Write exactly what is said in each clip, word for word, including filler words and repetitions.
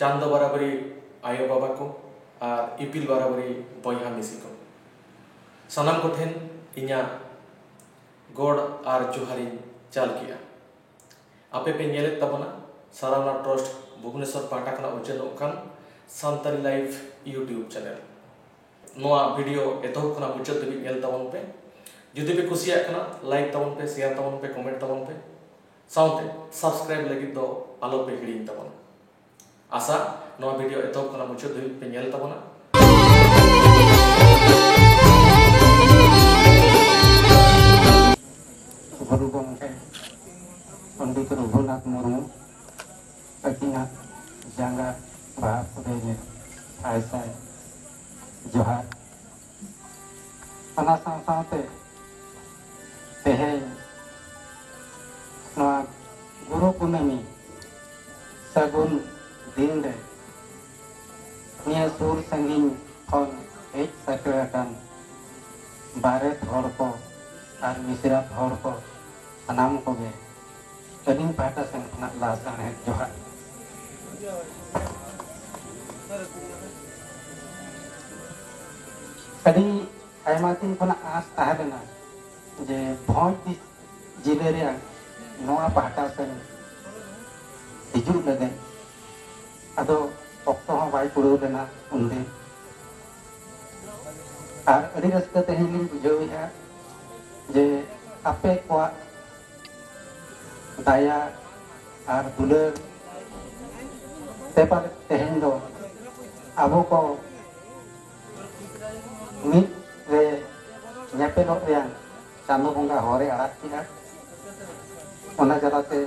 ᱪᱟᱸᱫᱚ ᱵᱟᱨᱟᱵᱟᱹᱨᱤ ᱟᱭᱳ ᱵᱟᱵᱟ ᱠᱚ ᱟᱨ ᱤᱯᱤᱞ ᱵᱟᱨᱟᱵᱟᱹᱨᱤ ᱵᱚᱭᱦᱟ ᱢᱤᱥᱤ ᱠᱚ, ᱥᱟᱱᱟᱢ ᱠᱚᱴᱷᱮᱱ ᱤᱧᱟᱹᱜ ᱜᱚᱰ ᱟᱨ ᱡᱚᱦᱟᱨᱤᱧ ᱪᱟᱞ ᱠᱮᱜᱼᱟ᱾ ᱟᱯᱮ ᱯᱮ ᱧᱮᱞᱮᱫ ᱛᱟᱵᱚᱱᱟ ᱥᱟᱨᱟᱣᱱᱟ ᱴᱨᱟᱥᱴ ᱵᱷᱩᱵᱽᱱᱮᱥᱚᱨ ᱯᱟᱦᱴᱟ ᱠᱷᱚᱱᱟᱜ ᱩᱪᱷᱟᱹᱱᱚᱜ ᱠᱟᱱ ᱥᱟᱱᱛᱟᱲᱤ ᱞᱟᱭᱤᱵᱷ YouTube ᱪᱮᱱᱮᱞ᱾ ᱱᱚᱣᱟ ᱵᱷᱤᱰᱤᱭᱳ ᱮᱛᱚᱦᱚᱵ ᱠᱷᱚᱱᱟᱜ ᱢᱩᱪᱟᱹᱫ ᱫᱷᱟᱹᱵᱤᱡ ᱧᱮᱞ ᱛᱟᱵᱚᱱ ᱯᱮ᱾ ᱡᱩᱫᱤ ᱯᱮ ᱠᱩᱥᱤᱭᱟᱜ ᱠᱟᱱᱟ, ᱞᱟᱭᱤᱠ ᱛᱟᱵᱚᱱ ᱯᱮ, ᱥᱮᱭᱟᱨ ᱛᱟᱵᱚᱱ ᱯᱮ, ᱠᱚᱢᱮᱱᱴ ᱛᱟᱵᱚᱱ ᱯᱮ, ᱥᱟᱶᱛᱮ ᱥᱟᱵᱥᱠᱨᱟᱭᱤᱵ ᱞᱟᱹᱜᱤᱫ ᱫᱚ ᱟᱞᱚ ᱯᱮ ᱦᱤᱲᱤᱧ ᱛᱟᱵᱚᱱᱟ᱾ ᱟᱥᱟ ᱱᱚᱣᱟ ᱵᱷᱤᱰᱤᱭᱳ ᱮᱛᱚᱦᱚᱵ ᱠᱷᱚᱱᱟᱜ ᱢᱩᱪᱟᱹᱫ ᱫᱷᱟᱹᱵᱤᱡ ᱯᱮ ᱧᱮᱞ ᱛᱟᱵᱚᱱᱟ᱾ ᱜᱩᱨᱩ ᱜᱚᱢᱠᱮ ᱯᱚᱱᱰᱤᱛ ᱨᱚᱜᱷᱩᱱᱟᱛᱷ ᱢᱩᱨᱢᱩ ᱟᱹᱠᱤᱱᱟᱜ ᱡᱟᱸᱜᱟ ᱵᱟᱦᱟ ᱯᱩᱨᱟᱹᱭ ᱨᱮ ᱥᱟᱭ ᱥᱟᱭ ᱡᱚᱦᱟᱨ᱾ ᱚᱱᱟ ᱥᱟᱶ ᱥᱟᱶᱛᱮ ᱛᱮᱦᱮᱧ ᱱᱚᱣᱟ ᱜᱩᱨᱩ ᱠᱩᱱᱟᱹᱢᱤ ᱥᱟᱹᱜᱩᱱ ᱫᱤᱱ ᱨᱮ ᱱᱤᱭᱟᱹ ᱥᱩᱨ ᱥᱟᱺᱜᱤᱧ ᱠᱷᱚᱱ ᱦᱮᱡ ᱥᱮᱴᱮᱨ ᱟᱠᱟᱱ ᱵᱟᱨᱮᱛ ᱦᱚᱲ ᱠᱚ ᱟᱨ ᱢᱤᱥᱨᱟᱛ ᱦᱚᱲ ᱠᱚ ᱥᱟᱱᱟᱢ ᱠᱚᱜᱮ ᱟᱹᱞᱤᱧ ᱯᱟᱦᱴᱟ ᱥᱮᱱ ᱠᱷᱚᱱᱟᱜ ᱞᱟᱦᱟ ᱥᱟᱨᱦᱟᱣ ᱡᱚᱦᱟᱨ᱾ ᱟᱹᱰᱤ ᱟᱭᱢᱟ ᱫᱤᱱ ᱠᱷᱚᱱᱟᱜ ᱟᱸᱥ ᱛᱟᱦᱮᱸ ᱞᱮᱱᱟ ᱡᱮ ᱵᱷᱚᱸᱡᱽ ᱡᱤᱞᱟᱹ ᱨᱮᱭᱟᱜ ᱱᱚᱣᱟ ᱯᱟᱦᱴᱟ ᱥᱮᱱ ᱦᱤᱡᱩᱜ ᱞᱟᱹᱜᱤᱫ, ᱟᱫᱚ ᱚᱠᱛᱚ ᱦᱚᱸ ᱵᱟᱭ ᱠᱩᱲᱟᱹᱣ ᱞᱮᱱᱟ ᱩᱱᱫᱤᱱ᱾ ᱟᱨ ᱟᱹᱰᱤ ᱨᱟᱹᱥᱠᱟᱹ ᱛᱮᱦᱮᱧ ᱞᱤᱧ ᱵᱩᱡᱷᱟᱹᱣᱮᱫᱼᱟ ᱡᱮ ᱟᱯᱮ ᱠᱚᱣᱟᱜ ᱫᱟᱭᱟ ᱟᱨ ᱫᱩᱞᱟᱹᱲ ᱛᱮ ᱯᱟᱞᱮ ᱛᱮᱦᱮᱧ ᱫᱚ ᱟᱵᱚ ᱠᱚ ᱢᱤᱫ ᱨᱮ ᱧᱮᱯᱮᱞᱚᱜ ᱨᱮᱭᱟᱜ ᱪᱟᱸᱫᱚ ᱵᱚᱸᱜᱟ ᱦᱚᱨᱮ ᱟᱲᱟᱜ ᱠᱮᱫᱟ᱾ ᱚᱱᱟ ᱡᱟᱞᱟᱛᱮ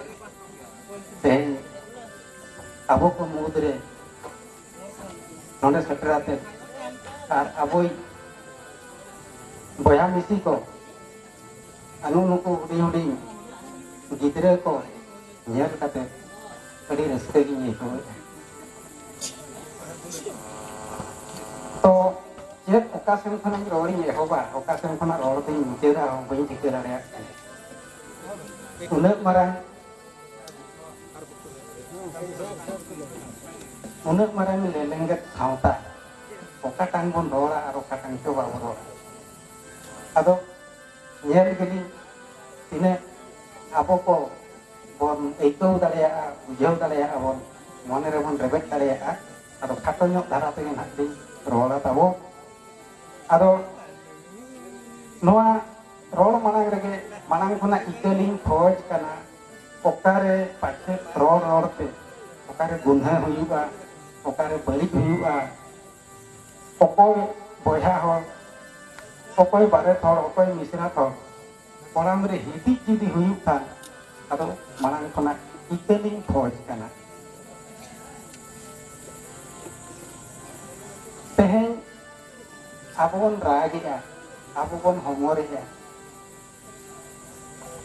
ᱛᱮᱦᱮᱧ ᱟᱵᱚ ᱠᱚ ᱢᱩᱫᱽᱨᱮ ᱱᱚᱰᱮ ᱥᱮᱴᱮᱨ ᱟᱛᱮ ᱟᱨ ᱟᱵᱚᱭᱤᱡ ᱵᱚᱭᱦᱟ ᱢᱤᱥᱤ ᱠᱚ ᱟᱨ ᱱᱩᱜᱼᱩ ᱱᱩᱠᱩ ᱦᱩᱰᱤᱧ ᱦᱩᱰᱤᱧ ᱜᱤᱫᱽᱨᱟᱹ ᱠᱚ ᱧᱮᱞ ᱠᱟᱛᱮ ᱟᱹᱰᱤ ᱨᱟᱹᱥᱠᱟᱹ ᱜᱤᱧ ᱟᱹᱭᱠᱟᱹᱣᱮᱫᱼᱟ᱾ ᱛᱚ ᱪᱮᱫ ᱚᱠᱟ ᱥᱮᱱ ᱠᱷᱚᱱᱟᱜ ᱨᱚᱲᱤᱧ ᱮᱦᱚᱵᱟ, ᱚᱠᱟ ᱥᱮᱱ ᱠᱷᱚᱱᱟᱜ ᱨᱚᱲ ᱫᱚᱧ ᱢᱩᱪᱟᱹᱫᱟ, ᱦᱚᱸ ᱵᱟᱹᱧ ᱴᱷᱤᱠᱟᱹ ᱫᱟᱲᱮᱭᱟᱜ ᱠᱟᱱᱟ᱾ ᱩᱱᱟᱹᱜ ᱢᱟᱨᱟᱝ ᱩᱱᱟᱹᱜ ᱢᱟᱨᱟᱝ ᱞᱮᱞᱮᱝᱜᱮᱫ ᱥᱟᱶᱛᱟ ᱚᱠᱟᱴᱟᱝ ᱵᱚᱱ ᱨᱚᱲᱟ ᱟᱨ ᱚᱠᱟᱴᱟᱝ ᱪᱚ ᱵᱟᱵᱚ ᱨᱚᱲᱟ᱾ ᱟᱫᱚ ᱧᱮᱞ ᱜᱮᱞᱤᱧ ᱛᱤᱱᱟᱹᱜ ᱟᱵᱚ ᱠᱚ ᱵᱚᱱ ᱟᱹᱭᱠᱟᱹᱣ ᱫᱟᱲᱮᱭᱟᱜᱼᱟ, ᱵᱩᱡᱷᱟᱹᱣ ᱫᱟᱲᱮᱭᱟᱜᱼᱟ ᱵᱚᱱ, ᱢᱚᱱᱮ ᱨᱮᱵᱚᱱ ᱨᱮᱵᱮᱫ ᱫᱟᱲᱮᱭᱟᱜᱼᱟ᱾ ᱟᱫᱚ ᱠᱷᱟᱴᱚ ᱧᱚᱜ ᱫᱷᱟᱨᱟ ᱛᱮᱜᱮ ᱱᱟᱦᱟᱜ ᱞᱤᱧ ᱨᱚᱲᱟ ᱛᱟᱵᱚ᱾ ᱟᱫᱚ ᱱᱚᱣᱟ ᱨᱚᱲ ᱢᱟᱲᱟᱝ ᱨᱮᱜᱮ ᱢᱟᱲᱟᱝ ᱠᱷᱚᱱᱟᱜ ᱤᱠᱟᱹ ᱞᱤᱧ ᱠᱷᱚᱡᱽ ᱠᱟᱱᱟ, ᱚᱠᱟᱨᱮ ᱯᱟᱪᱮᱫ ᱨᱚᱲ ᱨᱚᱲ ᱛᱮ ᱚᱠᱟᱨᱮ ᱜᱩᱱᱦᱟᱹ ᱦᱩᱭᱩᱜᱼᱟ, ᱚᱠᱟᱨᱮ ᱵᱟᱹᱲᱤᱡ ᱦᱩᱭᱩᱜᱼᱟ, ᱚᱠᱚᱭ ᱵᱚᱭᱦᱟ ᱦᱚᱲ, ᱚᱠᱚᱭ ᱵᱟᱨᱮᱛ ᱦᱚᱲ, ᱚᱠᱚᱭ ᱢᱤᱥᱨᱟᱛ ᱦᱚᱲ ᱠᱚᱲᱟᱢ ᱨᱮ ᱦᱤᱫᱤᱡ ᱡᱩᱫᱤ ᱦᱩᱭᱩᱜ ᱠᱷᱟᱱ, ᱟᱫᱚ ᱢᱟᱲᱟᱝ ᱠᱷᱚᱱᱟᱜ ᱤᱠᱟᱹ ᱞᱤᱧ ᱠᱷᱚᱡᱽ ᱠᱟᱱᱟ᱾ ᱛᱮᱦᱮᱧ ᱟᱵᱚ ᱵᱚᱱ ᱨᱟᱜᱮᱜᱼᱟ, ᱟᱵᱚ ᱵᱚᱱ ᱦᱚᱢᱚᱨᱮᱜᱼᱟ,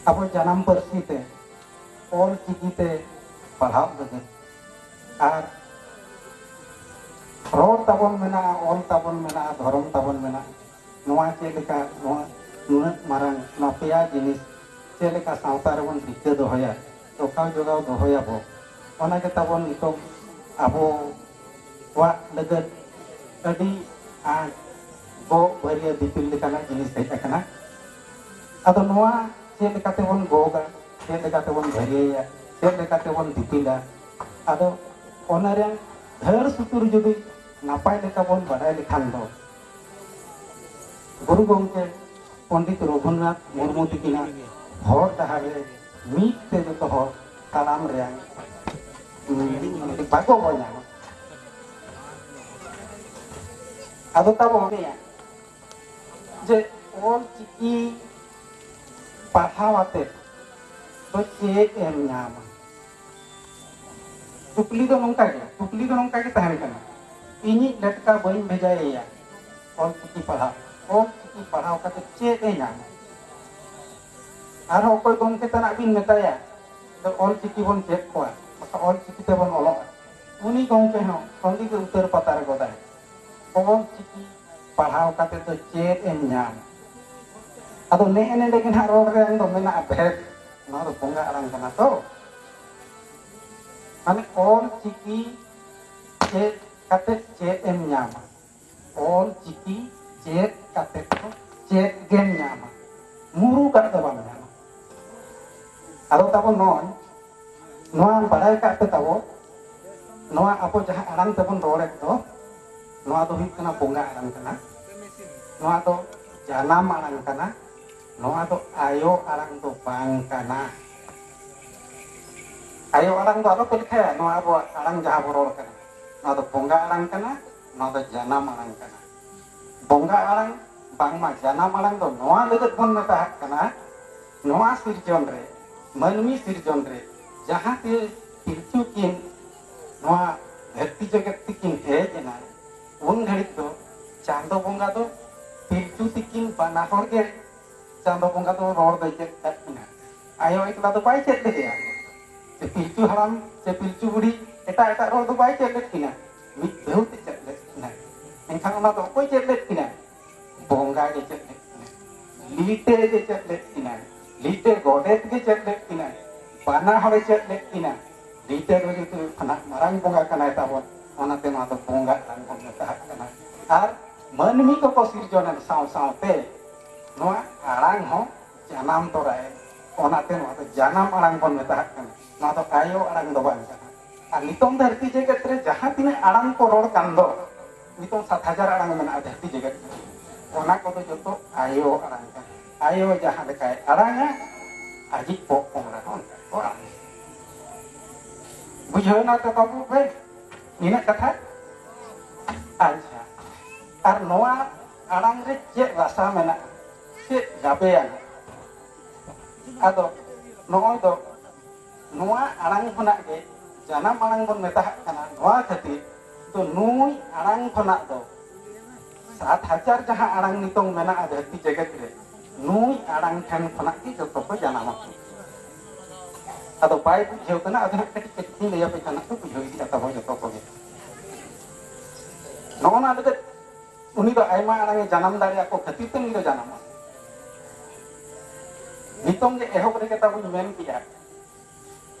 ᱟᱵᱚ ᱡᱟᱱᱟᱢ ᱯᱟᱹᱨᱥᱤ ᱛᱮ, ᱚᱞ ᱪᱤᱠᱤ ᱛᱮ ᱯᱟᱲᱦᱟᱣ ᱞᱟᱹᱜᱤᱫ᱾ ᱟᱨ ᱨᱚᱲ ᱛᱟᱵᱚᱱ ᱢᱮᱱᱟᱜᱼᱟ, ᱚᱞ ᱛᱟᱵᱚᱱ ᱢᱮᱱᱟᱜᱼᱟ, ᱫᱷᱚᱨᱚᱢ ᱛᱟᱵᱚᱱ ᱢᱮᱱᱟᱜᱼᱟ᱾ ᱱᱚᱣᱟ ᱪᱮᱫ ᱞᱮᱠᱟ, ᱱᱚᱣᱟ ᱱᱩᱱᱟᱹᱜ ᱢᱟᱨᱟᱝ ᱱᱚᱣᱟ ᱯᱮᱭᱟ ᱡᱤᱱᱤᱥ ᱪᱮᱫ ᱞᱮᱠᱟ ᱥᱟᱶᱛᱟ ᱨᱮᱵᱚᱱ ᱨᱤᱠᱟᱹ ᱫᱚᱦᱚᱭᱟ, ᱡᱚᱜᱟᱣ ᱡᱚᱜᱟᱣ ᱫᱚᱦᱚᱭᱟᱵᱚ, ᱚᱱᱟ ᱜᱮ ᱛᱟᱵᱚᱱ ᱱᱤᱛᱚᱜ ᱟᱵᱚᱣᱟᱜ ᱞᱟᱹᱜᱤᱫ ᱟᱹᱰᱤ ᱟᱸᱴ ᱜᱚᱜ ᱵᱷᱟᱹᱨᱭᱟᱹ ᱫᱤᱯᱤᱞ ᱞᱮᱠᱟᱱᱟᱜ ᱡᱤᱱᱤᱥ ᱦᱮᱡ ᱟᱠᱟᱱᱟ᱾ ᱟᱫᱚ ᱱᱚᱣᱟ ᱪᱮᱫ ᱞᱮᱠᱟ ᱛᱮᱵᱚᱱ ᱜᱚᱜᱟ, ᱪᱮᱫ ᱞᱮᱠᱟ ᱛᱮᱵᱚᱱ ᱵᱷᱟᱹᱨᱭᱟᱹᱭᱟ, ᱪᱮᱫ ᱞᱮᱠᱟ ᱛᱮᱵᱚᱱ ᱫᱤᱯᱤᱞᱟ, ᱟᱫᱚ ᱚᱱᱟ ᱨᱮᱭᱟᱜ ᱫᱷᱟᱹᱲ ᱥᱩᱛᱩᱨ ᱡᱩᱫᱤ ᱱᱟᱯᱟᱭ ᱞᱮᱠᱟ ᱵᱚᱱ ᱵᱟᱰᱟᱭ ᱞᱮᱠᱷᱟᱱ ᱫᱚ, ᱜᱩᱨᱩ ᱜᱚᱢᱠᱮ ᱯᱚᱱᱰᱤᱛ ᱨᱚᱜᱷᱩᱱᱟᱛᱷ ᱢᱩᱨᱢᱩ ᱛᱤᱠᱤᱱᱟᱜ ᱦᱚᱨ ᱰᱟᱦᱟᱨ ᱨᱮ ᱢᱤᱫ ᱛᱮ ᱡᱚᱛᱚ ᱦᱚᱲ ᱛᱟᱲᱟᱢ ᱨᱮᱭᱟᱜ, ᱩᱸ, ᱵᱟᱠᱚ ᱧᱟᱢᱟ᱾ ᱟᱫᱚ ᱛᱟᱵᱚᱱ ᱱᱤᱭᱟᱹ ᱡᱮ ᱚᱞ ᱪᱤᱠᱤ ᱯᱟᱲᱦᱟᱣ ᱟᱛᱮ ᱫᱚ ᱪᱮᱫ ᱮᱢ ᱧᱟᱢᱟ? ᱠᱩᱠᱞᱤ ᱫᱚ ᱱᱚᱝᱠᱟ ᱜᱮ, ᱠᱩᱠᱞᱤ ᱫᱚ ᱱᱚᱝᱠᱟ ᱜᱮ ᱛᱟᱦᱮᱱ ᱠᱟᱱᱟ, ᱤᱧᱤᱡ ᱞᱮᱴᱠᱟ ᱵᱟᱹᱧ ᱵᱷᱮᱡᱟᱭᱮᱭᱟ ᱚᱞ ᱪᱤᱠᱤ ᱯᱟᱲᱦᱟᱣ, ᱚᱞ ᱪᱤᱠᱤ ᱯᱟᱲᱦᱟᱣ ᱠᱟᱛᱮ ᱪᱮᱫ ᱮ ᱧᱟᱢᱟ? ᱟᱨᱦᱚᱸ ᱚᱠᱚᱭ ᱜᱚᱢᱠᱮ ᱛᱟᱱᱟᱜ ᱵᱤᱱ ᱢᱮᱛᱟᱭᱟ, ᱫᱚ ᱚᱞ ᱪᱤᱠᱤ ᱵᱚᱱ ᱪᱮᱫ ᱠᱚᱣᱟ, ᱵᱟᱠᱷᱟᱱ ᱚᱞ ᱪᱤᱠᱤ ᱛᱮᱵᱚᱱ ᱚᱞᱚᱜᱼᱟ, ᱩᱱᱤ ᱜᱚᱢᱠᱮ ᱦᱚᱸ ᱥᱚᱸᱜᱮ ᱜᱮ ᱩᱛᱟᱹᱨ ᱯᱟᱛᱟᱨ ᱜᱚᱫᱟᱭ, ᱚᱞ ᱪᱤᱠᱤ ᱯᱟᱲᱦᱟᱣ ᱠᱟᱛᱮ ᱫᱚ ᱪᱮᱫ ᱮᱢ ᱧᱟᱢ? ᱟᱫᱚ ᱱᱮᱜᱼᱮ ᱱᱮᱰᱮ ᱜᱮ ᱱᱟᱦᱟᱜ ᱨᱚᱲ ᱨᱮ ᱫᱚ ᱢᱮᱱᱟᱜᱼᱟ ᱵᱷᱮᱫ, ᱱᱚᱣᱟ ᱫᱚ ᱵᱚᱸᱜᱟ ᱟᱲᱟᱝ ᱠᱟᱱᱟ ᱛᱚ᱾ ᱢᱟᱱᱮ ᱚᱞ ᱪᱤᱠᱤ ᱪᱮᱫ ᱠᱟᱛᱮ ᱪᱮᱫ ᱮᱢ ᱧᱟᱢᱟ? ᱚᱞ ᱪᱤᱠᱤ ᱪᱮᱫ ᱠᱟᱛᱮ ᱫᱚ ᱪᱮᱫ ᱜᱮᱢ ᱧᱟᱢᱟ? ᱢᱩᱨᱩᱠᱟᱜ ᱫᱚ ᱵᱟᱢ ᱧᱟᱢᱟ᱾ ᱟᱫᱚ ᱛᱟᱵᱚ ᱱᱚᱜᱼᱚᱭ ᱱᱚᱣᱟ ᱵᱟᱲᱟᱭ ᱠᱟᱜ ᱯᱮ ᱛᱟᱵᱚ, ᱱᱚᱣᱟ ᱟᱵᱚ ᱡᱟᱦᱟᱸ ᱟᱲᱟᱝ ᱛᱮᱵᱚᱱ ᱨᱚᱲᱮᱫ ᱫᱚ, ᱱᱚᱣᱟ ᱫᱚ ᱦᱩᱭᱩᱜ ᱠᱟᱱᱟ ᱵᱚᱸᱜᱟ ᱟᱲᱟᱝ ᱠᱟᱱᱟ᱾ ᱱᱚᱣᱟ ᱫᱚ ᱡᱟᱱᱟᱢ ᱟᱲᱟᱝ ᱠᱟᱱᱟ᱾ ᱱᱚᱣᱟ ᱫᱚ ᱟᱭᱳ ᱟᱲᱟᱝ ᱫᱚ ᱵᱟᱝ ᱠᱟᱱᱟ᱾ ᱟᱭᱳ ᱟᱲᱟᱝ ᱫᱚ ᱟᱞᱚ ᱯᱮ ᱞᱮᱠᱷᱟᱭᱟ, ᱱᱚᱣᱟ ᱟᱵᱚᱣᱟᱜ ᱟᱲᱟᱝ ᱡᱟᱦᱟᱸ ᱵᱚ ᱨᱚᱲ ᱠᱟᱱᱟ, ᱱᱚᱣᱟ ᱫᱚ ᱵᱚᱸᱜᱟ ᱟᱲᱟᱝ ᱠᱟᱱᱟ, ᱱᱚᱣᱟ ᱫᱚ ᱡᱟᱱᱟᱢ ᱟᱲᱟᱝ ᱠᱟᱱᱟ᱾ ᱵᱚᱸᱜᱟ ᱟᱲᱟᱝ ᱵᱟᱝᱢᱟ ᱡᱟᱱᱟᱢ ᱟᱲᱟᱝ ᱫᱚ ᱱᱚᱣᱟ ᱞᱟᱹᱜᱤᱫ ᱵᱚᱱ ᱢᱮᱛᱟᱜ ᱠᱟᱱᱟ, ᱱᱚᱣᱟ ᱥᱤᱨᱡᱚᱱ ᱨᱮ, ᱢᱟᱹᱱᱢᱤ ᱥᱤᱨᱡᱚᱱ ᱨᱮ ᱡᱟᱦᱟᱸ ᱛᱤ ᱯᱤᱞᱪᱩ ᱠᱤᱱ ᱱᱚᱣᱟ ᱫᱷᱟᱹᱨᱛᱤ ᱡᱮᱜᱮᱛ ᱛᱮᱠᱤᱱ ᱦᱮᱡ ᱮᱱᱟ, ᱩᱱ ᱜᱷᱟᱹᱲᱤᱡ ᱫᱚ ᱪᱟᱸᱫᱚ ᱵᱚᱸᱜᱟ ᱫᱚ ᱯᱤᱞᱪᱩ ᱛᱤᱠᱤᱱ ᱵᱟᱱᱟ ᱦᱚᱲ ᱜᱮ ᱪᱟᱸᱫᱚ ᱵᱚᱸᱜᱟ ᱫᱚ ᱨᱚᱲ ᱫᱚᱭ ᱪᱮᱫ ᱠᱟᱜ ᱠᱤᱱᱟ᱾ ᱟᱭᱳ ᱮᱠᱞᱟ ᱫᱚ ᱵᱟᱭ ᱪᱮᱫ ᱞᱮᱫᱮᱭᱟ᱾ ᱥᱮ ᱯᱤᱞᱪᱩ ᱦᱟᱲᱟᱢ ᱥᱮ ᱯᱤᱞᱪᱩ ᱵᱩᱲᱦᱤ ᱮᱴᱟᱜ ᱮᱴᱟᱜ ᱨᱚᱲ ᱫᱚ ᱵᱟᱭ ᱪᱮᱫ ᱞᱮᱫ ᱠᱤᱱᱟ, ᱢᱤᱫ ᱫᱷᱟᱣ ᱛᱮ ᱪᱮᱫ ᱞᱮᱫ ᱠᱤᱱᱟ᱾ ᱮᱱᱠᱷᱟᱱ ᱚᱱᱟ ᱫᱚ ᱚᱠᱚᱭ ᱪᱮᱫ ᱞᱮᱫ ᱠᱤᱱᱟ? ᱵᱚᱸᱜᱟ ᱜᱮ ᱪᱮᱫ ᱞᱮᱫ ᱠᱤᱱᱟ᱾ ᱞᱤᱴᱟᱹ ᱜᱮ ᱪᱮᱫ ᱞᱮᱫ ᱠᱤᱱᱟ᱾ ᱞᱤᱴᱟᱹ ᱜᱚᱰᱮᱛ ᱜᱮ ᱪᱮᱫ ᱞᱮᱫ ᱠᱤᱱᱟ᱾ ᱵᱟᱱᱟ ᱦᱚᱲᱮ ᱪᱮᱫ ᱞᱮᱫ ᱠᱤᱱᱟ᱾ ᱞᱤᱴᱟᱹ ᱫᱚ ᱡᱮᱦᱮᱛᱩ ᱠᱷᱚᱱᱟᱜ ᱢᱟᱨᱟᱝ ᱵᱚᱸᱜᱟ ᱠᱟᱱᱟᱭ ᱛᱟᱵᱚᱱ, ᱚᱱᱟᱛᱮ ᱱᱚᱣᱟ ᱫᱚ ᱵᱚᱸᱜᱟ ᱟᱲᱟᱝ ᱵᱚᱱ ᱢᱮᱛᱟᱜ ᱠᱟᱱᱟ᱾ ᱟᱨ ᱢᱟᱹᱱᱢᱤ ᱠᱚᱠᱚ ᱥᱤᱨᱡᱚᱱᱮᱱ ᱥᱟᱶ ᱥᱟᱶᱛᱮ ᱱᱚᱣᱟ ᱟᱲᱟᱝ ᱦᱚᱸ ᱡᱟᱱᱟᱢ ᱛᱚᱨᱟᱭᱮᱱ, ᱚᱱᱟᱛᱮ ᱱᱚᱣᱟ ᱫᱚ ᱡᱟᱱᱟᱢ ᱟᱲᱟᱝ ᱵᱚᱱ ᱢᱮᱛᱟᱜ ᱠᱟᱱᱟ᱾ ᱱᱚᱣᱟ ᱫᱚ ᱟᱭᱳ ᱟᱲᱟᱝ ᱫᱚ ᱵᱟᱝ ᱠᱟᱱᱟ᱾ ᱟᱨ ᱱᱤᱛᱚᱝ ᱫᱷᱟᱹᱨᱛᱤ ᱡᱮᱜᱮᱛ ᱨᱮ ᱡᱟᱦᱟᱸ ᱛᱤᱱᱟᱹᱜ ᱟᱲᱟᱝ ᱠᱚ ᱨᱚᱲ ᱠᱟᱱ ᱫᱚ, ᱱᱤᱛᱚᱝ ᱥᱟᱛ ᱦᱟᱡᱟᱨ ᱟᱲᱟᱝ ᱢᱮᱱᱟᱜᱼᱟ ᱫᱷᱟᱹᱨᱛᱤ ᱡᱮᱜᱮᱛ ᱨᱮ, ᱚᱱᱟ ᱠᱚᱫᱚ ᱡᱚᱛᱚ ᱟᱭᱳ ᱟᱲᱟᱝ ᱠᱟᱱᱟ᱾ ᱟᱭᱳ ᱡᱟᱦᱟᱸ ᱞᱮᱠᱟᱭ ᱟᱲᱟᱝᱟ, ᱟᱡᱤᱡ ᱯᱚᱜ ᱯᱚᱝᱲᱟ ᱦᱚᱸ ᱚᱱᱠᱟ ᱠᱚ ᱟᱲᱟᱝᱟ᱾ ᱵᱩᱡᱷᱟᱹᱣ ᱮᱱᱟ ᱛᱚ ᱵᱟᱹᱵᱩ ᱵᱷᱟᱹᱭ, ᱱᱤᱱᱟᱹᱜ ᱠᱟᱛᱷᱟ? ᱟᱪᱪᱷᱟ, ᱟᱨ ᱱᱚᱣᱟ ᱟᱲᱟᱝ ᱨᱮ ᱪᱮᱫ ᱨᱟᱥᱟ ᱢᱮᱱᱟᱜᱼᱟ, ᱪᱮᱫ ᱜᱟᱵᱮᱭᱟᱱᱟ? ᱟᱫᱚ ᱱᱚᱜᱼᱚᱭ ᱫᱚ ᱱᱚᱣᱟ ᱟᱲᱟᱝ ᱠᱷᱚᱱᱟᱜ ᱜᱮ ᱡᱟᱱᱟᱢ ᱟᱲᱟᱝ ᱵᱚᱱ ᱢᱮᱛᱟᱜ ᱠᱟᱱᱟ᱾ ᱱᱚᱣᱟ ᱠᱷᱟᱹᱛᱤᱨ ᱫᱚ ᱱᱩᱭ ᱟᱲᱟᱝ ᱠᱷᱚᱱᱟᱜ ᱫᱚ ᱥᱟᱛ ᱦᱟᱡᱟᱨ ᱡᱟᱦᱟᱸ ᱟᱲᱟᱝ ᱱᱤᱛᱚᱝ ᱢᱮᱱᱟᱜᱼᱟ ᱫᱷᱟᱹᱨᱛᱤ ᱡᱮᱜᱮᱛ ᱨᱮ, ᱱᱩᱭ ᱟᱲᱟᱝ ᱴᱷᱮᱱ ᱠᱷᱚᱱᱟᱜ ᱜᱮ ᱡᱚᱛᱚ ᱠᱚ ᱡᱟᱱᱟᱢ ᱟᱠᱟᱱᱟ᱾ ᱟᱫᱚ ᱵᱟᱭ ᱵᱩᱡᱷᱟᱹᱣ ᱠᱟᱱᱟ, ᱟᱫᱚ ᱦᱟᱸᱜ ᱠᱟᱹᱴᱤᱡ ᱠᱟᱹᱴᱤᱡ ᱤᱧ ᱞᱟᱹᱭ ᱟᱯᱮ ᱠᱷᱟᱱ ᱦᱟᱸᱜ ᱯᱮ ᱵᱩᱡᱷᱟᱹᱣ ᱤᱫᱤᱜᱼᱟ ᱛᱟᱵᱚ ᱡᱚᱛᱚ ᱠᱚᱜᱮ᱾ ᱱᱚᱜᱼᱚ ᱱᱟ ᱞᱟᱹᱜᱤᱫ ᱩᱱᱤ ᱫᱚ ᱟᱭᱢᱟ ᱟᱲᱟᱝ ᱮ ᱡᱟᱱᱟᱢ ᱫᱟᱲᱮᱭᱟᱜ ᱠᱚ ᱠᱷᱟᱹᱛᱤᱨ ᱛᱮ ᱩᱱᱤ ᱫᱚ ᱡᱟᱱᱟᱢᱚᱜᱼᱟ᱾ ᱱᱤᱛᱚᱝ ᱜᱮ ᱮᱦᱚᱵ ᱨᱮᱜᱮ ᱛᱟᱵᱚᱧ ᱢᱮᱱ ᱠᱮᱜᱼᱟ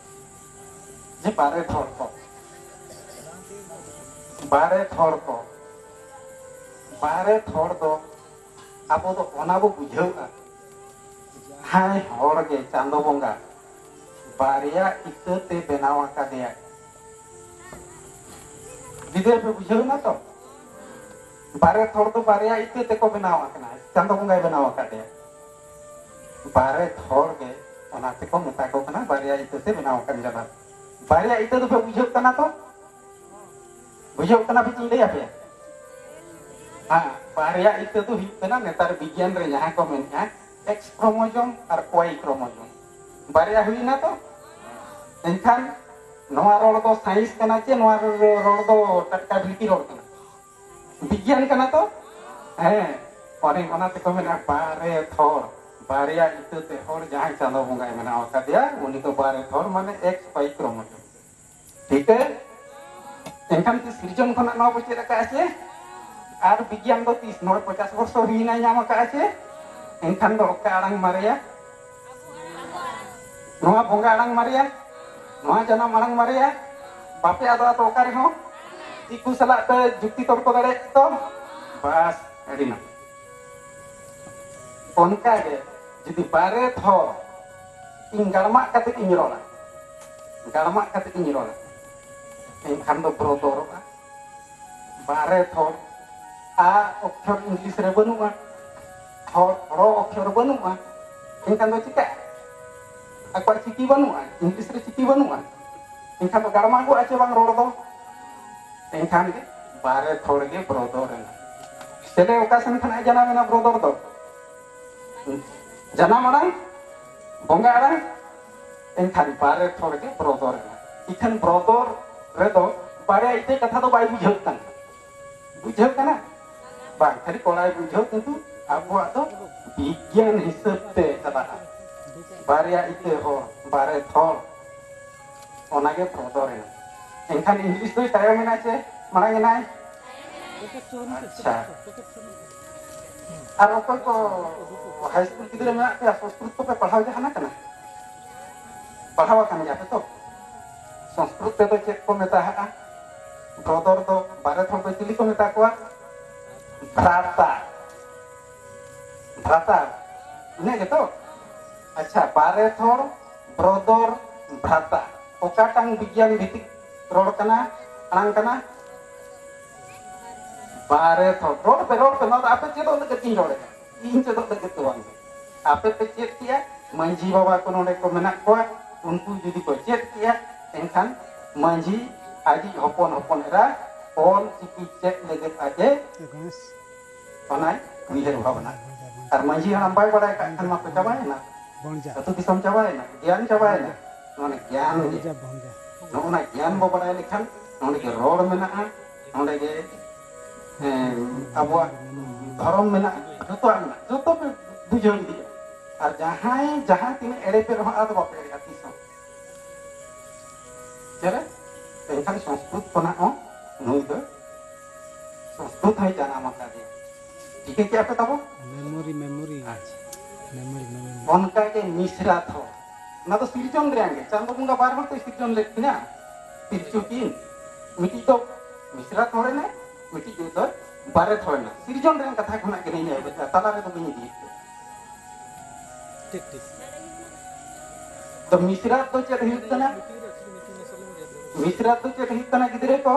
ᱡᱮ ᱵᱟᱨᱮ ᱦᱚᱲ ᱠᱚ ᱵᱟᱨᱮ ᱛᱷᱚᱲ ᱠᱚ, ᱵᱟᱨᱮ ᱛᱷᱚᱲ ᱫᱚ ᱟᱵᱚ ᱫᱚ ᱚᱱᱟ ᱵᱚ ᱵᱩᱡᱷᱟᱹᱣᱟ, ᱡᱟᱦᱟᱸᱭ ᱦᱚᱲ ᱜᱮ ᱪᱟᱸᱫᱚ ᱵᱚᱸᱜᱟ ᱵᱟᱨᱭᱟ ᱤᱛᱟᱹ ᱛᱮ ᱵᱮᱱᱟᱣ ᱟᱠᱟᱫᱮᱭᱟ᱾ ᱜᱤᱫᱽᱨᱟᱹ ᱯᱮ ᱵᱩᱡᱷᱟᱹᱣ ᱮᱱᱟ ᱛᱚ? ᱵᱟᱨᱮ ᱛᱷᱚᱲ ᱫᱚ ᱵᱟᱨᱭᱟ ᱤᱛᱟᱹ ᱛᱮᱠᱚ ᱵᱮᱱᱟᱣ ᱟᱠᱟᱱᱟ, ᱪᱟᱸᱫᱚ ᱵᱚᱸᱜᱟᱭ ᱵᱮᱱᱟᱣ ᱟᱠᱟᱫᱮᱭᱟ᱾ ᱵᱟᱨᱮ ᱛᱷᱚᱲ ᱜᱮ, ᱚᱱᱟ ᱛᱮᱠᱚ ᱢᱮᱛᱟ ᱠᱚ ᱠᱟᱱᱟ ᱵᱟᱨᱭᱟ ᱤᱛᱟᱹ ᱛᱮ ᱵᱮᱱᱟᱣ ᱟᱠᱟᱱ ᱡᱟᱱᱟᱢ᱾ ᱵᱟᱨᱭᱟ ᱤᱛᱟᱹ ᱫᱚᱯᱮ ᱵᱩᱡᱷᱟᱹᱜ ᱠᱟᱱᱟ ᱛᱚ? ᱵᱩᱡᱷᱟᱹᱜ ᱠᱟᱱᱟ ᱯᱮ ᱪᱮᱫ ᱤᱧ ᱞᱟᱹᱭ ᱟᱯᱮᱭᱟ? ᱦᱮᱸ, ᱵᱟᱨᱭᱟ ᱤᱛᱟᱹ ᱫᱚ ᱦᱩᱭᱩᱜ ᱠᱟᱱᱟ ᱱᱮᱛᱟᱨ ᱵᱤᱜᱽᱜᱟᱱ ᱨᱮ ᱡᱟᱦᱟᱸ ᱠᱚ ᱢᱮᱱᱮᱫᱼᱟ X ᱠᱨᱳᱢᱳᱡᱳᱢ ᱟᱨ Y ᱠᱨᱳᱢᱳᱡᱳᱢ᱾ ᱵᱟᱨᱭᱟ ᱦᱩᱭᱱᱟ ᱛᱚ? ᱮᱱᱠᱷᱟᱱ ᱱᱚᱣᱟ ᱨᱚᱲ ᱫᱚ ᱥᱟᱭᱮᱱᱥ ᱠᱟᱱᱟ ᱪᱮ ᱱᱚᱣᱟ ᱨᱚᱲ ᱫᱚ ᱴᱟᱴᱠᱟ ᱵᱷᱤᱲᱠᱤ ᱨᱚᱲ ᱠᱟᱱᱟ? ᱵᱤᱜᱽᱜᱟᱱ ᱠᱟᱱᱟ ᱛᱚ? ᱦᱮᱸ, ᱚᱱᱮ ᱚᱱᱟ ᱛᱮᱠᱚ ᱢᱮᱱᱟ ᱵᱟᱨᱮ ᱛᱷᱚᱲ, ᱵᱟᱨᱭᱟ ᱤᱛᱟᱹ ᱛᱮ ᱦᱚᱲ ᱡᱟᱦᱟᱸᱭ ᱪᱟᱸᱫᱚ ᱵᱚᱸᱜᱟᱭ ᱵᱮᱱᱟᱣ ᱟᱠᱟᱫᱮᱭᱟ, ᱩᱱᱤ ᱫᱚ ᱵᱟᱨᱮ ᱛᱷᱚᱲ, ᱢᱟᱱᱮ X Y ᱠᱨᱳᱢᱳᱡᱳᱢ᱾ ᱴᱷᱤᱠᱟᱹ? ᱮᱱᱠᱷᱟᱱ ᱠᱤ ᱥᱤᱨᱡᱚᱱ ᱠᱷᱚᱱᱟᱜ ᱱᱚᱣᱟ ᱵᱚ ᱪᱮᱫ ᱟᱠᱟᱫᱼᱟ ᱪᱮ? ᱟᱨ ᱵᱤᱜᱽᱜᱟᱱ ᱫᱚ ᱛᱤᱥ ᱱᱚᱣᱟ ᱯᱚᱪᱟᱥ ᱵᱚᱨᱥᱚ ᱦᱩᱭᱱᱟ ᱧᱟᱢ ᱟᱠᱟᱫᱼᱟ ᱪᱮ? ᱮᱱᱠᱷᱟᱱ ᱫᱚ ᱚᱠᱟ ᱟᱲᱟᱝ ᱢᱟᱨᱮᱭᱟ? ᱱᱚᱣᱟ ᱵᱚᱸᱜᱟ ᱟᱲᱟᱝ ᱢᱟᱨᱮᱭᱟ, ᱱᱚᱣᱟ ᱡᱟᱱᱟᱢ ᱟᱲᱟᱝ ᱢᱟᱨᱮᱭᱟ, ᱵᱟᱯᱮ ᱟᱫᱚᱜᱼᱟ ᱛᱚ ᱚᱠᱟ ᱨᱮᱦᱚᱸ᱾ ᱫᱤᱠᱩ ᱥᱟᱞᱟᱜ ᱯᱮ ᱡᱩᱠᱛᱤ ᱛᱚᱨᱠᱚ ᱫᱟᱲᱮᱭᱟᱜ ᱛᱚ? ᱵᱟᱥ, ᱟᱹᱰᱤ ᱱᱟᱯᱟᱭ᱾ ᱚᱱᱠᱟ ᱜᱮ ᱡᱩᱫᱤ ᱵᱟᱨᱮ ᱛᱷᱚᱲ ᱤᱧ ᱜᱟᱲᱢᱟᱜ ᱠᱟᱛᱮ ᱤᱧ ᱨᱚᱲᱟ, ᱜᱟᱲᱢᱟᱜ ᱠᱟᱛᱮ ᱤᱧ ᱨᱚᱲᱟ, ᱮᱱᱠᱷᱟᱱ ᱫᱚ ᱵᱨᱚᱫᱚᱨᱚᱜᱼᱟ᱾ ᱵᱟᱨᱮ ᱛᱷᱚᱲ ᱟ ᱚᱠᱠᱷᱚᱨ ᱤᱝᱞᱤᱥ ᱨᱮ ᱵᱟᱹᱱᱩᱜᱼᱟ, ᱦᱚ ᱨᱚ ᱚᱠᱠᱷᱚᱨ ᱵᱟᱹᱱᱩᱜᱼᱟ, ᱮᱱᱠᱷᱟᱱ ᱫᱚ ᱪᱤᱠᱟᱹᱜᱼᱟ? ᱟᱠᱚᱣᱟᱜ ᱪᱤᱠᱤ ᱵᱟᱹᱱᱩᱜᱼᱟ, ᱤᱝᱞᱤᱥ ᱨᱮ ᱪᱤᱠᱤ ᱵᱟᱹᱱᱩᱜᱼᱟ, ᱮᱱᱠᱷᱟᱱ ᱫᱚ ᱜᱟᱲᱢᱟᱜᱚᱜᱼᱟ ᱪᱮ ᱵᱟᱝ ᱨᱚᱲ ᱫᱚ? ᱮᱱᱠᱷᱟᱱ ᱜᱮ ᱵᱟᱨᱮ ᱛᱷᱚᱲ ᱜᱮ ᱵᱨᱚᱫᱚᱨ ᱮᱱᱟ᱾ ᱛᱮᱫᱚ ᱚᱠᱟ ᱥᱮᱱ ᱠᱷᱚᱱᱟᱜ ᱮ ᱡᱟᱱᱟᱢ ᱮᱱᱟ ᱵᱨᱚᱫᱚᱨ ᱫᱚ? ᱡᱟᱱᱟᱢ ᱟᱲᱟᱝ, ᱵᱚᱸᱜᱟ ᱟᱲᱟᱝ, ᱮᱱᱠᱷᱟᱱ ᱵᱟᱨᱮ ᱛᱷᱚᱲ ᱜᱮ ᱵᱨᱚᱫᱚᱨ ᱮᱱᱟ᱾ ᱤᱠᱷᱟᱹᱱ ᱵᱨᱚᱫᱚᱨ ᱨᱮᱫᱚ ᱵᱟᱨᱭᱟ ᱤᱛᱟᱹ ᱠᱟᱛᱷᱟ ᱫᱚ ᱵᱟᱭ ᱵᱩᱡᱷᱟᱹᱜ ᱠᱟᱱᱟ᱾ ᱵᱩᱡᱷᱟᱹᱜ ᱠᱟᱱᱟ? ᱵᱟᱝ, ᱠᱷᱟᱹᱞᱤ ᱠᱚᱲᱟᱭ ᱵᱩᱡᱷᱟᱹᱣ, ᱠᱤᱱᱛᱩ ᱟᱵᱚᱣᱟᱜ ᱫᱚ ᱵᱤᱜᱽᱜᱟᱱ ᱦᱤᱥᱟᱹᱵ ᱛᱮ ᱪᱟᱞᱟᱜᱼᱟ᱾ ᱵᱟᱨᱭᱟ ᱤᱛᱟᱹ ᱦᱚᱲ, ᱵᱟᱨᱮ ᱛᱷᱚᱲ, ᱚᱱᱟᱜᱮ ᱵᱨᱚᱫᱚᱨ ᱮᱱᱟ᱾ ᱮᱱᱠᱷᱟᱱ ᱤᱝᱞᱤᱥ ᱫᱚᱭ ᱛᱟᱭᱚᱢ ᱮᱱᱟ ᱪᱮ ᱢᱟᱲᱟᱝ ᱮᱱᱟᱭ? ᱟᱪᱪᱷᱟ᱾ ᱟᱨ ᱚᱠᱚᱭ ᱠᱚ ᱦᱟᱭ ᱥᱠᱩᱞ ᱜᱤᱫᱽᱨᱟᱹ ᱢᱮᱱᱟᱜ ᱯᱮᱭᱟ, ᱥᱚᱝᱥᱠᱨᱤᱛ ᱠᱚᱯᱮ ᱯᱟᱲᱦᱟᱣ ᱡᱟᱦᱟᱱᱟ ᱠᱟᱱᱟ? ᱯᱟᱲᱦᱟᱣ ᱟᱠᱟᱱ ᱜᱮᱭᱟ ᱯᱮ ᱛᱚ? ᱥᱚᱝᱥᱠᱨᱤᱛ ᱛᱮᱫᱚ ᱪᱮᱫ ᱠᱚ ᱢᱮᱛᱟᱜᱼᱟ? ᱵᱨᱚᱫᱚᱨ ᱫᱚ ᱵᱟᱨᱮᱛ ᱦᱚᱲ ᱫᱚ ᱪᱤᱞᱤ ᱠᱚ ᱢᱮᱛᱟ ᱠᱚᱣᱟ? ᱵᱷᱨᱟᱛᱟ᱾ ᱵᱷᱨᱟᱛᱟ, ᱤᱱᱟᱹ ᱜᱮᱛᱚ? ᱟᱪᱪᱷᱟ, ᱵᱟᱨᱮᱛ ᱦᱚᱲ, ᱵᱨᱚᱫᱚᱨ, ᱵᱷᱨᱟᱛᱟ, ᱚᱠᱟᱴᱟᱝ ᱵᱤᱜᱽᱭᱟᱱ ᱵᱷᱤᱛᱤᱠ ᱨᱚᱲ ᱠᱟᱱᱟ, ᱟᱲᱟᱝ ᱠᱟᱱᱟ? ᱵᱟᱨᱮᱛ ᱦᱚᱲ᱾ ᱨᱚᱲ ᱯᱮ, ᱨᱚᱲ ᱯᱮ, ᱱᱚᱣᱟ ᱫᱚ ᱟᱯᱮ ᱪᱮᱫᱚᱜ ᱞᱟᱹᱜᱤᱫ ᱤᱧ ᱨᱚᱲᱮᱫᱟ, ᱤᱧ ᱪᱮᱫᱚᱜ ᱞᱟᱹᱜᱤᱫ ᱫᱚ ᱵᱟᱝ᱾ ᱟᱯᱮ ᱯᱮ ᱪᱮᱫ ᱠᱮᱜᱼᱟ, ᱢᱟᱹᱡᱷᱤ ᱵᱟᱵᱟ ᱠᱚ ᱱᱚᱰᱮ ᱠᱚ ᱢᱮᱱᱟᱜ ᱠᱚᱣᱟ, ᱩᱱᱠᱩ ᱡᱩᱫᱤ ᱠᱚ ᱪᱮᱫ ᱠᱮᱜᱼᱟ, ᱮᱱᱠᱷᱟᱱ ᱢᱟᱹᱡᱷᱤ ᱟᱡᱤᱡ ᱦᱚᱯᱚᱱ ᱦᱚᱯᱚᱱ ᱮᱨᱟ ᱚᱞ ᱪᱤᱠᱤ ᱪᱮᱫ ᱞᱟᱹᱜᱤᱫ ᱟᱡ ᱮ ᱜᱚᱱᱮᱥ᱾ ᱚᱱᱟᱭ ᱩᱭᱦᱟᱹᱨ ᱵᱷᱟᱵᱽᱱᱟ᱾ ᱟᱨ ᱢᱟᱹᱡᱷᱤ ᱦᱟᱲᱟᱢ ᱵᱟᱭ ᱵᱟᱲᱟᱭ ᱠᱟᱜ ᱠᱷᱟᱱ ᱢᱟᱠᱚ ᱪᱟᱵᱟᱭᱮᱱᱟ᱾ ᱵᱚᱱᱡᱟ᱾ ᱟᱹᱛᱩ ᱫᱤᱥᱚᱢ ᱪᱟᱵᱟᱭᱮᱱᱟ, ᱜᱮᱭᱟᱱ ᱪᱟᱵᱟᱭᱮᱱᱟ᱾ ᱵᱚᱱᱡᱟ᱾ ᱱᱚᱣᱟ ᱜᱮᱭᱟᱱ ᱜᱮ᱾ ᱵᱚᱱᱡᱟ, ᱵᱚᱱᱡᱟ᱾ ᱱᱚᱜᱼᱚ ᱱᱟ ᱜᱮᱭᱟᱱ ᱵᱚ ᱵᱟᱲᱟᱭ ᱞᱮᱠᱷᱟᱱ ᱱᱚᱰᱮ ᱜᱮ ᱨᱚᱲ ᱢᱮᱱᱟᱜᱼᱟ, ᱱᱚᱰᱮ ᱜᱮ, ᱦᱮᱸ, ᱟᱵᱚᱣᱟᱜ ᱫᱷᱚᱨᱚᱢ ᱢᱮᱱᱟᱜᱼᱟ, ᱡᱚᱛᱚᱣᱟᱜ ᱢᱮᱱᱟᱜᱼᱟ, ᱡᱚᱛᱚ ᱯᱮ ᱵᱩᱡᱷᱟᱹᱣ ᱤᱫᱤᱭᱟ᱾ ᱟᱨ ᱡᱟᱦᱟᱸᱭ ᱡᱟᱦᱟᱸ ᱛᱤᱱᱟᱹᱜ ᱮᱲᱮ ᱯᱮ ᱨᱮᱦᱚᱸ ᱟᱫᱚ ᱵᱟᱯᱮ ᱮᱲᱮᱜᱼᱟ ᱛᱤᱥ ᱦᱚᱸ᱾ ᱪᱮᱫ ᱨᱮ? ᱮᱱᱠᱷᱟᱱ ᱥᱚᱝᱥᱠᱨᱩᱛ ᱠᱷᱚᱱᱟᱜ ᱦᱚᱸ ᱱᱩᱭ ᱫᱚ ᱥᱚᱝᱥᱠᱨᱩᱛ ᱦᱚᱸᱭ ᱡᱟᱱᱟᱢ ᱟᱠᱟᱫᱮᱭᱟ᱾ ᱴᱷᱤᱠᱟᱹ ᱠᱮᱜᱼᱟ ᱯᱮ ᱛᱟᱵᱚ? Memory, memory. ᱟᱪᱪᱷᱟ᱾ Memory, memory. ᱚᱱᱠᱟ ᱜᱮ ᱢᱤᱥᱨᱟ ᱛᱷᱚᱲ᱾ ᱚᱱᱟ ᱫᱚ ᱥᱤᱨᱡᱚᱱ ᱨᱮᱭᱟᱜ ᱜᱮ᱾ ᱪᱟᱸᱫᱚ ᱵᱚᱸᱜᱟ ᱵᱟᱨ ᱦᱚᱲ ᱛᱮ ᱥᱤᱨᱡᱚᱱ ᱞᱮᱫ ᱠᱤᱱᱟ᱾ ᱯᱤᱞᱪᱩ ᱠᱤᱱ᱾ ᱢᱤᱫᱴᱤᱡ ᱫᱚ ᱢᱤᱥᱨᱟ ᱛᱷᱚᱲ ᱮᱱᱟᱭ, ᱢᱤᱫᱴᱤᱡ ᱫᱚ ᱵᱟᱨᱮ ᱛᱷᱚᱲ ᱮᱱᱟ᱾ ᱥᱤᱨᱡᱚᱱ ᱨᱮᱭᱟᱜ ᱠᱟᱛᱷᱟ ᱠᱷᱚᱱᱟᱜ ᱜᱮ ᱤᱧ ᱮᱦᱚᱵ ᱮᱫᱟ᱾ ᱛᱟᱞᱟ ᱨᱮᱫᱚ ᱵᱟᱹᱧ ᱤᱫᱤᱭᱮᱫ ᱠᱚᱣᱟ᱾ ᱴᱷᱤᱠ, ᱴᱷᱤᱠ᱾ ᱛᱚ ᱢᱤᱥᱨᱟ ᱫᱚ ᱪᱮᱫ ᱦᱩᱭᱩᱜ ᱠᱟᱱᱟ? ᱢᱤᱥᱨᱟ ᱫᱚ ᱪᱮᱫ ᱦᱩᱭᱩᱜ ᱠᱟᱱᱟ ᱜᱤᱫᱽᱨᱟᱹ ᱠᱚ?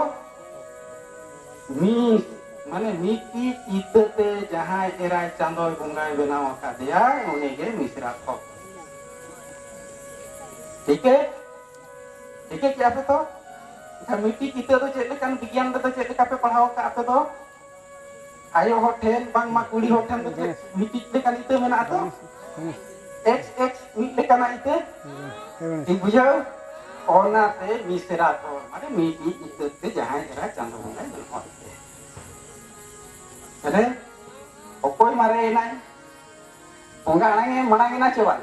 ᱢᱤᱥ, ᱢᱟᱱᱮ ᱢᱤᱫᱴᱤᱡ ᱤᱛᱟᱹ ᱛᱮ ᱡᱟᱦᱟᱸᱭ ᱮᱨᱟᱭ ᱪᱟᱸᱫᱚᱭ ᱵᱚᱸᱜᱟᱭ ᱵᱮᱱᱟᱣ ᱟᱠᱟᱫᱮᱭᱟ, ᱩᱱᱤ ᱜᱮ ᱢᱤᱥᱨᱟ ᱠᱚ᱾ ᱴᱷᱤᱠ ᱜᱮ? ᱴᱷᱤᱠᱟᱹ ᱠᱮᱜᱼᱟ ᱯᱮ ᱛᱚ? ᱮᱱᱠᱷᱟᱱ ᱢᱤᱫᱴᱤᱡ ᱤᱛᱟᱹ ᱫᱚ ᱪᱮᱫ ᱞᱮᱠᱟᱱ ᱵᱤᱜᱽᱭᱟᱱ ᱨᱮᱫᱚ ᱪᱮᱫ ᱞᱮᱠᱟ ᱯᱮ ᱯᱟᱲᱦᱟᱣ ᱟᱠᱟᱫ ᱟᱯᱮ ᱫᱚ? ᱟᱭᱳ ᱦᱚᱲ ᱴᱷᱮᱱ ᱵᱟᱝᱢᱟ ᱠᱩᱲᱤ ᱦᱚᱲ ᱴᱷᱮᱱ ᱫᱚ ᱪᱮᱫ ᱢᱤᱫᱴᱤᱡ ᱞᱮᱠᱟᱱ ᱤᱛᱟᱹ ᱢᱮᱱᱟᱜᱼᱟ ᱛᱚ? ᱮᱠᱥ ᱮᱠᱥ ᱢᱤᱫ ᱞᱮᱠᱟᱱᱟᱜ ᱤᱛᱟᱹ᱾ ᱴᱷᱤᱠ ᱵᱩᱡᱷᱟᱹᱣ? ᱚᱱᱟᱛᱮ ᱢᱤᱥᱨᱟ ᱫᱚ ᱢᱟᱱᱮ ᱢᱤᱫᱴᱤᱡ ᱤᱛᱟᱹ ᱛᱮ ᱡᱟᱦᱟᱸᱭ ᱮᱨᱟ ᱪᱟᱸᱫᱚ ᱵᱚᱸᱜᱟᱭ ᱵᱮᱱᱟᱣ ᱠᱮᱫᱮᱭᱟ᱾ ᱛᱟᱦᱞᱮ ᱚᱠᱚᱭ ᱢᱟᱨᱮ ᱮᱱᱟᱭ? ᱵᱚᱸᱜᱟ ᱟᱲᱟᱝ ᱮ ᱢᱟᱲᱟᱝ ᱮᱱᱟ ᱪᱮ ᱵᱟᱝ?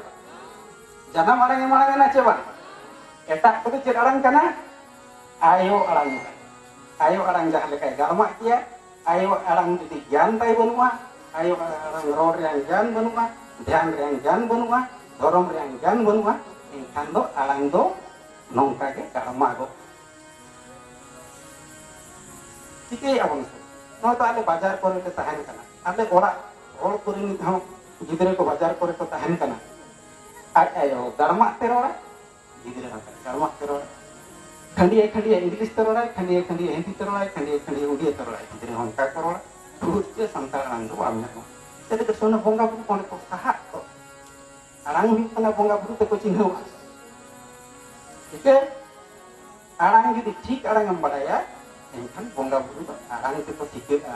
ᱡᱟᱱᱟᱢ ᱟᱲᱟᱝ ᱮ ᱢᱟᱲᱟᱝ ᱮᱱᱟ ᱪᱮ ᱵᱟᱝ? ᱮᱴᱟᱜ ᱠᱚᱫᱚ ᱪᱮᱫ ᱟᱲᱟᱝ ᱠᱟᱱᱟ? ᱟᱭᱳ ᱟᱲᱟᱝ ᱠᱟᱱᱟ᱾ ᱟᱭᱳ ᱟᱲᱟᱝ ᱡᱟᱦᱟᱸ ᱞᱮᱠᱟᱭ ᱜᱟᱲᱢᱟᱜ ᱠᱮᱭᱟ, ᱟᱭᱳ ᱟᱲᱟᱝ ᱡᱩᱫᱤ ᱜᱮᱭᱟᱱ ᱛᱟᱭ ᱵᱟᱹᱱᱩᱜᱼᱟ, ᱟᱭᱳ ᱟᱲᱟᱝ ᱨᱚᱲ ᱨᱮᱭᱟᱜ ᱜᱮᱭᱟᱱ ᱵᱟᱹᱱᱩᱜᱼᱟ, ᱫᱷᱮᱭᱟᱱ ᱨᱮᱭᱟᱜ ᱜᱮᱭᱟᱱ ᱵᱟᱹᱱᱩᱜᱼᱟ, ᱫᱷᱚᱨᱚᱢ ᱨᱮᱭᱟᱜ ᱜᱮᱭᱟᱱ ᱵᱟᱹᱱᱩᱜᱼᱟ, ᱮᱱᱠᱷᱟᱱ ᱫᱚ ᱟᱲᱟᱝ ᱫᱚ ᱱᱚᱝᱠᱟ ᱜᱮ ᱜᱟᱲᱢᱟᱜᱚᱜ᱾ ᱪᱤᱠᱟᱹᱭᱮᱫᱼᱟ ᱵᱚᱱ ᱥᱮ? ᱱᱚᱣᱟ ᱫᱚ ᱟᱞᱮ ᱵᱟᱡᱟᱨ ᱠᱚᱨᱮ ᱞᱮ ᱛᱟᱦᱮᱱ ᱠᱟᱱᱟ, ᱟᱞᱮ ᱚᱲᱟᱜ ᱦᱚᱲ ᱠᱚᱨᱮᱱᱤᱡ ᱦᱚᱸ ᱜᱤᱫᱽᱨᱟᱹ ᱠᱚ ᱵᱟᱡᱟᱨ ᱠᱚᱨᱮ ᱠᱚ ᱛᱟᱦᱮᱱ ᱠᱟᱱᱟ᱾ ᱟᱡ ᱟᱭᱳ ᱜᱟᱲᱢᱟᱜ ᱛᱮ ᱨᱚᱲᱟᱭ, ᱜᱤᱫᱽᱨᱟᱹ ᱦᱚᱸ ᱜᱟᱲᱢᱟᱜ ᱛᱮ ᱨᱚᱲᱟᱭ᱾ ᱠᱷᱟᱹᱱᱰᱤᱭᱟᱹ ᱠᱷᱟᱹᱱᱰᱤᱭᱟᱹ ᱤᱝᱞᱤᱥ ᱛᱮ ᱨᱚᱲᱟᱭ, ᱠᱷᱟᱹᱱᱰᱤᱭᱟᱹ ᱠᱷᱟᱹᱱᱰᱤᱭᱟᱹ ᱦᱤᱱᱫᱤ ᱛᱮ ᱨᱚᱲᱟᱭ, ᱠᱷᱟᱹᱱᱰᱤᱭᱟᱹ ᱠᱷᱟᱹᱱᱰᱤᱭᱟᱹ ᱩᱲᱤᱭᱟᱹ ᱛᱮ ᱨᱚᱲᱟᱭ, ᱜᱤᱫᱽᱨᱟᱹ ᱦᱚᱸ ᱚᱱᱠᱟ ᱠᱚ ᱨᱚᱲᱟ᱾ ᱴᱷᱩᱨ ᱪᱮ ᱥᱟᱱᱛᱟᱲ ᱟᱲᱟᱝ ᱫᱚ ᱵᱟᱢ ᱧᱟᱢᱟ᱾ ᱪᱮᱫ ᱞᱟᱹᱜᱤᱫ ᱥᱚᱱᱟ ᱵᱚᱸᱜᱟ ᱵᱩᱨᱩ ᱠᱚ ᱚᱸᱰᱮ ᱠᱚ ᱥᱟᱦᱟᱜ ᱠᱚ᱾ ᱟᱲᱟᱝ ᱦᱩᱭᱩᱜ ᱠᱟᱱᱟ ᱵᱚᱸᱜᱟ ᱵᱩᱨᱩ ᱛᱮᱠᱚ ᱪᱤᱱᱦᱟᱹᱣᱟ᱾ ᱴᱷᱤᱠᱟᱹ? ᱟᱲᱟᱝ ᱡᱩᱫᱤ ᱴᱷᱤᱠ ᱟᱲᱟᱝ ᱮᱢ ᱵᱟᱲᱟᱭᱟ, ᱮᱱᱠᱷᱟᱱ ᱵᱚᱸᱜᱟ ᱵᱩᱨᱩ ᱫᱚ ᱟᱲᱟᱝ ᱛᱮᱠᱚ ᱴᱷᱤᱠᱟᱹᱜᱼᱟ᱾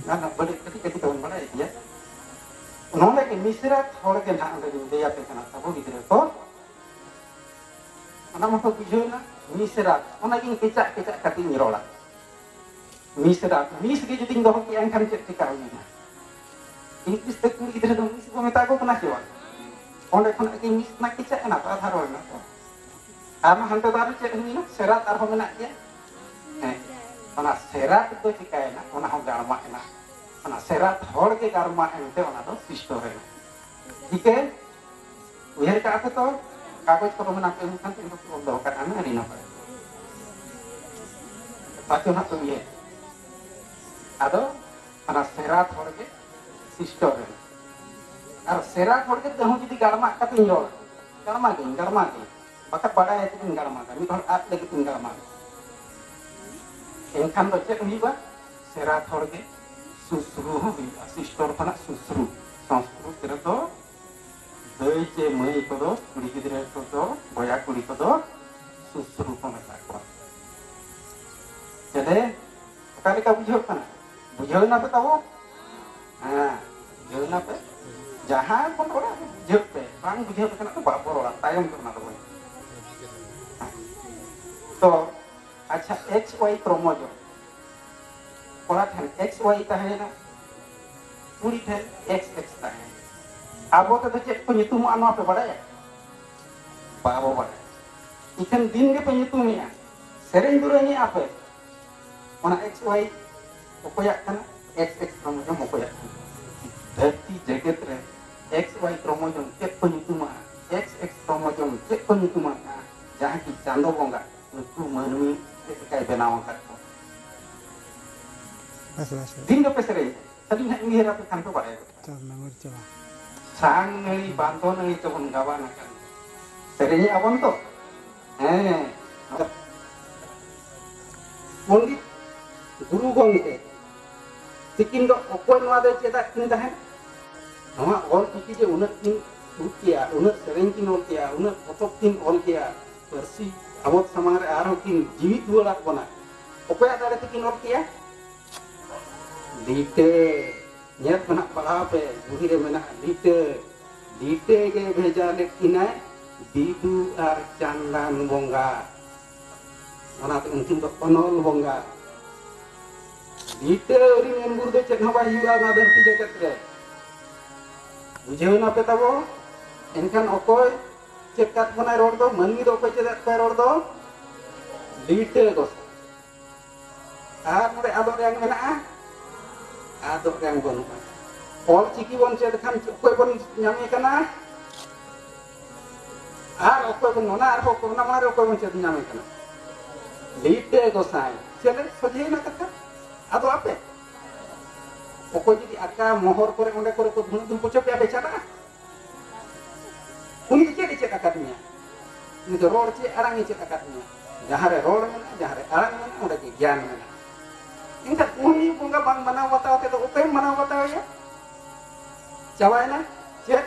ᱚᱱᱟ ᱫᱚ ᱵᱟᱹᱲᱤᱡ ᱠᱟᱹᱴᱤᱡ ᱠᱟᱹᱴᱤᱡ ᱛᱮᱵᱚᱱ ᱵᱟᱲᱟᱭ ᱜᱮᱭᱟ᱾ ᱱᱚᱰᱮ ᱜᱮ ᱢᱤᱥᱨᱟᱛ ᱦᱚᱲ ᱜᱮ ᱱᱟᱦᱟᱜ ᱚᱸᱰᱮ ᱞᱤᱧ ᱞᱟᱹᱭ ᱟᱯᱮ ᱠᱟᱱᱟ, ᱛᱟᱵᱚ ᱜᱤᱫᱽᱨᱟᱹ ᱠᱚ᱾ ᱚᱱᱟ ᱢᱟᱠᱚ ᱵᱩᱡᱷᱟᱹᱣ ᱮᱱᱟ, ᱢᱤᱥᱨᱟᱛ᱾ ᱚᱱᱟᱜᱤᱧ ᱠᱮᱪᱟᱜ ᱠᱮᱪᱟᱜ ᱠᱟᱛᱮᱧ ᱨᱚᱲᱟ᱾ ᱢᱤᱥᱨᱟᱛ, ᱢᱤᱥ ᱜᱮ ᱡᱩᱫᱤᱧ ᱫᱚᱦᱚ ᱠᱮᱭᱟ, ᱮᱱᱠᱷᱟᱱ ᱪᱮᱫ ᱪᱤᱠᱟ ᱦᱩᱭᱱᱟ? ᱤᱝᱞᱤᱥ ᱛᱮ ᱠᱩᱲᱤ ᱜᱤᱫᱽᱨᱟᱹ ᱫᱚ ᱢᱤᱥ ᱠᱚ ᱢᱮᱛᱟ ᱠᱚ ᱠᱟᱱᱟ ᱥᱮ ᱵᱟᱝ? ᱚᱸᱰᱮ ᱠᱷᱚᱱᱟᱜ ᱜᱮ ᱢᱤᱥ ᱨᱮᱱᱟᱜ ᱠᱮᱪᱟᱜ ᱮᱱᱟ ᱛᱚ, ᱟᱫᱷᱟ ᱨᱚᱲ ᱮᱱᱟ ᱛᱚ᱾ ᱟᱨ ᱦᱟᱱᱛᱮ ᱫᱚ ᱟᱨᱚ ᱪᱮᱫ ᱦᱩᱭᱱᱟ? ᱥᱮᱨᱟᱛ ᱟᱨᱦᱚᱸ ᱢᱮᱱᱟᱜ ᱜᱮᱭᱟ᱾ ᱦᱮᱸ, ᱚᱱᱟ ᱥᱮᱨᱟᱛ ᱫᱚ ᱪᱤᱠᱟᱭᱮᱱᱟ? ᱚᱱᱟ ᱦᱚᱸ ᱜᱟᱲᱢᱟᱜ ᱮᱱᱟ᱾ ᱚᱱᱟ ᱥᱮᱨᱟᱛ ᱦᱚᱲ ᱜᱮ ᱜᱟᱲᱢᱟᱜ ᱮᱱᱛᱮ ᱚᱱᱟ ᱫᱚ ᱥᱤᱥᱴᱚᱨ ᱮᱱᱟ᱾ ᱴᱷᱤᱠᱟᱹ? ᱩᱭᱦᱟᱹᱨ ᱠᱟᱜᱼᱟ ᱯᱮ ᱛᱚ? ᱠᱟᱜᱚᱡᱽ ᱠᱚᱫᱚ ᱢᱮᱱᱟᱜ ᱯᱮ ᱮᱱᱠᱷᱟᱱ ᱛᱮᱦᱮᱧ ᱫᱚ ᱚᱞ ᱫᱚᱦᱚ ᱠᱟᱜ ᱠᱟᱱᱟ, ᱟᱹᱰᱤ ᱱᱟᱯᱟᱭ᱾ ᱵᱟᱪᱚ ᱱᱟᱜ ᱯᱮ ᱩᱭᱦᱟᱹᱨ᱾ ᱟᱫᱚ ᱚᱱᱟ ᱥᱮᱨᱟᱛ ᱦᱚᱲ ᱜᱮ ᱥᱤᱥᱴᱚᱨ ᱮᱱᱟ᱾ ᱟᱨ ᱥᱮᱨᱟᱛ ᱦᱚᱲ ᱜᱮ ᱛᱮᱦᱚᱸ ᱡᱩᱫᱤ ᱜᱟᱲᱢᱟᱜ ᱠᱟᱛᱮᱧ ᱨᱚᱲᱟ, ᱜᱟᱲᱢᱟᱜᱟᱹᱧ, ᱜᱟᱲᱢᱟᱜᱟᱹᱧ᱾ ᱵᱟᱠᱷᱟᱡ ᱵᱟᱲᱟᱭᱟ ᱪᱮᱫ ᱤᱧ ᱜᱟᱲᱢᱟᱜᱟ, ᱢᱤᱫ ᱦᱚᱲ ᱟᱫ ᱞᱟᱹᱜᱤᱫ ᱤᱧ ᱜᱟᱲᱢᱟᱜᱟ᱾ ᱮᱱᱠᱷᱟᱱ ᱫᱚ ᱪᱮᱫ ᱦᱩᱭᱩᱜᱼᱟ? ᱥᱮᱨᱟᱛ ᱦᱚᱲ ᱜᱮ ᱥᱩᱥᱨᱩ ᱦᱚᱸ ᱦᱩᱭᱩᱜᱼᱟ᱾ ᱥᱤᱥᱴᱚᱨ ᱠᱷᱚᱱᱟᱜ ᱥᱩᱥᱨᱩ᱾ ᱥᱚᱝᱥᱠᱨᱩᱛ ᱨᱮᱫᱚ ᱫᱟᱹᱭ ᱪᱮ ᱢᱟᱹᱭ ᱠᱚᱫᱚ, ᱠᱩᱲᱤ ᱜᱤᱫᱽᱨᱟᱹ ᱠᱚᱫᱚ, ᱵᱚᱭᱦᱟ ᱠᱩᱲᱤ ᱠᱚᱫᱚ ᱥᱩᱥᱨᱩ ᱠᱚ ᱢᱮᱛᱟ ᱠᱚᱣᱟ᱾ ᱪᱮᱫᱮ? ᱚᱠᱟ ᱞᱮᱠᱟ ᱵᱩᱡᱷᱟᱹᱜ ᱠᱟᱱᱟ? ᱵᱩᱡᱷᱟᱹᱣ ᱮᱱᱟ ᱯᱮ ᱛᱟᱵᱚ? ᱦᱮᱸ, ᱵᱩᱡᱷᱟᱹᱣ ᱮᱱᱟ ᱯᱮ? ᱡᱟᱦᱟᱸ ᱵᱚᱱ ᱨᱚᱲᱟ, ᱵᱩᱡᱷᱟᱹᱜ ᱯᱮ᱾ ᱵᱟᱝ ᱵᱩᱡᱷᱟᱹᱣ ᱞᱮᱠᱷᱟᱱ ᱫᱚ ᱵᱟᱵᱚ ᱨᱚᱲᱟ, ᱛᱟᱭᱚᱢ ᱛᱮ ᱚᱱᱟ ᱫᱚᱵᱚᱱ᱾ ᱛᱚ, ᱟᱪᱪᱷᱟ, ᱮᱠᱥ ᱳᱣᱟᱭ ᱠᱨᱳᱢᱳᱡᱳᱢ᱾ ᱠᱚᱲᱟ ᱴᱷᱮᱱ ᱮᱠᱥ ᱳᱣᱟᱭ ᱛᱟᱦᱮᱸᱭᱮᱱᱟ, ᱠᱩᱲᱤ ᱴᱷᱮᱱ ᱮᱠᱥ ᱮᱠᱥ ᱛᱟᱦᱮᱸᱭᱮᱱᱟ᱾ ᱟᱵᱚ ᱛᱮᱫᱚ ᱪᱮᱫ ᱠᱚ ᱧᱩᱛᱩᱢᱚᱜᱼᱟ, ᱱᱚᱣᱟ ᱯᱮ ᱵᱟᱲᱟᱭᱟ? ᱵᱟᱵᱚ ᱵᱟᱲᱟᱭᱟ᱾ ᱤᱠᱷᱟᱹᱱ ᱫᱤᱱ ᱜᱮᱯᱮ ᱧᱩᱛᱩᱢᱮᱜᱼᱟ, ᱥᱮᱨᱮᱧ ᱫᱩᱨᱟᱹᱝᱮᱜᱼᱟ ᱯᱮ᱾ ᱚᱱᱟ ᱮᱠᱥ ᱳᱣᱟᱭ ᱚᱠᱚᱭᱟᱜ ᱠᱟᱱᱟ? ᱮᱠᱥ ᱮᱠᱥ ᱠᱨᱳᱢᱳᱡᱳᱢ ᱚᱠᱚᱭᱟᱜ ᱠᱟᱱᱟ? ᱫᱷᱟᱹᱨᱛᱤ ᱡᱮᱜᱮᱛ ᱨᱮ ᱮᱠᱥ ᱳᱣᱟᱭ ᱠᱨᱳᱢᱳᱡᱳᱢ ᱪᱮᱫ ᱠᱚ ᱧᱩᱛᱩᱢᱟᱜᱼᱟ? ᱮᱠᱥ ᱮᱠᱥ ᱠᱨᱳᱢᱳᱡᱳᱢ ᱪᱮᱫ ᱠᱚ ᱧᱩᱛᱩᱢᱟᱜᱼᱟ? ᱡᱟᱦᱟᱸ ᱠᱤ ᱪᱟᱸᱫᱚ ᱵᱚᱸᱜᱟ ᱱᱩᱠᱩ ᱢᱟᱹᱱᱢᱤ ᱪᱮᱫ ᱞᱮᱠᱟᱭ ᱵᱮᱱᱟᱣ ᱟᱠᱟᱫ ᱠᱚ᱾ ᱵᱮᱥ, ᱵᱮᱥ, ᱵᱮᱥ᱾ ᱫᱤᱱ ᱫᱚᱯᱮ ᱥᱮᱨᱮᱧ, ᱥᱟᱹᱨᱤ ᱱᱟᱦᱟᱜ ᱤᱧ ᱩᱭᱦᱟᱹᱨ ᱟᱯᱮ ᱠᱷᱟᱱ ᱯᱮ ᱵᱟᱲᱟᱭ ᱜᱚᱫᱟ᱾ ᱪᱚᱞ, ᱢᱮᱢᱳᱨᱤ ᱪᱟᱵᱟ᱾ ᱥᱟᱝ ᱱᱟᱹᱲᱤ ᱵᱟᱸᱫᱚ ᱱᱟᱹᱲᱤ ᱛᱮᱵᱚᱱ ᱜᱟᱵᱟᱱ ᱟᱠᱟᱱ᱾ ᱥᱮᱨᱮᱧᱮᱜᱼᱟ ᱵᱚᱱ ᱛᱚ? ᱦᱮᱸ᱾ ᱯᱚᱱᱰᱤᱛ ᱜᱩᱨᱩ ᱜᱚᱢᱠᱮ ᱛᱤᱠᱤᱱ ᱫᱚ ᱚᱠᱚᱭ ᱱᱚᱣᱟ ᱫᱚᱭ ᱪᱮᱫᱟᱜ ᱠᱤᱱ ᱛᱟᱦᱮᱸᱫ? ᱱᱚᱣᱟ ᱚᱞ ᱪᱤᱠᱤ ᱡᱮ ᱩᱱᱟᱹᱜ ᱠᱤᱱ ᱛᱩᱫ ᱠᱮᱜᱼᱟ, ᱩᱱᱟᱹᱜ ᱥᱮᱨᱮᱧ ᱠᱤᱱ ᱚᱞ ᱠᱮᱜᱼᱟ, ᱩᱱᱟᱹᱜ ᱯᱚᱛᱚᱵ ᱠᱤᱱ ᱚᱞ ᱠᱮᱜᱼᱟ, ᱯᱟᱹᱨᱥᱤ ᱟᱵᱚ ᱥᱟᱢᱟᱝ ᱨᱮ ᱟᱨᱦᱚᱸ ᱠᱤᱱ ᱡᱤᱣᱤᱫ ᱨᱩᱣᱟᱹᱲᱟᱫ ᱵᱚᱱᱟ᱾ ᱚᱠᱚᱭᱟᱜ ᱫᱟᱲᱮ ᱛᱮᱠᱤᱱ ᱚᱞ ᱠᱮᱜᱼᱟ? ᱞᱤᱴᱟᱹ᱾ ᱧᱮᱞ ᱠᱚ ᱱᱟᱜ ᱯᱟᱲᱦᱟᱣ ᱯᱮ, ᱵᱩᱦᱤ ᱨᱮ ᱢᱮᱱᱟᱜᱼᱟ, ᱞᱤᱴᱟᱹ᱾ ᱞᱤᱴᱟᱹ ᱜᱮ ᱵᱷᱮᱡᱟ ᱞᱮᱫ ᱠᱤᱱᱟᱭ ᱵᱤᱫᱩ ᱟᱨ ᱪᱟᱸᱫᱟᱱ ᱵᱚᱸᱜᱟ᱾ ᱚᱱᱟᱛᱮ ᱩᱱᱠᱤᱱ ᱫᱚ ᱚᱱᱚᱞ ᱵᱚᱸᱜᱟ᱾ ᱞᱤᱴᱟᱹ ᱟᱹᱣᱨᱤ ᱢᱮᱱ ᱵᱷᱳᱨ ᱫᱚ ᱪᱮᱫ ᱦᱚᱸ ᱵᱟᱭ ᱦᱩᱭᱩᱜᱼᱟ ᱱᱚᱣᱟ ᱫᱷᱟᱹᱨᱛᱤ ᱡᱮᱜᱮᱛ ᱨᱮ᱾ ᱵᱩᱡᱷᱟᱹᱣ ᱱᱟᱯᱮ ᱛᱟᱵᱚ? ᱮᱱᱠᱷᱟᱱ ᱚᱠᱚᱭ ᱪᱮᱫ ᱠᱟᱫ ᱵᱚᱱᱟᱭ ᱨᱚᱲ ᱫᱚ? ᱢᱟᱹᱱᱢᱤ ᱫᱚ ᱚᱠᱚᱭ ᱪᱮᱫ ᱟᱫ ᱠᱚᱣᱟᱭ ᱨᱚᱲ ᱫᱚ? ᱞᱤᱴᱟᱹ ᱜᱚᱸᱥᱟᱭ᱾ ᱟᱨ ᱱᱚᱰᱮ ᱟᱫᱚᱜ ᱨᱮᱭᱟᱝ ᱢᱮᱱᱟᱜᱼᱟ? ᱟᱫᱚᱜ ᱨᱮᱭᱟᱝ ᱵᱟᱹᱱᱩᱜᱼᱟ᱾ ᱚᱞ ᱪᱤᱠᱤ ᱵᱚᱱ ᱪᱮᱫ ᱠᱷᱟᱱ ᱚᱠᱚᱭ ᱵᱚᱱ ᱧᱟᱢᱮ ᱠᱟᱱᱟ? ᱟᱨ ᱚᱠᱚᱭ ᱵᱚᱱ, ᱚᱱᱟ ᱟᱨᱦᱚᱸ ᱚᱱᱟ ᱢᱟᱲᱟᱝ ᱨᱮ ᱚᱠᱚᱭ ᱵᱚᱱ ᱪᱮᱫ ᱧᱟᱢᱮ ᱠᱟᱱᱟ? ᱞᱤᱴᱟᱹ ᱜᱚᱸᱥᱟᱭ᱾ ᱪᱮᱫ ᱥᱚᱡᱷᱮᱭᱮᱱᱟ ᱠᱟᱛᱷᱟ? ᱟᱫᱚ ᱟᱯᱮ ᱚᱠᱚᱭ ᱡᱩᱫᱤ ᱟᱠᱟ ᱢᱚᱦᱚᱨ ᱠᱚᱨᱮ, ᱚᱸᱰᱮ ᱠᱚᱨᱮ ᱠᱚ ᱫᱷᱩᱬᱟᱹ ᱫᱷᱩᱢᱯᱩ ᱪᱚ ᱯᱮᱭᱟ, ᱯᱮ ᱪᱟᱞᱟᱜᱼᱟ? ᱩᱱᱤ ᱫᱚ ᱪᱮᱫ ᱮ ᱪᱮᱫ ᱟᱠᱟᱫ ᱢᱮᱭᱟ? ᱩᱱᱤ ᱫᱚ ᱨᱚᱲ ᱪᱮᱫ ᱟᱲᱟᱝ ᱮ ᱪᱮᱫ ᱟᱠᱟᱫ ᱢᱮᱭᱟ? ᱡᱟᱦᱟᱸ ᱨᱮ ᱨᱚᱲ ᱢᱮᱱᱟᱜᱼᱟ, ᱡᱟᱦᱟᱸ ᱨᱮ ᱟᱲᱟᱝ ᱢᱮᱱᱟᱜᱼᱟ, ᱚᱸᱰᱮ ᱜᱮ ᱜᱮᱭᱟᱱ ᱢᱮᱱᱟᱜᱼᱟ᱾ ᱮᱱᱠᱷᱟᱱ ᱩᱱᱤ ᱵᱚᱸᱜᱟ ᱵᱟᱝ ᱢᱟᱱᱟᱣ ᱵᱟᱛᱟᱣ ᱛᱮᱫᱚ ᱚᱠᱚᱭᱮᱢ ᱢᱟᱱᱟᱣ ᱵᱟᱛᱟᱣᱮᱭᱟ? ᱪᱟᱵᱟᱭᱮᱱᱟ᱾ ᱪᱮᱫ?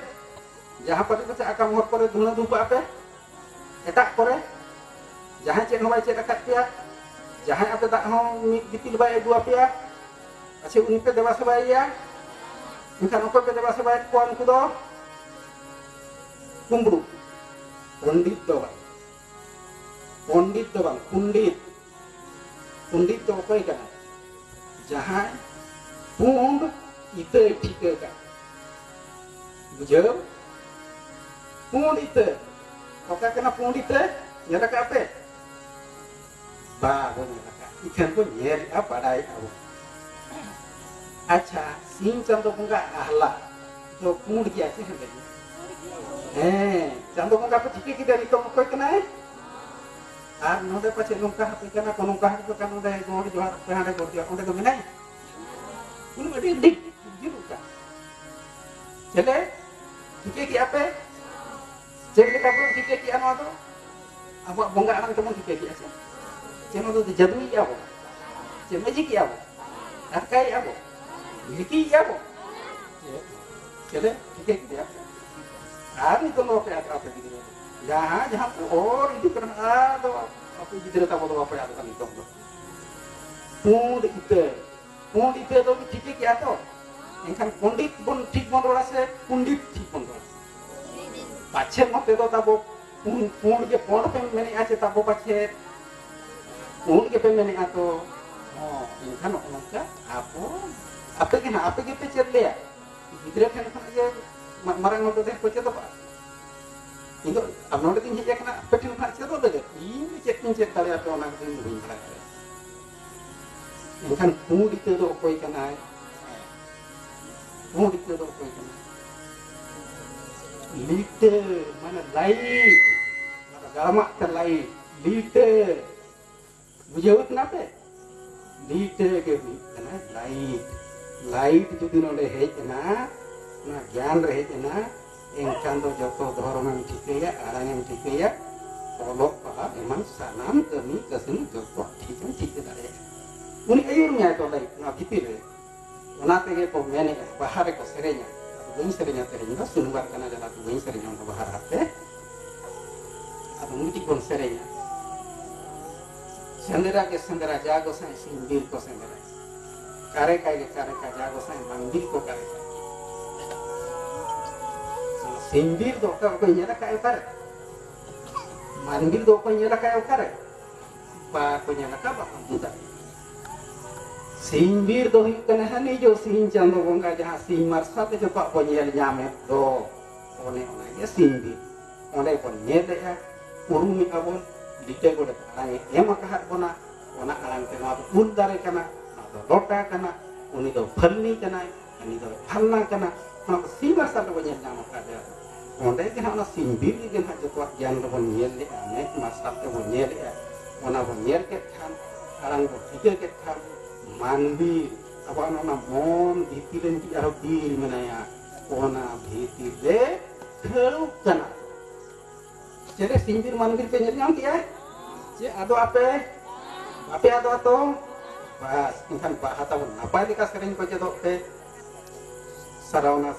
ᱡᱟᱦᱟᱸ ᱯᱟᱹᱴᱤ ᱠᱚ ᱪᱟᱜ ᱟᱠᱟᱱ ᱦᱚᱨ ᱠᱚᱨᱮ ᱫᱷᱩᱬᱟᱹ ᱫᱷᱩᱯᱟᱜ ᱟᱯᱮ, ᱮᱴᱟᱜ ᱠᱚᱨᱮ ᱡᱟᱦᱟᱸᱭ ᱪᱮᱫ ᱦᱚᱸ ᱵᱟᱭ ᱪᱮᱫ ᱟᱠᱟᱫ ᱯᱮᱭᱟ, ᱡᱟᱦᱟᱸᱭ ᱟᱯᱮ ᱫᱟᱜ ᱦᱚᱸ ᱢᱤᱫ ᱜᱤᱛᱤᱞ ᱵᱟᱭ ᱟᱹᱜᱩ ᱟᱯᱮᱭᱟ, ᱟᱪᱪᱷᱟ, ᱩᱱᱤ ᱯᱮ ᱫᱮᱵᱟ ᱥᱮᱵᱟᱭᱮᱭᱟ, ᱮᱱᱠᱷᱟᱱ ᱚᱠᱚᱭ ᱯᱮ ᱫᱮᱵᱟ ᱥᱮᱵᱟᱭᱮᱫ ᱠᱚᱣᱟ? ᱩᱱᱠᱩ ᱫᱚ ᱠᱩᱢᱵᱽᱲᱩ, ᱯᱚᱱᱰᱤᱛ ᱫᱚ ᱵᱟᱝ, ᱯᱚᱱᱰᱤᱛ ᱫᱚ ᱵᱟᱝ, ᱯᱚᱱᱰᱤᱛ᱾ ᱯᱚᱱᱰᱤᱛ ᱫᱚ ᱚᱠᱚᱭ ᱠᱟᱱᱟᱭ? ᱡᱟᱦᱟᱸᱭ ᱯᱩᱸᱰ ᱤᱛᱟᱹᱭ ᱴᱷᱤᱠᱟᱹ ᱠᱟᱜ᱾ ᱵᱩᱡᱷᱟᱹᱣ? ᱯᱩᱸᱰ ᱤᱛᱟᱹ᱾ ᱚᱠᱟ ᱠᱟᱱᱟ ᱯᱩᱸᱰ ᱤᱛᱟᱹ? ᱧᱮᱞ ᱟᱠᱟᱫ ᱯᱮ? ᱵᱟᱵᱚ ᱧᱮᱞ ᱟᱠᱟᱫ᱾ ᱤᱠᱷᱟᱹᱱ ᱵᱚ ᱧᱮᱞᱮᱫᱼᱟ, ᱵᱟᱰᱟᱭᱮᱫᱼᱟ ᱵᱚ᱾ ᱟᱪᱪᱷᱟ, ᱥᱤᱧ ᱪᱟᱸᱫᱚ ᱵᱚᱸᱜᱟ ᱟᱦᱞᱟ ᱫᱚ ᱯᱩᱸᱰ ᱜᱮᱭᱟ ᱥᱮ ᱦᱮᱸᱫᱮ ᱜᱮᱭᱟ? ᱦᱮᱸ, ᱪᱟᱸᱫᱚ ᱵᱚᱸᱜᱟ ᱯᱮ ᱴᱷᱤᱠᱟᱹ ᱠᱮᱫᱟ ᱱᱤᱛᱚᱜ ᱚᱠᱚᱭ ᱠᱟᱱᱟᱭ? ᱟᱨ ᱱᱚᱰᱮ ᱯᱟᱪᱮᱫ ᱱᱚᱝᱠᱟ ᱦᱟᱹᱯᱤ ᱠᱟᱱᱟ ᱠᱚ, ᱱᱚᱝᱠᱟ ᱦᱟᱹᱯᱤ ᱠᱟᱱᱟ, ᱱᱚᱰᱮ ᱜᱚᱰ ᱡᱚᱦᱟᱨ ᱯᱮ, ᱦᱟᱸᱰᱮ ᱜᱚᱰ ᱡᱚᱦᱟᱨ, ᱚᱸᱰᱮ ᱫᱚ ᱢᱮᱱᱟᱭ? ᱩᱱᱤ ᱟᱹᱰᱤ ᱰᱤᱯ ᱡᱩᱞᱩᱜ ᱠᱟᱱ᱾ ᱪᱮᱞᱮ? ᱴᱷᱤᱠᱟᱹ ᱠᱮᱜᱼᱟ ᱯᱮ? ᱪᱮᱫ ᱞᱮᱠᱟ ᱵᱚᱱ ᱴᱷᱤᱠᱟᱹ ᱠᱮᱜᱼᱟ ᱱᱚᱣᱟ ᱫᱚ? ᱟᱵᱚᱣᱟᱜ ᱵᱚᱸᱜᱟ ᱟᱲᱟᱝ ᱛᱮᱵᱚᱱ ᱴᱷᱤᱠᱟᱹ ᱠᱮᱜᱼᱟ ᱥᱮ? ᱪᱮ ᱱᱚᱣᱟ ᱫᱚ ᱡᱟᱹᱫᱩᱭᱮᱜᱼᱟ ᱵᱚᱱ? ᱪᱮ ᱢᱮᱡᱤᱠᱮᱜᱼᱟ ᱵᱚᱱ? ᱴᱟᱴᱠᱟᱭᱮᱜᱼᱟ ᱵᱚᱱ? ᱞᱤᱠᱤᱭᱮᱜᱼᱟ ᱵᱚᱱ? ᱪᱮ-, ᱪᱮᱞᱮ ᱴᱷᱤᱠᱟᱹ ᱠᱮᱫᱮᱭᱟ? ᱟᱨ ᱱᱤᱛᱚᱜ ᱫᱚ ᱵᱟᱯᱮ ᱟᱫᱚᱜᱼᱟ ᱟᱯᱮ ᱜᱤᱫᱽᱨᱟᱹ ᱫᱚ᱾ ᱡᱟᱦᱟᱸ ᱡᱟᱦᱟᱸ ᱯᱮ ᱚᱨ ᱤᱫᱤ ᱠᱟᱱᱟ, ᱟᱫᱚ ᱟᱯᱮ ᱜᱤᱫᱽᱨᱟᱹ ᱛᱟᱵᱚ ᱫᱚ ᱵᱟᱯᱮ ᱟᱫᱚᱜᱼᱟ ᱱᱤᱛᱚᱜ ᱫᱚ᱾ ᱯᱩᱸᱰ ᱤᱛᱟᱹ᱾ ᱯᱩᱸᱰ ᱤᱛᱟᱹ ᱫᱚ ᱴᱷᱤᱠᱟᱹ ᱠᱮᱜᱼᱟ ᱛᱚ? ᱮᱱᱠᱷᱟᱱ ᱯᱚᱸᱰᱤᱛ ᱵᱚᱱ ᱴᱷᱤᱠ ᱵᱚᱱ ᱨᱚᱲᱟ ᱥᱮ ᱯᱚᱸᱰᱤᱛ ᱴᱷᱤᱠ ᱵᱚᱱ ᱨᱚᱲᱟ? ᱯᱟᱪᱷᱮ ᱱᱚᱛᱮ ᱫᱚ ᱛᱟᱵᱚ ᱯᱩᱸᱰ, ᱯᱩᱸᱰ ᱜᱮ ᱯᱚᱸᱰ ᱯᱮ ᱢᱮᱱᱮᱜᱼᱟ ᱪᱮ ᱛᱟᱵᱚ ᱯᱟᱪᱷᱮ ᱯᱩᱸᱰ ᱜᱮᱯᱮ ᱢᱮᱱᱮᱜᱼᱟ ᱛᱚ? ᱦᱚᱸ, ᱮᱱᱠᱷᱟᱱ ᱱᱚᱜᱼᱚ ᱱᱚᱝᱠᱟ ᱟᱵᱚ, ᱟᱯᱮ ᱜᱮ ᱱᱟᱜ, ᱟᱯᱮ ᱜᱮᱯᱮ ᱪᱮᱫ ᱞᱮᱭᱟ᱾ ᱜᱤᱫᱽᱨᱟᱹ ᱴᱷᱮᱱ ᱠᱷᱚᱱᱟᱜ ᱜᱮ ᱢᱟ-, ᱢᱟᱨᱟᱝ ᱦᱚᱲ ᱫᱚ ᱰᱷᱮᱨ ᱠᱚ ᱪᱮᱫᱚᱜᱼᱟ᱾ ᱤᱧ ᱫᱚ ᱟᱨ ᱱᱚᱰᱮ ᱫᱚᱧ ᱦᱮᱡ ᱟᱠᱟᱱᱟ ᱟᱯᱮ ᱴᱷᱮᱱ ᱠᱷᱚᱱᱟᱜ ᱪᱮᱫᱚᱜ ᱞᱟᱹᱜᱤᱫ᱾ ᱤᱧ ᱫᱚ ᱪᱮᱫ ᱠᱚᱧ ᱪᱮᱫ ᱫᱟᱲᱮᱭᱟᱯᱮᱭᱟ ᱚᱱᱟ ᱠᱚᱫᱚ ᱤᱧ ᱫᱚ ᱵᱟᱹᱧ ᱵᱟᱲᱟᱭᱟ᱾ ᱮᱱᱠᱷᱟᱱ ᱯᱩᱸᱰ ᱤᱛᱟᱹ ᱫᱚ ᱚᱠᱚᱭ ᱠᱟᱱᱟᱭ? ᱯᱩᱸᱰ ᱤᱛᱟᱹ ᱫᱚ ᱚᱠᱚᱭ ᱠᱟᱱᱟᱭ? ᱞᱤᱴᱟᱹ, ᱢᱟᱱᱮ ᱞᱟᱭᱤᱴ, ᱚᱱᱟ ᱫᱚ ᱜᱟᱲᱢᱟᱜ ᱛᱮ ᱞᱟᱭᱤᱴ, ᱞᱤᱴᱟᱹ᱾ ᱵᱩᱡᱷᱟᱹᱣ ᱠᱟᱱᱟ ᱯᱮ? ᱞᱤᱴᱟᱹ ᱜᱮ ᱦᱩᱭᱩᱜ ᱠᱟᱱᱟ ᱞᱟᱭᱤᱴ᱾ ᱞᱟᱭᱤᱴ ᱡᱩᱫᱤ ᱱᱚᱰᱮ ᱦᱮᱡ ᱮᱱᱟ, ᱚᱱᱟ ᱜᱮᱭᱟᱱ ᱨᱮ ᱦᱮᱡ ᱮᱱᱟ, ᱮᱱᱠᱷᱟᱱ ᱫᱚ ᱡᱚᱛᱚ ᱫᱷᱚᱨᱚᱢᱮᱢ ᱴᱷᱤᱠᱟᱹᱭᱟ, ᱟᱲᱟᱝᱮᱢ ᱴᱷᱤᱠᱟᱹᱭᱟ, ᱚᱞᱚᱜ ᱯᱟᱲᱦᱟᱜ ᱮᱢᱟᱱ ᱥᱟᱱᱟᱢ ᱠᱟᱹᱢᱤ ᱠᱟᱹᱥᱱᱤ ᱡᱚᱛᱚ ᱴᱷᱤᱠᱮᱢ ᱴᱷᱤᱠᱟᱹ ᱫᱟᱲᱮᱭᱟᱜᱼᱟ᱾ ᱩᱱᱤ ᱟᱹᱭᱩᱨ ᱢᱮᱭᱟᱭ ᱛᱚ ᱞᱟᱭᱤᱴ ᱱᱚᱣᱟ ᱵᱷᱤᱛᱤᱨ ᱨᱮ᱾ ᱚᱱᱟ ᱛᱮᱜᱮ ᱠᱚ ᱢᱮᱱᱮᱜᱼᱟ, ᱵᱟᱦᱟ ᱨᱮᱠᱚ ᱥᱮᱨᱮᱧᱟ᱾ ᱟᱫᱚ ᱵᱟᱹᱧ ᱥᱮᱨᱮᱧᱟ ᱛᱮᱦᱮᱧ ᱫᱚ, ᱥᱚᱱᱤᱵᱟᱨ ᱠᱟᱱᱟ, ᱡᱟᱞᱟᱛᱮ ᱵᱟᱹᱧ ᱥᱮᱨᱮᱧᱟ ᱚᱱᱟ ᱵᱟᱦᱟ ᱨᱮ ᱦᱟᱯᱮ᱾ ᱟᱫᱚ ᱢᱤᱫᱴᱤᱡ ᱵᱚᱱ ᱥᱮᱨᱮᱧᱟ᱾ ᱥᱮᱸᱫᱽᱨᱟ ᱜᱮ ᱥᱮᱸᱫᱽᱨᱟ, ᱡᱟ ᱜᱚᱸᱥᱟᱭ ᱥᱤᱧ ᱵᱤᱨ ᱠᱚ ᱥᱮᱸᱫᱽᱨᱟ᱾ ᱠᱟᱨᱮ ᱠᱟᱭ ᱜᱮ ᱠᱟᱨᱮ ᱠᱟᱭ, ᱡᱟ ᱜᱚᱸᱥᱟᱭ ᱢᱟᱱ ᱵᱤᱨ ᱠᱚ ᱠᱟᱨᱮ ᱠᱟᱭ᱾ ᱥᱤᱧ ᱵᱤᱨ ᱫᱚ ᱚᱠᱟ, ᱚᱠᱚᱭ ᱧᱮᱞ ᱟᱠᱟᱫ ᱚᱠᱟᱨᱮ? ᱢᱟᱱ ᱵᱤᱨ ᱫᱚ ᱚᱠᱚᱭ ᱧᱮᱞ ᱟᱠᱟᱫ ᱚᱠᱟᱨᱮ? ᱵᱟᱠᱚ ᱧᱮᱞ ᱟᱠᱟᱫ, ᱵᱟᱠᱚ ᱵᱩᱡᱽ ᱫᱟᱲᱮᱭᱟᱜᱼᱟ᱾ ᱥᱤᱧ ᱵᱤᱨ ᱫᱚ ᱦᱩᱭᱩᱜ ᱠᱟᱱᱟ ᱦᱟᱹᱱᱤ ᱡᱚ ᱥᱤᱧ ᱪᱟᱸᱫᱚ ᱵᱚᱸᱜᱟ, ᱡᱟᱦᱟᱸ ᱥᱤᱧ ᱢᱟᱨᱥᱟᱞ ᱛᱮ ᱡᱚᱛᱚᱣᱟᱜ ᱵᱚ ᱧᱮᱞ ᱧᱟᱢᱮᱫ ᱫᱚ, ᱚᱱᱮ ᱚᱱᱟᱜᱮ ᱥᱤᱧ ᱵᱤᱨ᱾ ᱚᱸᱰᱮ ᱵᱚᱱ ᱧᱮᱞᱮᱜᱼᱟ, ᱩᱨᱩᱢᱮᱜᱼᱟ ᱵᱚᱱ, ᱞᱤᱴᱟᱹ ᱜᱚᱰᱮᱛ ᱟᱲᱟᱝ ᱮ ᱮᱢ ᱟᱠᱟᱫ ᱵᱚᱱᱟ᱾ ᱚᱱᱟ ᱟᱲᱟᱝ ᱛᱮ ᱱᱚᱣᱟ ᱫᱚ ᱩᱞ ᱫᱟᱨᱮ ᱠᱟᱱᱟ, ᱱᱚᱣᱟ ᱫᱚ ᱞᱚᱴᱟ ᱠᱟᱱᱟ, ᱩᱱᱤ ᱫᱚ ᱯᱷᱟᱹᱞᱱᱤ ᱠᱟᱱᱟᱭ, ᱩᱱᱤ ᱫᱚ ᱯᱷᱟᱞᱱᱟ ᱠᱟᱱᱟ᱾ ᱱᱚᱣᱟ ᱫᱚ ᱥᱤᱧ ᱢᱟᱨᱥᱟᱞ ᱨᱮᱵᱚᱱ ᱧᱮᱞ ᱧᱟᱢ ᱟᱠᱟᱫᱮᱭᱟ᱾ ᱚᱸᱰᱮ ᱜᱮ ᱦᱟᱸᱜ ᱚᱱᱟ ᱥᱤᱢᱵᱤᱨ ᱨᱮᱜᱮ ᱦᱟᱸᱜ ᱡᱚᱛᱚᱣᱟᱜ ᱜᱮᱭᱟᱱ ᱫᱚᱵᱚᱱ ᱧᱮᱞ ᱞᱮᱜᱼᱟ, ᱢᱮᱫ ᱢᱟᱨᱥᱟᱞ ᱛᱮᱵᱚᱱ ᱧᱮᱞ ᱞᱮᱜᱼᱟ᱾ ᱚᱱᱟ ᱵᱚᱱ ᱧᱮᱞ ᱠᱮᱫ ᱠᱷᱟᱱ, ᱟᱲᱟᱝ ᱵᱚᱱ ᱴᱷᱤᱠᱟᱹ ᱠᱮᱫ ᱠᱷᱟᱱ, ᱢᱟᱱᱵᱤᱨ, ᱟᱵᱚᱣᱟᱜ ᱚᱱᱟ ᱢᱚᱱ ᱵᱷᱤᱛᱤᱨ ᱨᱮ ᱢᱤᱫᱴᱤᱡ ᱟᱨᱦᱚᱸ ᱵᱤᱨ ᱢᱮᱱᱟᱭᱟ, ᱚᱱᱟ ᱵᱷᱤᱛᱤᱨ ᱨᱮ ᱠᱷᱟᱹᱲᱩᱜ ᱠᱟᱱᱟ᱾ ᱪᱮᱞᱮ ᱥᱤᱢᱵᱤᱨ ᱢᱟᱱᱵᱤᱨ ᱯᱮ ᱧᱮᱞ ᱧᱟᱢ ᱠᱮᱜᱼᱟ? ᱪᱮᱫ ᱟᱫᱚᱜ ᱟᱯᱮ? ᱵᱟᱯᱮ ᱟᱫᱚᱜ ᱟᱛᱚ? ᱵᱟᱥ, ᱮᱱᱠᱷᱟᱱ ᱵᱟᱦᱟ ᱛᱟᱵᱚᱱ ᱱᱟᱯᱟᱭ ᱞᱮᱠᱟ ᱥᱮᱨᱮᱧ ᱠᱚ ᱪᱮᱫᱚᱜ ᱯᱮ᱾ ᱥᱟᱨᱟᱣᱱᱟ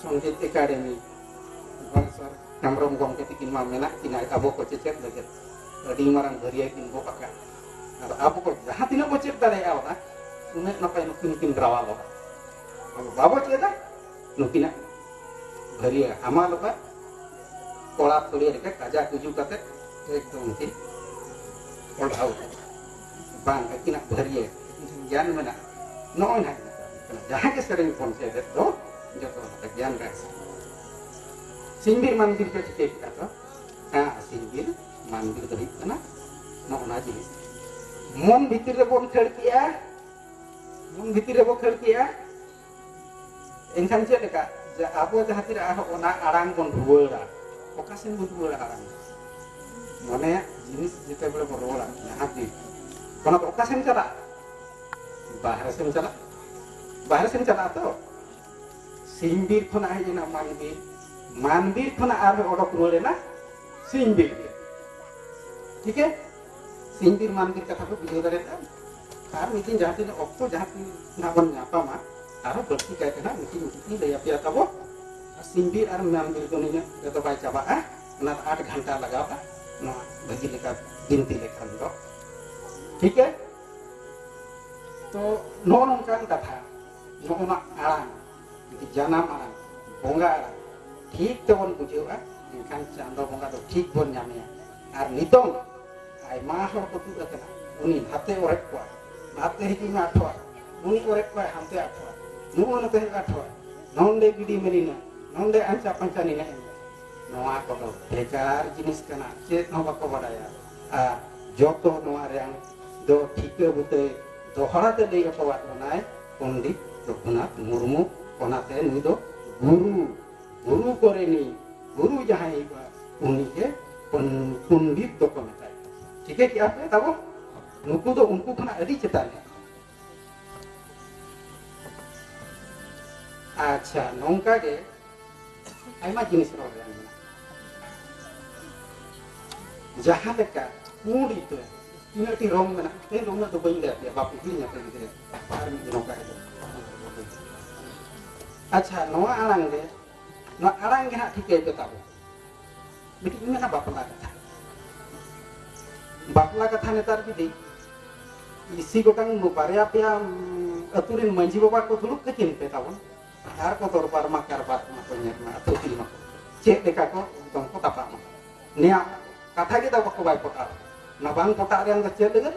ᱥᱚᱝᱜᱤᱛ ᱮᱠᱟᱰᱮᱢᱤ, ᱵᱟᱝ ᱥᱟᱨ ᱦᱮᱢᱵᱨᱚᱢ ᱜᱚᱢᱠᱮ ᱛᱤᱠᱤᱱ ᱢᱟ ᱢᱮᱱᱟᱜ ᱠᱤᱱᱟ ᱟᱵᱚ ᱠᱚ ᱪᱮᱪᱮᱫ ᱞᱟᱹᱜᱤᱫ᱾ ᱟᱹᱰᱤ ᱢᱟᱨᱟᱝ ᱵᱷᱟᱹᱨᱭᱟᱹ ᱠᱤᱱ ᱜᱚᱜ ᱟᱠᱟᱫ᱾ ᱟᱫᱚ ᱟᱵᱚ ᱠᱚ ᱡᱟᱦᱟᱸ ᱛᱤᱱᱟᱹᱜ ᱵᱚ ᱪᱮᱫ ᱫᱟᱲᱮᱭᱟᱜᱼᱟ ᱚᱱᱟ, ᱩᱱᱟᱹᱜ ᱱᱟᱯᱟᱭ ᱱᱩᱠᱤᱱ ᱠᱤᱱ ᱨᱟᱣᱟᱞᱚᱜᱼᱟ᱾ ᱟᱵᱚ ᱵᱟᱵᱚ ᱪᱮᱫᱟ, ᱱᱩᱠᱤᱱᱟᱜ ᱵᱷᱟᱹᱨᱭᱟᱹ ᱦᱟᱢᱟᱞᱚᱜᱼᱟ᱾ ᱠᱚᱲᱟ ᱛᱷᱚᱲᱤ ᱨᱮᱜᱮ ᱠᱟᱡᱟᱠ ᱩᱡᱩ ᱠᱟᱛᱮ ᱮᱠᱫᱚᱢ ᱠᱤᱱ ᱚᱰᱷᱟᱣ ᱠᱟᱫᱟ᱾ ᱵᱟᱝ, ᱟᱹᱠᱤᱱᱟᱜ ᱵᱷᱟᱹᱨᱭᱟᱹ ᱜᱮᱭᱟᱱ ᱢᱮᱱᱟᱜᱼᱟ᱾ ᱱᱚᱜᱼᱚᱭ ᱱᱟᱦᱟᱜ ᱡᱟᱦᱟᱸ ᱜᱮ ᱥᱮᱨᱮᱧ ᱵᱚᱱ ᱪᱮᱫᱮᱫ ᱫᱚ, ᱡᱚᱛᱚ ᱦᱚᱲ ᱜᱮᱭᱟᱱ ᱨᱮ ᱥᱤᱧᱵᱤᱨ ᱢᱟᱱᱵᱤᱨ ᱯᱮ ᱴᱷᱤᱠᱟᱹ ᱠᱮᱫᱟ ᱛᱚ? ᱦᱮᱸ, ᱥᱤᱧᱵᱤᱨ ᱢᱟᱱᱵᱤᱨ ᱫᱚ ᱦᱩᱭᱩᱜ ᱠᱟᱱᱟ ᱱᱚᱜᱼᱚ ᱱᱟ ᱡᱤᱱᱤᱥ᱾ ᱢᱚᱱ ᱵᱷᱤᱛᱤᱨ ᱨᱮᱵᱚᱱ ᱠᱷᱟᱹᱲ ᱠᱮᱜᱼᱟ, ᱢᱚᱱ ᱵᱷᱤᱛᱤᱨ ᱨᱮᱵᱚ ᱠᱷᱟᱹᱲ ᱠᱮᱜᱼᱟ᱾ ᱮᱱᱠᱷᱟᱱ ᱪᱮᱫ ᱞᱮᱠᱟ? ᱡᱮ ᱟᱵᱚ ᱡᱟᱦᱟᱸ ᱛᱤᱱᱟᱹᱜ ᱟᱨᱦᱚᱸ ᱚᱱᱟ ᱟᱲᱟᱝ ᱵᱚᱱ ᱨᱩᱣᱟᱹᱲᱟ, ᱚᱠᱟ ᱥᱮᱱ ᱵᱚᱱ ᱨᱩᱣᱟᱹᱲᱟ ᱟᱲᱟᱝ? ᱢᱚᱱᱮᱭᱟᱜ ᱡᱤᱱᱤᱥ ᱡᱮᱛᱮ ᱵᱮᱲᱮ ᱵᱚᱱ ᱨᱩᱣᱟᱹᱲᱟ, ᱡᱟᱦᱟᱸ ᱛᱤᱥ, ᱚᱱᱟ ᱫᱚ ᱚᱠᱟ ᱥᱮᱱ ᱪᱟᱞᱟᱜᱼᱟ? ᱵᱟᱦᱨᱮ ᱥᱮᱱ ᱪᱟᱞᱟᱜᱼᱟ᱾ ᱵᱟᱦᱨᱮ ᱥᱮᱱ ᱪᱟᱞᱟᱜᱼᱟ ᱛᱚ᱾ ᱥᱤᱧ ᱵᱤᱨ ᱠᱷᱚᱱᱟᱜ ᱦᱮᱡ ᱮᱱᱟ ᱢᱟᱱᱵᱤᱨ, ᱢᱟᱱᱵᱤᱨ ᱠᱷᱚᱱᱟᱜ ᱟᱨᱦᱚᱸ ᱚᱰᱚᱠ ᱨᱩᱣᱟᱹᱲ ᱮᱱᱟ ᱥᱤᱧ ᱵᱤᱨ ᱜᱮ᱾ ᱴᱷᱤᱠ ᱜᱮ? ᱥᱤᱧ ᱵᱤᱨ ᱢᱟᱱᱵᱤᱨ ᱠᱟᱛᱷᱟ ᱯᱮ ᱵᱩᱡᱷᱟᱹᱣ ᱫᱟᱲᱮᱭᱟᱜᱼᱟ᱾ ᱟᱨ ᱢᱤᱫ ᱫᱤᱱ ᱡᱟᱦᱟᱸ ᱛᱤᱱᱟᱹᱜ ᱚᱠᱛᱚ, ᱡᱟᱦᱟᱸ ᱛᱤᱱᱟᱹᱜ ᱱᱟᱜ ᱵᱚᱱ ᱧᱟᱯᱟᱢᱟ, ᱟᱨᱦᱚᱸ ᱵᱟᱹᱲᱛᱤ ᱠᱟᱭᱛᱮ ᱱᱟᱜ ᱢᱤᱫᱴᱤᱡ ᱢᱤᱫᱴᱤᱡ ᱤᱧ ᱞᱟᱹᱭ ᱟᱯᱮᱭᱟ ᱛᱟᱵᱚ᱾ ᱟᱨ ᱥᱤᱧ ᱵᱤᱨ ᱟᱨ ᱢᱟᱱᱵᱤᱨ ᱫᱚ ᱱᱤᱱᱟᱹᱜ ᱨᱮᱫᱚ ᱵᱟᱭ ᱪᱟᱵᱟᱜᱼᱟ, ᱚᱱᱟ ᱫᱚ ᱟᱴ ᱜᱷᱚᱱᱴᱟ ᱞᱟᱜᱟᱣᱼᱟ ᱱᱚᱣᱟ ᱵᱷᱟᱹᱜᱤ ᱞᱮᱠᱟ ᱵᱤᱱᱛᱤ ᱞᱮᱠᱷᱟᱱ ᱫᱚ᱾ ᱴᱷᱤᱠ ᱜᱮ? ᱛᱚ ᱱᱚᱜᱼᱚ ᱱᱚᱝᱠᱟᱱ ᱠᱟᱛᱷᱟ, ᱱᱚᱜᱼᱚ ᱱᱚᱣᱟ ᱟᱲᱟᱝ, ᱡᱩᱫᱤ ᱡᱟᱱᱟᱢ ᱟᱲᱟᱝ, ᱵᱚᱸᱜᱟ ᱟᱲᱟᱝ ᱴᱷᱤᱠ ᱛᱮᱵᱚᱱ ᱵᱩᱡᱷᱟᱹᱣᱟ, ᱮᱱᱠᱷᱟᱱ ᱪᱟᱸᱫᱚ ᱵᱚᱸᱜᱟ ᱫᱚ ᱴᱷᱤᱠ ᱵᱚᱱ ᱧᱟᱢᱮᱭᱟ᱾ ᱟᱨ ᱱᱤᱛᱚᱝ ᱟᱭᱢᱟ ᱦᱚᱲ ᱠᱚ ᱛᱩᱫ ᱟᱠᱟᱱᱟ, ᱩᱱᱤ ᱱᱟᱛᱮ ᱚᱨᱮᱫ ᱠᱚᱣᱟ, ᱱᱟᱛᱮ ᱦᱤᱡᱩᱜ ᱢᱮ ᱟᱴᱷᱣᱟ, ᱩᱱᱤ ᱚᱨᱮᱫ ᱠᱚᱣᱟᱭ ᱦᱟᱱᱛᱮ ᱟᱴᱷᱣᱟ, ᱱᱩᱜᱼᱩ ᱱᱚᱛᱮ ᱦᱩᱭᱩᱜ ᱟᱴᱷᱣᱟ, ᱱᱚᱸᱰᱮ ᱜᱤᱰᱤ ᱢᱮᱱᱤᱱᱟ, ᱱᱚᱸᱰᱮ ᱟᱧᱪᱟ ᱯᱟᱧᱪᱟ ᱱᱤᱱᱟᱹᱜ ᱮᱱᱟ᱾ ᱱᱚᱣᱟ ᱠᱚᱫᱚ ᱵᱮᱠᱟᱨ ᱡᱤᱱᱤᱥ ᱠᱟᱱᱟ, ᱪᱮᱫ ᱦᱚᱸ ᱵᱟᱠᱚ ᱵᱟᱰᱟᱭᱟ᱾ ᱟᱨ ᱡᱚᱛᱚ ᱱᱚᱣᱟ ᱨᱮᱭᱟᱝ ᱫᱚ ᱴᱷᱤᱠᱟᱹ ᱵᱩᱴᱟᱹ ᱫᱚᱦᱲᱟ ᱛᱮ ᱞᱟᱹᱭ ᱦᱚᱴᱚᱣᱟᱫ ᱵᱚᱱᱟᱭ ᱯᱚᱱᱰᱤᱛ ᱨᱚᱜᱷᱩᱱᱟᱛᱷ ᱢᱩᱨᱢᱩ, ᱚᱱᱟᱛᱮ ᱱᱩᱭ ᱫᱚ ᱜᱩᱨᱩ᱾ ᱜᱩᱨᱩ ᱠᱚᱨᱮᱱᱤᱡ ᱜᱩᱨᱩ ᱡᱟᱦᱟᱸᱭ ᱦᱩᱭᱩᱜᱼᱟ, ᱩᱱᱤ ᱜᱮ ᱯᱚᱱ-, ᱯᱚᱱᱰᱤᱛ ᱫᱚᱠᱚ ᱢᱮᱛᱟᱭ ᱠᱟᱱᱟ᱾ ᱴᱷᱤᱠᱟᱹ ᱠᱮᱜᱼᱟ ᱯᱮ ᱛᱟᱵᱚ? ᱱᱩᱠᱩ ᱫᱚ ᱩᱱᱠᱩ ᱠᱷᱚᱱᱟᱜ ᱟᱹᱰᱤ ᱪᱮᱛᱟᱱ ᱨᱮ᱾ ᱟᱪᱪᱷᱟ, ᱱᱚᱝᱠᱟ ᱜᱮ ᱟᱭᱢᱟ ᱡᱤᱱᱤᱥ ᱨᱚᱲ ᱨᱮᱭᱟᱜ ᱢᱮᱱᱟᱜᱼᱟ᱾ ᱡᱟᱦᱟᱸ ᱞᱮᱠᱟ ᱯᱩᱸᱰ ᱤᱛᱟᱹ, ᱛᱤᱱᱟᱹᱜ ᱴᱤ ᱨᱚᱝ ᱢᱮᱱᱟᱜᱼᱟ, ᱛᱮᱦᱮᱧ ᱫᱚ ᱩᱱᱟᱹᱜ ᱫᱚ ᱵᱟᱹᱧ ᱞᱟᱹᱭ ᱟᱯᱮᱭᱟ, ᱵᱟᱯᱮ ᱦᱤᱲᱤᱧᱟ ᱯᱮ ᱜᱤᱫᱽᱨᱟᱹ᱾ ᱟᱨ ᱢᱤᱫ ᱫᱤᱱ ᱱᱚᱝᱠᱟ ᱜᱮ᱾ ᱟᱪᱪᱷᱟ, ᱱᱚᱣᱟ ᱟᱲᱟᱝ ᱨᱮ, ᱱᱚᱣᱟ ᱟᱲᱟᱝ ᱜᱮ ᱦᱟᱸᱜ ᱴᱷᱤᱠᱟᱹᱭ ᱯᱮ ᱛᱟᱵᱚ᱾ ᱢᱤᱫᱴᱤᱡ ᱤᱧ ᱢᱮᱱᱟ ᱵᱟᱯᱞᱟ ᱠᱟᱛᱷᱟ᱾ ᱵᱟᱯᱞᱟ ᱠᱟᱛᱷᱟ ᱱᱮᱛᱟᱨ ᱡᱩᱫᱤ ᱤᱥᱤ ᱜᱚᱴᱟᱝ ᱵᱟᱨᱭᱟ ᱯᱮᱭᱟ, ᱩᱢ, ᱟᱹᱛᱩ ᱨᱮᱱ ᱢᱟᱹᱡᱷᱤ ᱵᱟᱵᱟ ᱠᱚ ᱫᱩᱲᱩᱵ ᱠᱟᱹᱠᱤᱱ ᱯᱮ ᱛᱟᱵᱚᱱ᱾ ᱟᱨ ᱠᱚ ᱫᱚᱨᱵᱟᱨ ᱢᱟ ᱠᱟᱨᱵᱟᱨ ᱢᱟ ᱠᱚ ᱧᱮᱞ ᱢᱟ, ᱟᱹᱛᱩ ᱫᱤᱱ ᱢᱟ ᱪᱮᱫ ᱞᱮᱠᱟ ᱠᱚ ᱮᱠᱫᱚᱢ ᱠᱚ ᱛᱟᱯᱟᱢᱟ᱾ ᱱᱤᱭᱟᱹ ᱠᱟᱛᱷᱟ ᱜᱮ ᱫᱚ ᱵᱟᱠᱚ ᱵᱟᱭ ᱯᱚᱴᱟᱣᱟ᱾ ᱚᱱᱟ ᱵᱟᱝ ᱯᱚᱴᱟᱜ ᱨᱮᱭᱟᱜ ᱫᱚ ᱪᱮᱫ ᱞᱟᱹᱜᱤᱫ?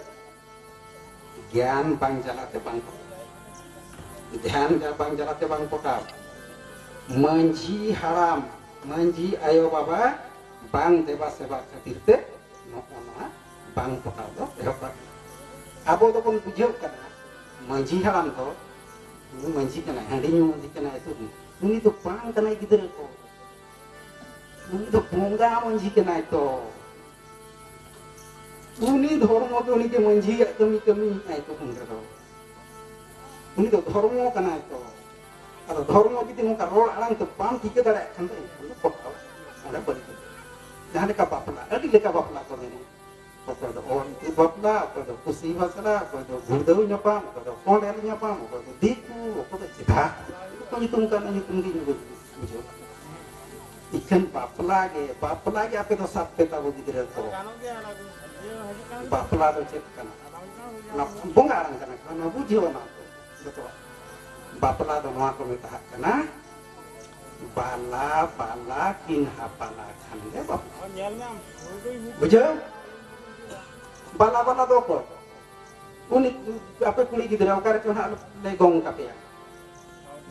ᱜᱮᱭᱟᱱ ᱵᱟᱝ ᱡᱟᱞᱟᱛᱮ ᱵᱟᱝ ᱯᱚᱴᱟᱣ᱾ ᱫᱷᱮᱭᱟᱱ ᱵᱟᱝ ᱡᱟᱞᱟᱛᱮ ᱵᱟᱝ ᱯᱚᱴᱟᱣ᱾ ᱢᱟᱹᱡᱷᱤ ᱦᱟᱲᱟᱢ, ᱢᱟᱹᱡᱷᱤ ᱟᱭᱳ ᱵᱟᱵᱟ ᱵᱟᱝ ᱫᱮᱵᱟ ᱥᱮᱵᱟ ᱠᱷᱟᱹᱛᱤᱨ ᱛᱮ ᱱᱚᱜᱼᱚ ᱱᱚᱣᱟ ᱵᱟᱝ ᱯᱚᱴᱟᱣ ᱫᱚ ᱮᱦᱚᱵ ᱟᱠᱟᱱᱟ᱾ ᱟᱵᱚ ᱫᱚᱵᱚᱱ ᱵᱩᱡᱷᱟᱹᱣ ᱠᱟᱱᱟ, ᱢᱟᱹᱡᱷᱤ ᱦᱟᱲᱟᱢ ᱫᱚ ᱩᱱᱤ ᱢᱟᱹᱡᱷᱤ ᱠᱟᱱᱟᱭ, ᱦᱟᱺᱰᱤ ᱧᱩ ᱢᱟᱹᱡᱷᱤ ᱠᱟᱱᱟᱭ, ᱩᱱᱤ ᱫᱚ ᱵᱟᱝ ᱠᱟᱱᱟᱭ ᱜᱤᱫᱽᱨᱟᱹ ᱠᱚ᱾ ᱩᱱᱤ ᱫᱚ ᱵᱚᱸᱜᱟ ᱢᱟᱹᱡᱷᱤ ᱠᱟᱱᱟᱭ ᱛᱚ᱾ ᱩᱱᱤ ᱫᱷᱚᱨᱢᱚ ᱫᱚ ᱩᱱᱤ ᱜᱮ ᱢᱟᱹᱡᱷᱤᱭᱟᱜ ᱠᱟᱹᱢᱤ ᱠᱟᱹᱢᱤᱭᱮᱫᱟᱭ ᱛᱚ ᱩᱱ ᱨᱮᱫᱚ᱾ ᱩᱱᱤ ᱫᱚ ᱫᱷᱚᱨᱢᱚ ᱠᱟᱱᱟᱭ ᱛᱚ᱾ ᱟᱫᱚ ᱫᱷᱚᱨᱢᱚ ᱡᱩᱫᱤ ᱱᱚᱝᱠᱟ ᱨᱚᱲ ᱟᱲᱟᱝ ᱛᱮ ᱵᱟᱢ ᱴᱷᱤᱠᱟᱹ ᱫᱟᱲᱮᱭᱟᱜ ᱠᱷᱟᱱ ᱫᱚ ᱮᱱᱠᱷᱟᱱ ᱫᱚ ᱯᱚᱴᱟᱣ ᱚᱸᱰᱮ ᱵᱟᱹᱲᱤᱡ ᱜᱮ᱾ ᱡᱟᱦᱟᱸ ᱞᱮᱠᱟ ᱵᱟᱯᱞᱟ, ᱟᱹᱰᱤ ᱞᱮᱠᱟ ᱵᱟᱯᱞᱟ ᱠᱚ ᱢᱮᱱᱟᱜᱼᱟ᱾ ᱚᱠᱚᱭ ᱫᱚ ᱚᱨ ᱤᱛᱩᱫ ᱵᱟᱯᱞᱟ, ᱚᱠᱚᱭ ᱫᱚ ᱠᱩᱥᱤ ᱵᱟᱥᱲᱟ, ᱚᱠᱚᱭ ᱫᱚ ᱜᱩᱲᱫᱟᱹᱣ ᱧᱟᱯᱟᱢ, ᱚᱠᱚᱭ ᱫᱚ ᱠᱚᱸᱰᱮᱞ ᱧᱟᱯᱟᱢ, ᱚᱠᱚᱭ ᱫᱚ ᱫᱤᱠᱩ, ᱚᱠᱚᱭ ᱫᱚ ᱪᱮᱫᱟᱜ ᱠᱚ ᱧᱩᱛᱩᱢ ᱠᱟᱱᱟ, ᱧᱩᱛᱩᱢ ᱜᱮ ᱤᱧ ᱵᱟᱹᱧ ᱵᱩᱡᱷᱟᱹᱣ᱾ ᱤᱠᱷᱟᱹᱱ ᱵᱟᱯᱞᱟ ᱜᱮ, ᱵᱟᱯᱞᱟ ᱜᱮ ᱟᱯᱮ ᱫᱚ ᱥᱟᱵ ᱯᱮ ᱛᱟᱵᱚ ᱜᱤᱫᱽᱨᱟᱹ ᱠᱚ᱾ ᱵᱟᱯᱞᱟ ᱫᱚ ᱪᱮᱫ ᱠᱟᱱᱟ? ᱚᱱᱟ ᱵᱚᱸᱜᱟ ᱟᱲᱟᱝ ᱠᱟᱱᱟ, ᱚᱱᱟ ᱵᱩᱡᱷᱟᱹᱣ ᱚᱱᱟ ᱠᱚ ᱡᱚᱛᱚᱣᱟᱜ᱾ ᱵᱟᱯᱞᱟ ᱫᱚ ᱱᱚᱣᱟ ᱠᱚ ᱢᱮᱛᱟᱜ ᱠᱟᱱᱟ ᱵᱟᱞᱟ ᱵᱟᱞᱟ ᱠᱤᱱ ᱦᱟᱯᱟᱞᱟ ᱠᱷᱟᱱ ᱜᱮ ᱵᱟᱯᱞᱟ᱾ ᱵᱩᱡᱷᱟᱹᱣ? ᱵᱟᱞᱟ ᱵᱟᱞᱟ ᱫᱚ ᱚᱠᱚᱭ? ᱩᱱᱤ ᱟᱯᱮ ᱠᱩᱲᱤ ᱜᱤᱫᱽᱨᱟᱹ ᱚᱠᱟ ᱨᱮᱪᱚ ᱱᱟᱦᱟᱜ ᱞᱮ ᱜᱚᱝ ᱠᱟᱯᱮᱭᱟ,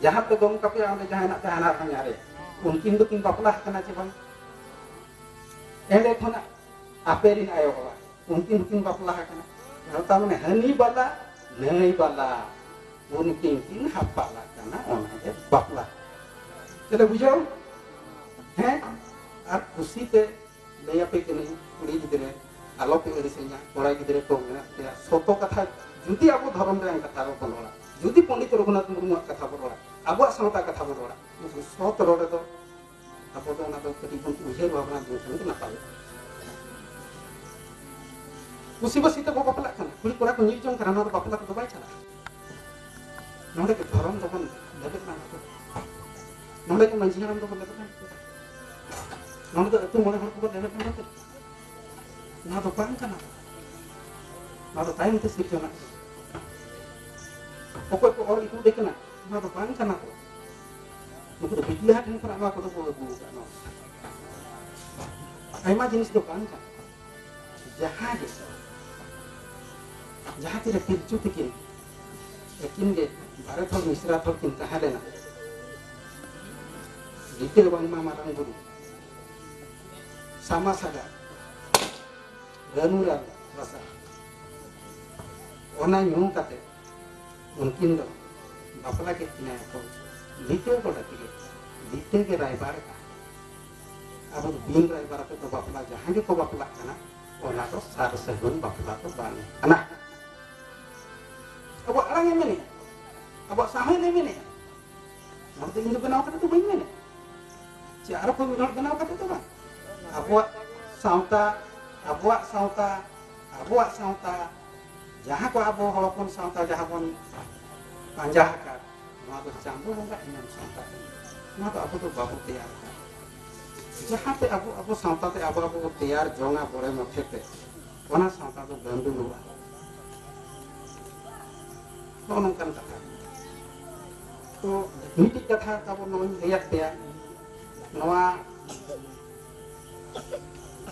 ᱡᱟᱦᱟᱸ ᱯᱮ ᱜᱚᱝ ᱠᱟᱯᱮᱭᱟ ᱚᱸᱰᱮ ᱡᱟᱦᱟᱸᱭ ᱱᱟᱜ ᱯᱮ ᱦᱟᱱᱦᱟᱨ ᱦᱚᱧᱦᱟᱨᱮ, ᱩᱱᱠᱤᱱ ᱫᱚᱠᱤᱱ ᱵᱟᱯᱞᱟ ᱟᱠᱟᱱᱟ ᱪᱮ ᱵᱟᱝ? ᱮᱸᱰᱮ ᱠᱷᱚᱱᱟᱜ ᱟᱯᱮ ᱨᱤᱱ ᱟᱭᱳ ᱵᱟᱵᱟ ᱩᱱᱠᱤᱱ ᱦᱚᱸᱠᱤᱱ ᱵᱟᱯᱞᱟ ᱟᱠᱟᱱᱟ᱾ ᱛᱟᱨ ᱢᱟᱱᱮ ᱦᱟᱹᱱᱤ ᱵᱟᱞᱟ ᱱᱟᱹᱭ ᱵᱟᱞᱟ ᱩᱱᱠᱤᱱ ᱠᱤᱱ ᱦᱟᱯᱟᱞ ᱟᱠᱟᱱᱟ, ᱚᱱᱟ ᱜᱮ ᱵᱟᱯᱞᱟ᱾ ᱪᱮᱫ ᱞᱮ ᱵᱩᱡᱷᱟᱹᱣ? ᱦᱮᱸ, ᱟᱨ ᱠᱩᱥᱤ ᱛᱮ ᱞᱟᱹᱭ ᱟᱯᱮ ᱠᱟᱹᱱᱟᱹᱧ, ᱠᱩᱲᱤ ᱜᱤᱫᱽᱨᱟᱹ ᱟᱞᱚ ᱯᱮ ᱟᱹᱲᱤᱥᱟᱹᱧᱟ, ᱠᱚᱲᱟ ᱜᱤᱫᱽᱨᱟᱹ ᱠᱚ ᱢᱮᱱᱟᱜ ᱯᱮᱭᱟ, ᱥᱚᱛᱚ ᱠᱟᱛᱷᱟ, ᱡᱩᱫᱤ ᱟᱵᱚ ᱫᱷᱚᱨᱚᱢ ᱨᱮᱭᱟᱜ ᱠᱟᱛᱷᱟ ᱵᱚᱱ ᱨᱚᱲᱟ, ᱡᱩᱫᱤ ᱯᱚᱱᱰᱤᱛ ᱨᱚᱜᱷᱩᱱᱟᱛᱷ ᱢᱩᱨᱢᱩᱣᱟᱜ ᱠᱟᱛᱷᱟ ᱵᱚᱱ ᱨᱚᱲᱟ, ᱟᱵᱚᱣᱟᱜ ᱥᱟᱶᱛᱟ ᱠᱟᱛᱷᱟ ᱵᱚᱱ ᱨᱚᱲᱟ, ᱮᱱᱠᱷᱟᱱ ᱥᱚᱛ ᱨᱚᱲ ᱨᱮᱫᱚ ᱟᱵᱚ ᱫᱚ ᱚᱱᱟ ᱫᱚ ᱠᱟᱹᱴᱤᱡ ᱵᱚᱱ ᱩᱭᱦᱟᱹᱨ ᱵᱷᱟᱵᱽᱱᱟ ᱞᱮᱱᱠᱷᱟᱱ ᱜᱮ ᱱᱟᱯᱟᱭᱚᱜᱼᱟ᱾ ᱠᱩᱥᱤᱵᱟᱹᱥᱤ ᱛᱮᱠᱚ ᱵᱟᱯᱞᱟᱜ ᱠᱟᱱᱟ, ᱠᱩᱲᱤ ᱠᱚᱲᱟ ᱠᱚ ᱧᱤᱨ ᱡᱚᱝ ᱠᱟᱱᱟ, ᱱᱚᱣᱟ ᱫᱚ ᱵᱟᱯᱞᱟ ᱛᱮᱫᱚ ᱵᱟᱭ ᱪᱟᱞᱟᱜᱼᱟ᱾ ᱱᱚᱰᱮ ᱜᱮ ᱫᱷᱚᱨᱚᱢ ᱫᱚᱵᱚᱱ ᱞᱮᱵᱮᱫ ᱞᱟᱱ ᱠᱚ, ᱱᱚᱰᱮ ᱜᱮ ᱢᱟᱹᱡᱷᱤ ᱦᱟᱲᱟᱢ ᱫᱚᱵᱚᱱ ᱞᱮᱵᱮᱫ ᱞᱟᱱ ᱠᱚ, ᱱᱚᱰᱮ ᱫᱚ ᱟᱹᱛᱩ ᱢᱚᱬᱮ ᱦᱚᱲ ᱠᱚᱵᱚᱱ ᱞᱮᱵᱮᱫ ᱞᱟᱱ ᱠᱚ᱾ ᱱᱚᱣᱟ ᱫᱚ ᱵᱟᱝ ᱠᱟᱱᱟ, ᱱᱚᱣᱟ ᱫᱚ ᱛᱟᱭᱚᱢ ᱛᱮ ᱥᱤᱨᱡᱚᱱᱟᱜ ᱠᱟᱱᱟ᱾ ᱚᱠᱚᱭ ᱠᱚ ᱚᱨ ᱤᱫᱤ ᱠᱟᱱᱟ, ᱱᱚᱣᱟ ᱫᱚ ᱵᱟᱝ ᱠᱟᱱᱟ ᱠᱚ᱾ ᱱᱩᱠᱩ ᱫᱚ ᱵᱤᱴᱞᱟᱦᱟ ᱴᱷᱮᱱ ᱠᱷᱚᱱᱟᱜ ᱱᱚᱣᱟ ᱠᱚᱫᱚ ᱠᱚ ᱟᱹᱜᱩ ᱟᱠᱟᱫ᱾ ᱱᱚᱣᱟ ᱟᱭᱢᱟ ᱡᱤᱱᱤᱥ ᱫᱚ ᱵᱟᱝ ᱠᱟᱱᱟ᱾ ᱡᱟᱦᱟᱸ ᱜᱮ, ᱡᱟᱦᱟᱸ ᱛᱤᱨᱮ ᱯᱤᱞᱪᱩ ᱛᱤᱠᱤᱱ ᱟᱹᱠᱤᱱ ᱜᱮ ᱵᱟᱨᱮ ᱛᱷᱚᱲ ᱢᱤᱥᱨᱟ ᱛᱷᱚᱲ ᱠᱤᱱ ᱛᱟᱦᱮᱸ ᱞᱮᱱᱟ, ᱞᱤᱴᱟᱹ ᱵᱟᱝᱢᱟ ᱢᱟᱨᱟᱝ ᱵᱩᱨᱩ, ᱥᱟᱢᱟ ᱥᱟᱜᱟ, ᱨᱟᱹᱱᱩ ᱨᱟᱥᱟ, ᱚᱱᱟ ᱧᱩ ᱠᱟᱛᱮ ᱩᱱᱠᱤᱱ ᱫᱚ ᱵᱟᱯᱞᱟ ᱠᱮᱫ ᱠᱤᱱᱟᱭ ᱠᱚ, ᱞᱤᱴᱟᱹ ᱠᱚ ᱰᱟᱹᱠᱤ ᱠᱮᱫ ᱠᱤᱱᱟ᱾ ᱞᱤᱴᱟᱹ ᱜᱮ ᱨᱟᱭᱵᱟᱨ ᱠᱟᱱᱟ᱾ ᱟᱵᱚ ᱫᱚ ᱵᱤᱱ ᱨᱟᱭᱵᱟᱨ ᱟᱛᱮ ᱫᱚ ᱵᱟᱯᱞᱟ, ᱡᱟᱦᱟᱸ ᱜᱮᱠᱚ ᱵᱟᱯᱞᱟᱜ ᱠᱟᱱᱟ, ᱚᱱᱟ ᱫᱚ ᱥᱟᱨ ᱥᱟᱹᱜᱩᱱ ᱵᱟᱯᱞᱟ ᱫᱚ ᱵᱟᱝ ᱠᱟᱱᱟ᱾ ᱟᱵᱚᱣᱟᱜ ᱟᱲᱟᱝ ᱮ ᱢᱮᱱᱮᱫᱼᱟ, ᱟᱵᱚᱣᱟᱜ ᱥᱟᱶᱦᱮᱫ ᱮ ᱢᱮᱱᱮᱫᱼᱟ, ᱱᱚᱣᱟ ᱫᱚ ᱤᱧ ᱫᱚ ᱵᱮᱱᱟᱣ ᱠᱟᱛᱮ ᱫᱚ ᱵᱟᱹᱧ ᱢᱮᱱᱮᱫᱼᱟ᱾ ᱪᱮ ᱟᱨᱚ ᱠᱚ ᱢᱤᱫ ᱦᱚᱲ ᱵᱮᱱᱟᱣ ᱠᱟᱛᱮ ᱫᱚ ᱵᱟᱝ᱾ ᱟᱵᱚᱣᱟᱜ ᱥᱟᱶᱛᱟ, ᱟᱵᱚᱣᱟᱜ ᱥᱟᱶᱛᱟ, ᱟᱵᱚᱣᱟᱜ ᱥᱟᱶᱛᱟ, ᱡᱟᱦᱟᱸ ᱠᱚ ᱟᱵᱚ ᱦᱚᱲ ᱦᱚᱯᱚᱱ ᱥᱟᱶᱛᱟ ᱡᱟᱦᱟᱸ ᱵᱚᱱ ᱯᱟᱸᱡᱟ ᱟᱠᱟᱫ, ᱱᱚᱣᱟ ᱫᱚ ᱪᱟᱸᱫᱳ ᱵᱚᱸᱜᱟ ᱮᱱᱮᱢ ᱥᱟᱶᱛᱟ ᱠᱟᱱᱟ᱾ ᱱᱚᱣᱟ ᱫᱚ ᱟᱵᱚ ᱫᱚ ᱵᱟᱵᱚ ᱛᱮᱭᱟᱨ ᱟᱠᱟᱫ᱾ ᱡᱟᱦᱟᱸᱛᱮ ᱟᱵᱚ, ᱟᱵᱚ ᱥᱟᱶᱛᱟ ᱛᱮ ᱟᱵᱚ, ᱟᱵᱚ ᱵᱚ ᱛᱮᱭᱟᱨ ᱡᱚᱝᱟ ᱵᱚᱲᱮ ᱢᱚᱴᱷᱮ ᱛᱮ, ᱚᱱᱟ ᱥᱟᱶᱛᱟ ᱫᱚ ᱜᱟᱹᱱᱰᱩᱞᱚᱜᱼᱟ᱾ ᱱᱚᱜᱼᱚ ᱱᱚᱝᱠᱟᱱ ᱠᱟᱛᱷᱟ᱾ ᱛᱚ, ᱢᱤᱫᱴᱤᱡ ᱠᱟᱛᱷᱟ ᱛᱟᱵᱚ ᱱᱚᱣᱟᱧ ᱞᱟᱹᱭᱟᱫ ᱯᱮᱭᱟ, ᱱᱚᱣᱟ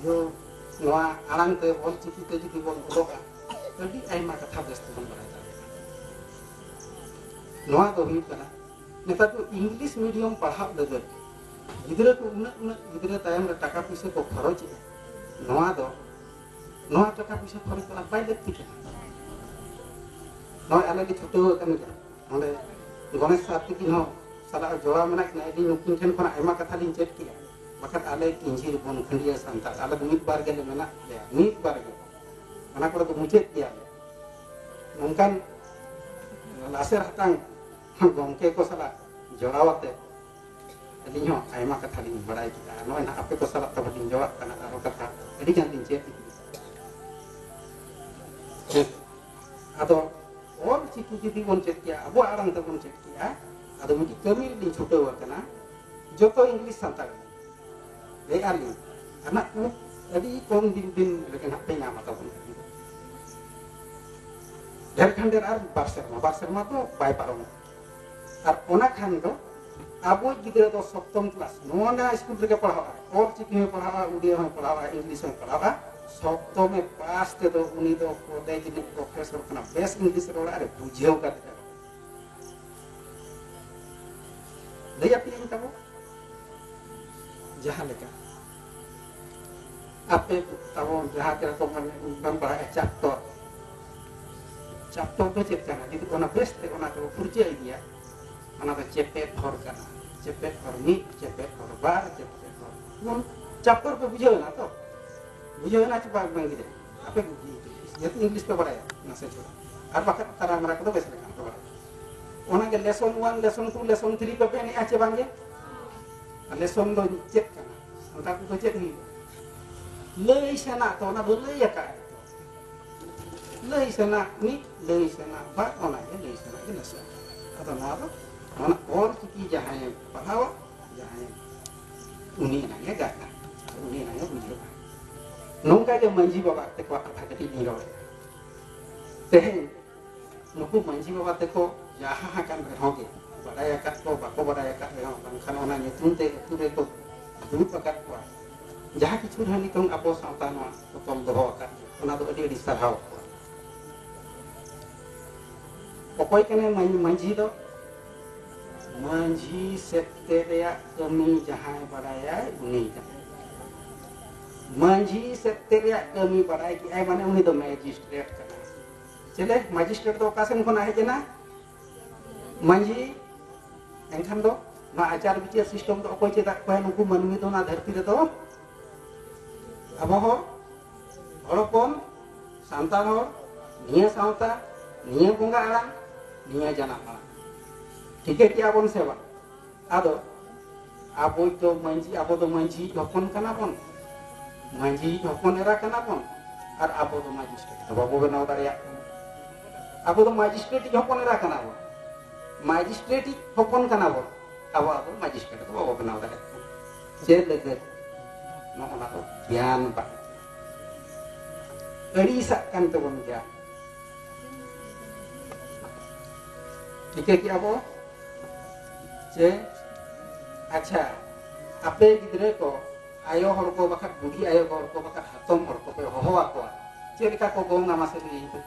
ᱡᱚ, ᱱᱚᱣᱟ ᱟᱲᱟᱝ ᱛᱮ, ᱚᱞ ᱪᱤᱠᱤ ᱛᱮ ᱡᱩᱫᱤ ᱵᱚᱱ ᱚᱞᱚᱜᱼᱟ, ᱟᱹᱰᱤ ᱟᱭᱢᱟ ᱠᱟᱛᱷᱟ ᱵᱮᱥ ᱛᱮᱵᱚᱱ ᱵᱟᱲᱟᱭ ᱫᱟᱲᱮᱭᱟᱜᱼᱟ᱾ ᱱᱚᱣᱟ ᱫᱚ ᱦᱩᱭᱩᱜ ᱠᱟᱱᱟ, ᱱᱮᱛᱟᱨ ᱫᱚ ᱤᱝᱞᱤᱥ ᱢᱤᱰᱤᱭᱟᱢ ᱯᱟᱲᱦᱟᱜ ᱞᱟᱹᱜᱤᱫ ᱜᱤᱫᱽᱨᱟᱹ ᱠᱚ ᱩᱱᱟᱹᱜ, ᱩᱱᱟᱹᱜ ᱜᱤᱫᱽᱨᱟᱹ ᱛᱟᱭᱚᱢ ᱨᱮ ᱴᱟᱠᱟ ᱯᱩᱭᱥᱟᱹ ᱠᱚ ᱠᱷᱚᱨᱚᱪᱮᱜᱼᱟ᱾ ᱱᱚᱣᱟ ᱫᱚ, ᱱᱚᱣᱟ ᱴᱟᱠᱟ ᱯᱩᱭᱥᱟᱹ ᱠᱷᱚᱨᱚᱪ ᱫᱚ ᱟᱨ ᱵᱟᱭ ᱞᱟᱹᱠᱛᱤ ᱠᱟᱱᱟ᱾ ᱱᱚᱜᱼᱚᱭ ᱟᱞᱮ ᱞᱮ ᱪᱷᱩᱴᱟᱹᱣ ᱟᱠᱟᱱ ᱜᱮᱭᱟ, ᱱᱚᱰᱮ ᱜᱚᱱᱮᱥ ᱥᱟᱨ ᱛᱟᱹᱠᱤᱱ ᱦᱚᱸ ᱥᱟᱞᱟᱜ ᱡᱚᱲᱟᱣ ᱢᱮᱱᱟᱜ ᱠᱤᱱᱟ᱾ ᱟᱹᱞᱤᱧ ᱱᱩᱠᱤᱱ ᱴᱷᱮᱱ ᱠᱷᱚᱱᱟᱜ ᱟᱭᱢᱟ ᱠᱟᱛᱷᱟ ᱞᱤᱧ ᱪᱮᱫ ᱠᱮᱜᱼᱟ᱾ ᱵᱟᱠᱷᱟᱱ ᱟᱞᱮ ᱠᱤᱧᱡᱷᱤᱨ ᱵᱚᱱ ᱠᱷᱟᱹᱱᱰᱤᱭᱟᱹ ᱥᱟᱱᱛᱟᱲ, ᱟᱞᱮ ᱫᱚ ᱢᱤᱫ ᱵᱟᱨ ᱜᱮᱞᱮ ᱢᱮᱱᱟᱜ ᱞᱮᱭᱟ, ᱢᱤᱫ ᱵᱟᱨ ᱜᱮ᱾ ᱚᱱᱟ ᱠᱚᱨᱮ ᱫᱚ ᱢᱩᱪᱟᱹᱫ ᱜᱮᱭᱟᱞᱮ᱾ ᱱᱚᱝᱠᱟᱱ ᱞᱟᱥᱮᱨ ᱦᱟᱛᱟᱝ ᱜᱚᱢᱠᱮ ᱠᱚ ᱥᱟᱞᱟᱜ ᱡᱚᱲᱟᱣ ᱟᱛᱮ ᱟᱹᱞᱤᱧ ᱦᱚᱸ ᱟᱭᱢᱟ ᱠᱟᱛᱷᱟ ᱞᱤᱧ ᱵᱟᱲᱟᱭ ᱠᱮᱫᱟ᱾ ᱱᱚᱜᱼᱚᱭ ᱱᱟᱦᱟᱜ ᱟᱯᱮ ᱠᱚ ᱥᱟᱞᱟᱜ ᱛᱟᱵᱚ ᱞᱤᱧ ᱡᱚᱲᱟᱜ ᱠᱟᱱᱟ, ᱟᱨᱚ ᱠᱟᱛᱷᱟ ᱟᱹᱰᱤ ᱜᱟᱱ ᱞᱤᱧ ᱪᱮᱫ ᱠᱮᱫᱟ᱾ ᱟᱫᱚ ᱚᱞ ᱪᱤᱠᱤ ᱡᱩᱫᱤ ᱵᱚᱱ ᱪᱮᱫ ᱠᱮᱭᱟ, ᱟᱵᱚᱣᱟᱜ ᱟᱲᱟᱝ ᱛᱮᱵᱚᱱ ᱪᱮᱫ ᱠᱮᱭᱟ, ᱟᱫᱚ ᱢᱤᱫᱴᱤᱡ ᱠᱟᱹᱢᱤ ᱨᱮᱞᱤᱧ ᱪᱷᱩᱴᱟᱹᱣ ᱟᱠᱟᱱᱟ᱾ ᱡᱚᱛᱚ ᱤᱝᱞᱤᱥ ᱥᱟᱱᱛᱟᱲᱤ ᱞᱟᱹᱭᱮᱫᱼᱟ ᱞᱤᱧ, ᱟᱨ ᱱᱟᱜ ᱠᱚ ᱟᱹᱰᱤ ᱠᱚᱢ ᱫᱤᱱ ᱫᱤᱱ ᱨᱮᱜᱮ ᱱᱟᱜ ᱯᱮ ᱧᱟᱢᱟ ᱛᱟᱵᱚᱱ᱾ ᱰᱷᱮᱨ ᱠᱷᱟᱱ ᱰᱷᱮᱨ ᱟᱨ ᱵᱟᱨ ᱥᱮᱨᱢᱟ, ᱵᱟᱨ ᱥᱮᱨᱢᱟ ᱫᱚ ᱵᱟᱭ ᱯᱟᱨᱚᱢᱚᱜᱼᱟ᱾ ᱟᱨ ᱚᱱᱟ ᱠᱷᱟᱱ ᱫᱚ ᱟᱵᱚ ᱜᱤᱫᱽᱨᱟᱹ ᱫᱚ ᱥᱚᱯᱛᱚᱢ ᱠᱞᱟᱥ ᱱᱚᱣᱟ ᱥᱠᱩᱞ ᱨᱮᱜᱮ ᱯᱟᱲᱦᱟᱜᱼᱟ, ᱚᱞ ᱪᱤᱠᱤ ᱦᱚᱸᱭ ᱯᱟᱲᱦᱟᱜᱼᱟ, ᱩᱰᱤᱭᱟ ᱦᱚᱸᱭ ᱯᱟᱲᱦᱟᱜᱼᱟ, ᱤᱝᱞᱤᱥ ᱦᱚᱸᱭ ᱯᱟᱲᱦᱟᱜᱼᱟ᱾ ᱥᱚᱯᱛᱚᱢᱮ ᱯᱟᱥ ᱛᱮᱫᱚ ᱩᱱᱤ ᱫᱚ ᱠᱚᱞᱮᱡᱽ ᱨᱤᱱᱤᱡ ᱯᱨᱚᱯᱷᱮᱥᱚᱨ ᱠᱟᱱᱟ, ᱵᱮᱥ ᱤᱝᱞᱤᱥ ᱨᱚᱲ ᱟᱨᱮ ᱵᱩᱡᱷᱟᱹᱣ ᱠᱟᱛᱮ ᱞᱟᱹᱭ ᱟᱯᱮᱭᱟᱹᱧ ᱛᱟᱵᱚ᱾ ᱡᱟᱦᱟᱸ ᱞᱮᱠᱟ ᱟᱯᱮ ᱛᱟᱵᱚ ᱡᱟᱦᱟᱸ ᱠᱮᱨᱚᱠᱚᱢ ᱵᱚᱱ ᱵᱟᱲᱟᱭᱟ ᱪᱟᱯᱴᱚᱨ, ᱪᱟᱯᱴᱚᱨ ᱫᱚ ᱪᱮᱫ ᱠᱟᱱᱟ? ᱡᱩᱫᱤ ᱚᱱᱟ ᱵᱮᱥ ᱛᱮ ᱚᱱᱟ ᱠᱚ ᱯᱷᱩᱨᱪᱟᱹ ᱤᱫᱤᱭᱟ, ᱚᱱᱟ ᱫᱚ ᱪᱮᱯᱮᱫ ᱦᱚᱨ ᱠᱟᱱᱟ᱾ ᱪᱮᱯᱮᱫ ᱦᱚᱨ ᱢᱤᱫ, ᱪᱮᱯᱮᱫ ᱦᱚᱨ ᱵᱟᱨ, ᱪᱮᱯᱮᱫ ᱦᱚᱨ ᱯᱩᱱ᱾ ᱪᱟᱯᱴᱚᱨ ᱯᱮ ᱵᱩᱡᱷᱟᱹᱣ ᱮᱱᱟ ᱛᱚ? ᱵᱩᱡᱷᱟᱹᱣ ᱮᱱᱟ ᱪᱮ ᱵᱟᱝ, ᱵᱟᱝ ᱜᱤᱫᱽᱨᱟᱹ? ᱟᱯᱮ ᱠᱚ ᱵᱩᱡᱷᱟᱹᱣ ᱤᱫᱤ, ᱡᱮᱦᱮᱛᱩ ᱤᱝᱞᱤᱥ ᱯᱮ ᱵᱟᱲᱟᱭᱟ ᱱᱟᱥᱮ ᱪᱷᱚᱲᱟ, ᱟᱨ ᱵᱟᱠᱷᱟᱱ ᱛᱟᱨᱟ ᱢᱟᱨᱟ ᱠᱚᱫᱚ ᱵᱮᱥ ᱞᱮᱠᱟ ᱯᱮ ᱵᱟᱲᱟᱭᱟ᱾ ᱚᱱᱟᱜᱮ lesson one, lesson two, lesson three ᱯᱮ ᱢᱮᱱᱮᱜᱼᱟ ᱪᱮ ᱵᱟᱝᱜᱮ? ᱞᱮᱥᱚᱱ ᱫᱚ ᱪᱮᱫ ᱠᱟᱱᱟ? ᱥᱟᱱᱛᱟᱲ ᱛᱮᱫᱚ ᱪᱮᱫ ᱦᱩᱭᱩᱜᱼᱟ? ᱞᱟᱹᱭ ᱥᱮᱱᱟᱜ ᱛᱚ, ᱚᱱᱟ ᱫᱚ ᱞᱟᱹᱭ ᱟᱠᱟᱫ ᱟᱭ ᱛᱚ᱾ ᱞᱟᱹᱭ ᱥᱮᱱᱟᱜ ᱢᱤᱫ, ᱞᱟᱹᱭ ᱥᱮᱱᱟᱜ ᱵᱟᱨ, ᱚᱱᱟᱜᱮ ᱞᱟᱹᱭ ᱥᱮᱱᱟᱜ ᱜᱮ ᱞᱮᱥᱚᱱ᱾ ᱟᱫᱚ ᱱᱚᱣᱟ ᱫᱚ ᱚᱱᱟ ᱚᱞ ᱪᱤᱠᱤ ᱡᱟᱦᱟᱸᱭᱮ ᱯᱟᱲᱦᱟᱣᱟ, ᱡᱟᱦᱟᱸᱭ, ᱩᱱᱤ ᱮᱱᱟᱝ ᱮ ᱜᱟᱱᱟ, ᱩᱱᱤ ᱮᱱᱟᱝ ᱮ ᱵᱩᱡᱷᱟᱹᱣᱟ᱾ ᱱᱚᱝᱠᱟ ᱜᱮ ᱢᱟᱹᱡᱷᱤ ᱵᱟᱵᱟ ᱛᱟᱠᱚᱣᱟᱜ ᱠᱟᱛᱷᱟ ᱠᱟᱹᱴᱤᱡ ᱞᱤᱧ ᱨᱚᱲ ᱮᱫᱟ᱾ ᱛᱮᱦᱮᱧ ᱱᱩᱠᱩ ᱢᱟᱹᱡᱷᱤ ᱵᱟᱵᱟ ᱛᱟᱠᱚ ᱡᱟᱦᱟᱸ ᱟᱠᱟᱱ ᱨᱮᱦᱚᱸ ᱜᱮ, ᱵᱟᱰᱟᱭ ᱟᱠᱟᱫ ᱠᱚ ᱵᱟᱠᱚ ᱵᱟᱰᱟᱭ ᱟᱠᱟᱫ ᱨᱮᱦᱚᱸ, ᱵᱟᱝᱠᱷᱟᱱ ᱚᱱᱟ ᱧᱩᱛᱩᱢ ᱛᱮ ᱟᱹᱛᱩ ᱨᱮᱠᱚ ᱫᱩᱲᱩᱵ ᱟᱠᱟᱫ ᱠᱚᱣᱟ, ᱡᱟᱦᱟᱸ ᱠᱤᱪᱷᱩ ᱨᱮᱦᱚᱸ ᱱᱤᱛᱚᱝ ᱟᱵᱚ ᱥᱟᱶᱛᱟ ᱱᱚᱣᱟ ᱠᱚ ᱛᱚᱞ ᱫᱚᱦᱚ ᱟᱠᱟᱫ, ᱚᱱᱟ ᱫᱚ ᱟᱹᱰᱤ ᱟᱹᱰᱤ ᱥᱟᱨᱦᱟᱣ ᱠᱚᱣᱟ᱾ ᱚᱠᱚᱭ ᱠᱟᱱᱟᱭ ᱢᱟᱹ-, ᱢᱟᱹᱡᱷᱤ ᱫᱚ? ᱢᱟᱹᱡᱷᱤ ᱥᱮᱫ ᱛᱮ ᱨᱮᱭᱟᱜ ᱠᱟᱹᱢᱤ ᱡᱟᱦᱟᱸᱭ ᱵᱟᱲᱟᱭᱟᱭ, ᱩᱱᱤ ᱠᱟᱱᱟᱭ᱾ ᱢᱟᱹᱡᱷᱤ ᱥᱮᱫ ᱛᱮ ᱨᱮᱭᱟᱜ ᱠᱟᱹᱢᱤ ᱵᱟᱲᱟᱭ ᱠᱮᱜᱼᱟᱭ, ᱢᱟᱱᱮ ᱩᱱᱤ ᱫᱚ ᱢᱮᱡᱤᱥᱴᱨᱮᱴ ᱠᱟᱱᱟᱭ᱾ ᱪᱮᱞᱮ ᱢᱮᱡᱤᱥᱴᱨᱮᱴ ᱫᱚ ᱚᱠᱟ ᱥᱮᱱ ᱠᱷᱚᱱᱟᱜ ᱦᱮᱡ ᱮᱱᱟ? ᱢᱟᱹᱡᱷᱤ᱾ ᱮᱱᱠᱷᱟᱱ ᱫᱚ ᱱᱚᱣᱟ ᱟᱪᱟᱨ ᱵᱤᱪᱟᱹᱨ system ᱫᱚ ᱚᱠᱚᱭ ᱪᱮᱫ ᱟᱫ ᱠᱚᱣᱟ? ᱱᱩᱠᱩ ᱢᱟᱹᱱᱢᱤ ᱫᱚ ᱱᱚᱣᱟ ᱫᱷᱟᱹᱨᱛᱤ ᱨᱮᱫᱚ ᱟᱵᱚ ᱦᱚᱲ, ᱦᱚᱲ ᱦᱚᱯᱚᱱ, ᱥᱟᱱᱛᱟᱲ ᱦᱚᱲ, ᱱᱤᱭᱟᱹ ᱥᱟᱶᱛᱟ, ᱱᱤᱭᱟᱹ ᱵᱚᱸᱜᱟ ᱟᱲᱟᱝ, ᱱᱤᱭᱟᱹ ᱡᱟᱱᱟᱢ ᱟᱲᱟᱝ᱾ ᱴᱷᱤᱠᱟᱹ ᱠᱮᱜᱼᱟ ᱵᱚᱱ ᱥᱮ ᱵᱟᱝ? ᱟᱫᱚ ᱟᱵᱚ ᱫᱚ ᱢᱟᱹᱡᱷᱤ, ᱟᱵᱚ ᱫᱚ ᱢᱟᱹᱡᱷᱤ ᱦᱚᱯᱚᱱ ᱠᱟᱱᱟ ᱵᱚᱱ, ᱢᱟᱹᱡᱷᱤ ᱦᱚᱯᱚᱱ ᱮᱨᱟ ᱠᱟᱱᱟ ᱵᱚᱱ, ᱟᱨ ᱟᱵᱚ ᱫᱚ ᱢᱟᱡᱤᱥᱴᱨᱮᱴ ᱫᱚ ᱵᱟᱵᱚ ᱵᱮᱱᱟᱣ ᱫᱟᱲᱮᱭᱟᱜ ᱠᱟᱱᱟ᱾ ᱟᱵᱚ ᱫᱚ ᱢᱟᱡᱤᱥᱴᱨᱮᱴ ᱦᱚᱯᱚᱱ ᱮᱨᱟ ᱠᱟᱱᱟ ᱵᱚᱱ, ᱢᱟᱡᱤᱥᱴᱨᱮᱴ ᱦᱚᱯᱚᱱ ᱠᱟᱱᱟ ᱵᱚᱱ, ᱟᱵᱚ ᱟᱵᱚ ᱢᱟᱡᱤᱥᱴᱨᱮᱴ ᱫᱚ ᱵᱟᱵᱚ ᱵᱮᱱᱟᱣ ᱫᱟᱲᱮᱭᱟᱜ ᱠᱟᱱᱟ᱾ ᱪᱮᱫ ᱞᱟᱹᱜᱤᱫ? ᱱᱚᱜᱼᱚ ᱱᱟ ᱫᱚ ᱜᱮᱭᱟᱱ ᱵᱟᱝ, ᱟᱹᱲᱤᱥᱟᱜ ᱠᱟᱱ ᱛᱟᱵᱚᱱ ᱜᱮᱭᱟ᱾ ᱴᱷᱤᱠᱟᱹ ᱠᱮᱜᱼᱟ ᱵᱚ ᱡᱮ, ᱟᱪᱪᱷᱟ, ᱟᱯᱮ ᱜᱤᱫᱽᱨᱟᱹ ᱠᱚ, ᱟᱭᱳ ᱦᱚᱲ ᱠᱚ ᱵᱟᱠᱷᱟᱡ ᱵᱩᱰᱷᱤ ᱟᱭᱳ ᱦᱚᱲ ᱠᱚ ᱵᱟᱠᱷᱟᱡ ᱦᱟᱛᱚᱢ ᱦᱚᱲ ᱠᱚᱯᱮ ᱦᱚᱦᱚ ᱟᱠᱚᱣᱟ, ᱪᱮᱫ ᱞᱮᱠᱟ ᱠᱚ ᱜᱚᱝᱟ ᱢᱟᱥᱮ ᱞᱟᱹᱭᱟᱹᱧ ᱯᱮ?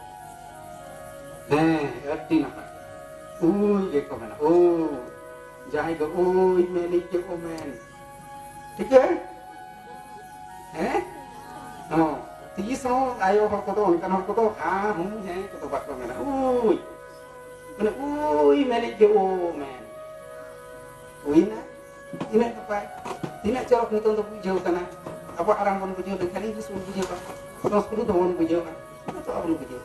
ᱦᱮᱸ, ᱟᱹᱰᱤ ᱱᱟᱯᱟᱭ᱾ ᱩᱭ ᱜᱮᱠᱚ ᱢᱮᱱᱟ, ᱩᱭ᱾ ᱡᱟᱦᱟᱸᱭ ᱜᱮ ᱩᱭ ᱢᱮᱱᱤᱡ ᱜᱮ ᱠᱚ ᱢᱮᱱ᱾ ᱴᱷᱤᱠᱟᱹ? ᱦᱮᱸ? ᱦᱚᱸ᱾ ᱛᱤᱥ ᱦᱚᱸ ᱟᱭᱳ ᱦᱚᱲ ᱠᱚᱫᱚ, ᱚᱱᱠᱟᱱ ᱦᱚᱲ ᱠᱚᱫᱚ ᱦᱟᱸ, ᱦᱩᱸ, ᱦᱮᱸ ᱠᱚᱫᱚ ᱵᱟᱠᱚ ᱢᱮᱱᱟ᱾ ᱩᱭ᱾ ᱢᱟᱱᱮ, ᱩᱭ ᱢᱮᱱᱤᱡ ᱜᱮ ᱳ ᱢᱮᱱ᱾ ᱦᱩᱭᱱᱟ᱾ ᱛᱤᱱᱟᱹᱜ ᱱᱟᱯᱟᱭ, ᱛᱤᱱᱟᱹᱜ ᱪᱚᱨᱚᱠ ᱱᱤᱛᱚᱝ ᱫᱚ ᱵᱩᱡᱷᱟᱹᱣ ᱠᱟᱱᱟ᱾ ᱟᱵᱚᱣᱟᱜ ᱟᱲᱟᱝ ᱵᱚᱱ ᱵᱩᱡᱷᱟᱹᱣ ᱞᱮᱠᱷᱟᱱ ᱤᱝᱞᱤᱥ ᱵᱚᱱ ᱵᱩᱡᱷᱟᱹᱣᱟ, ᱥᱚᱝᱥᱠᱨᱤᱛ ᱦᱚᱸᱵᱚᱱ ᱵᱩᱡᱷᱟᱹᱣᱟ, ᱡᱚᱛᱚᱣᱟᱜ ᱵᱚᱱ ᱵᱩᱡᱷᱟᱹᱣᱟ᱾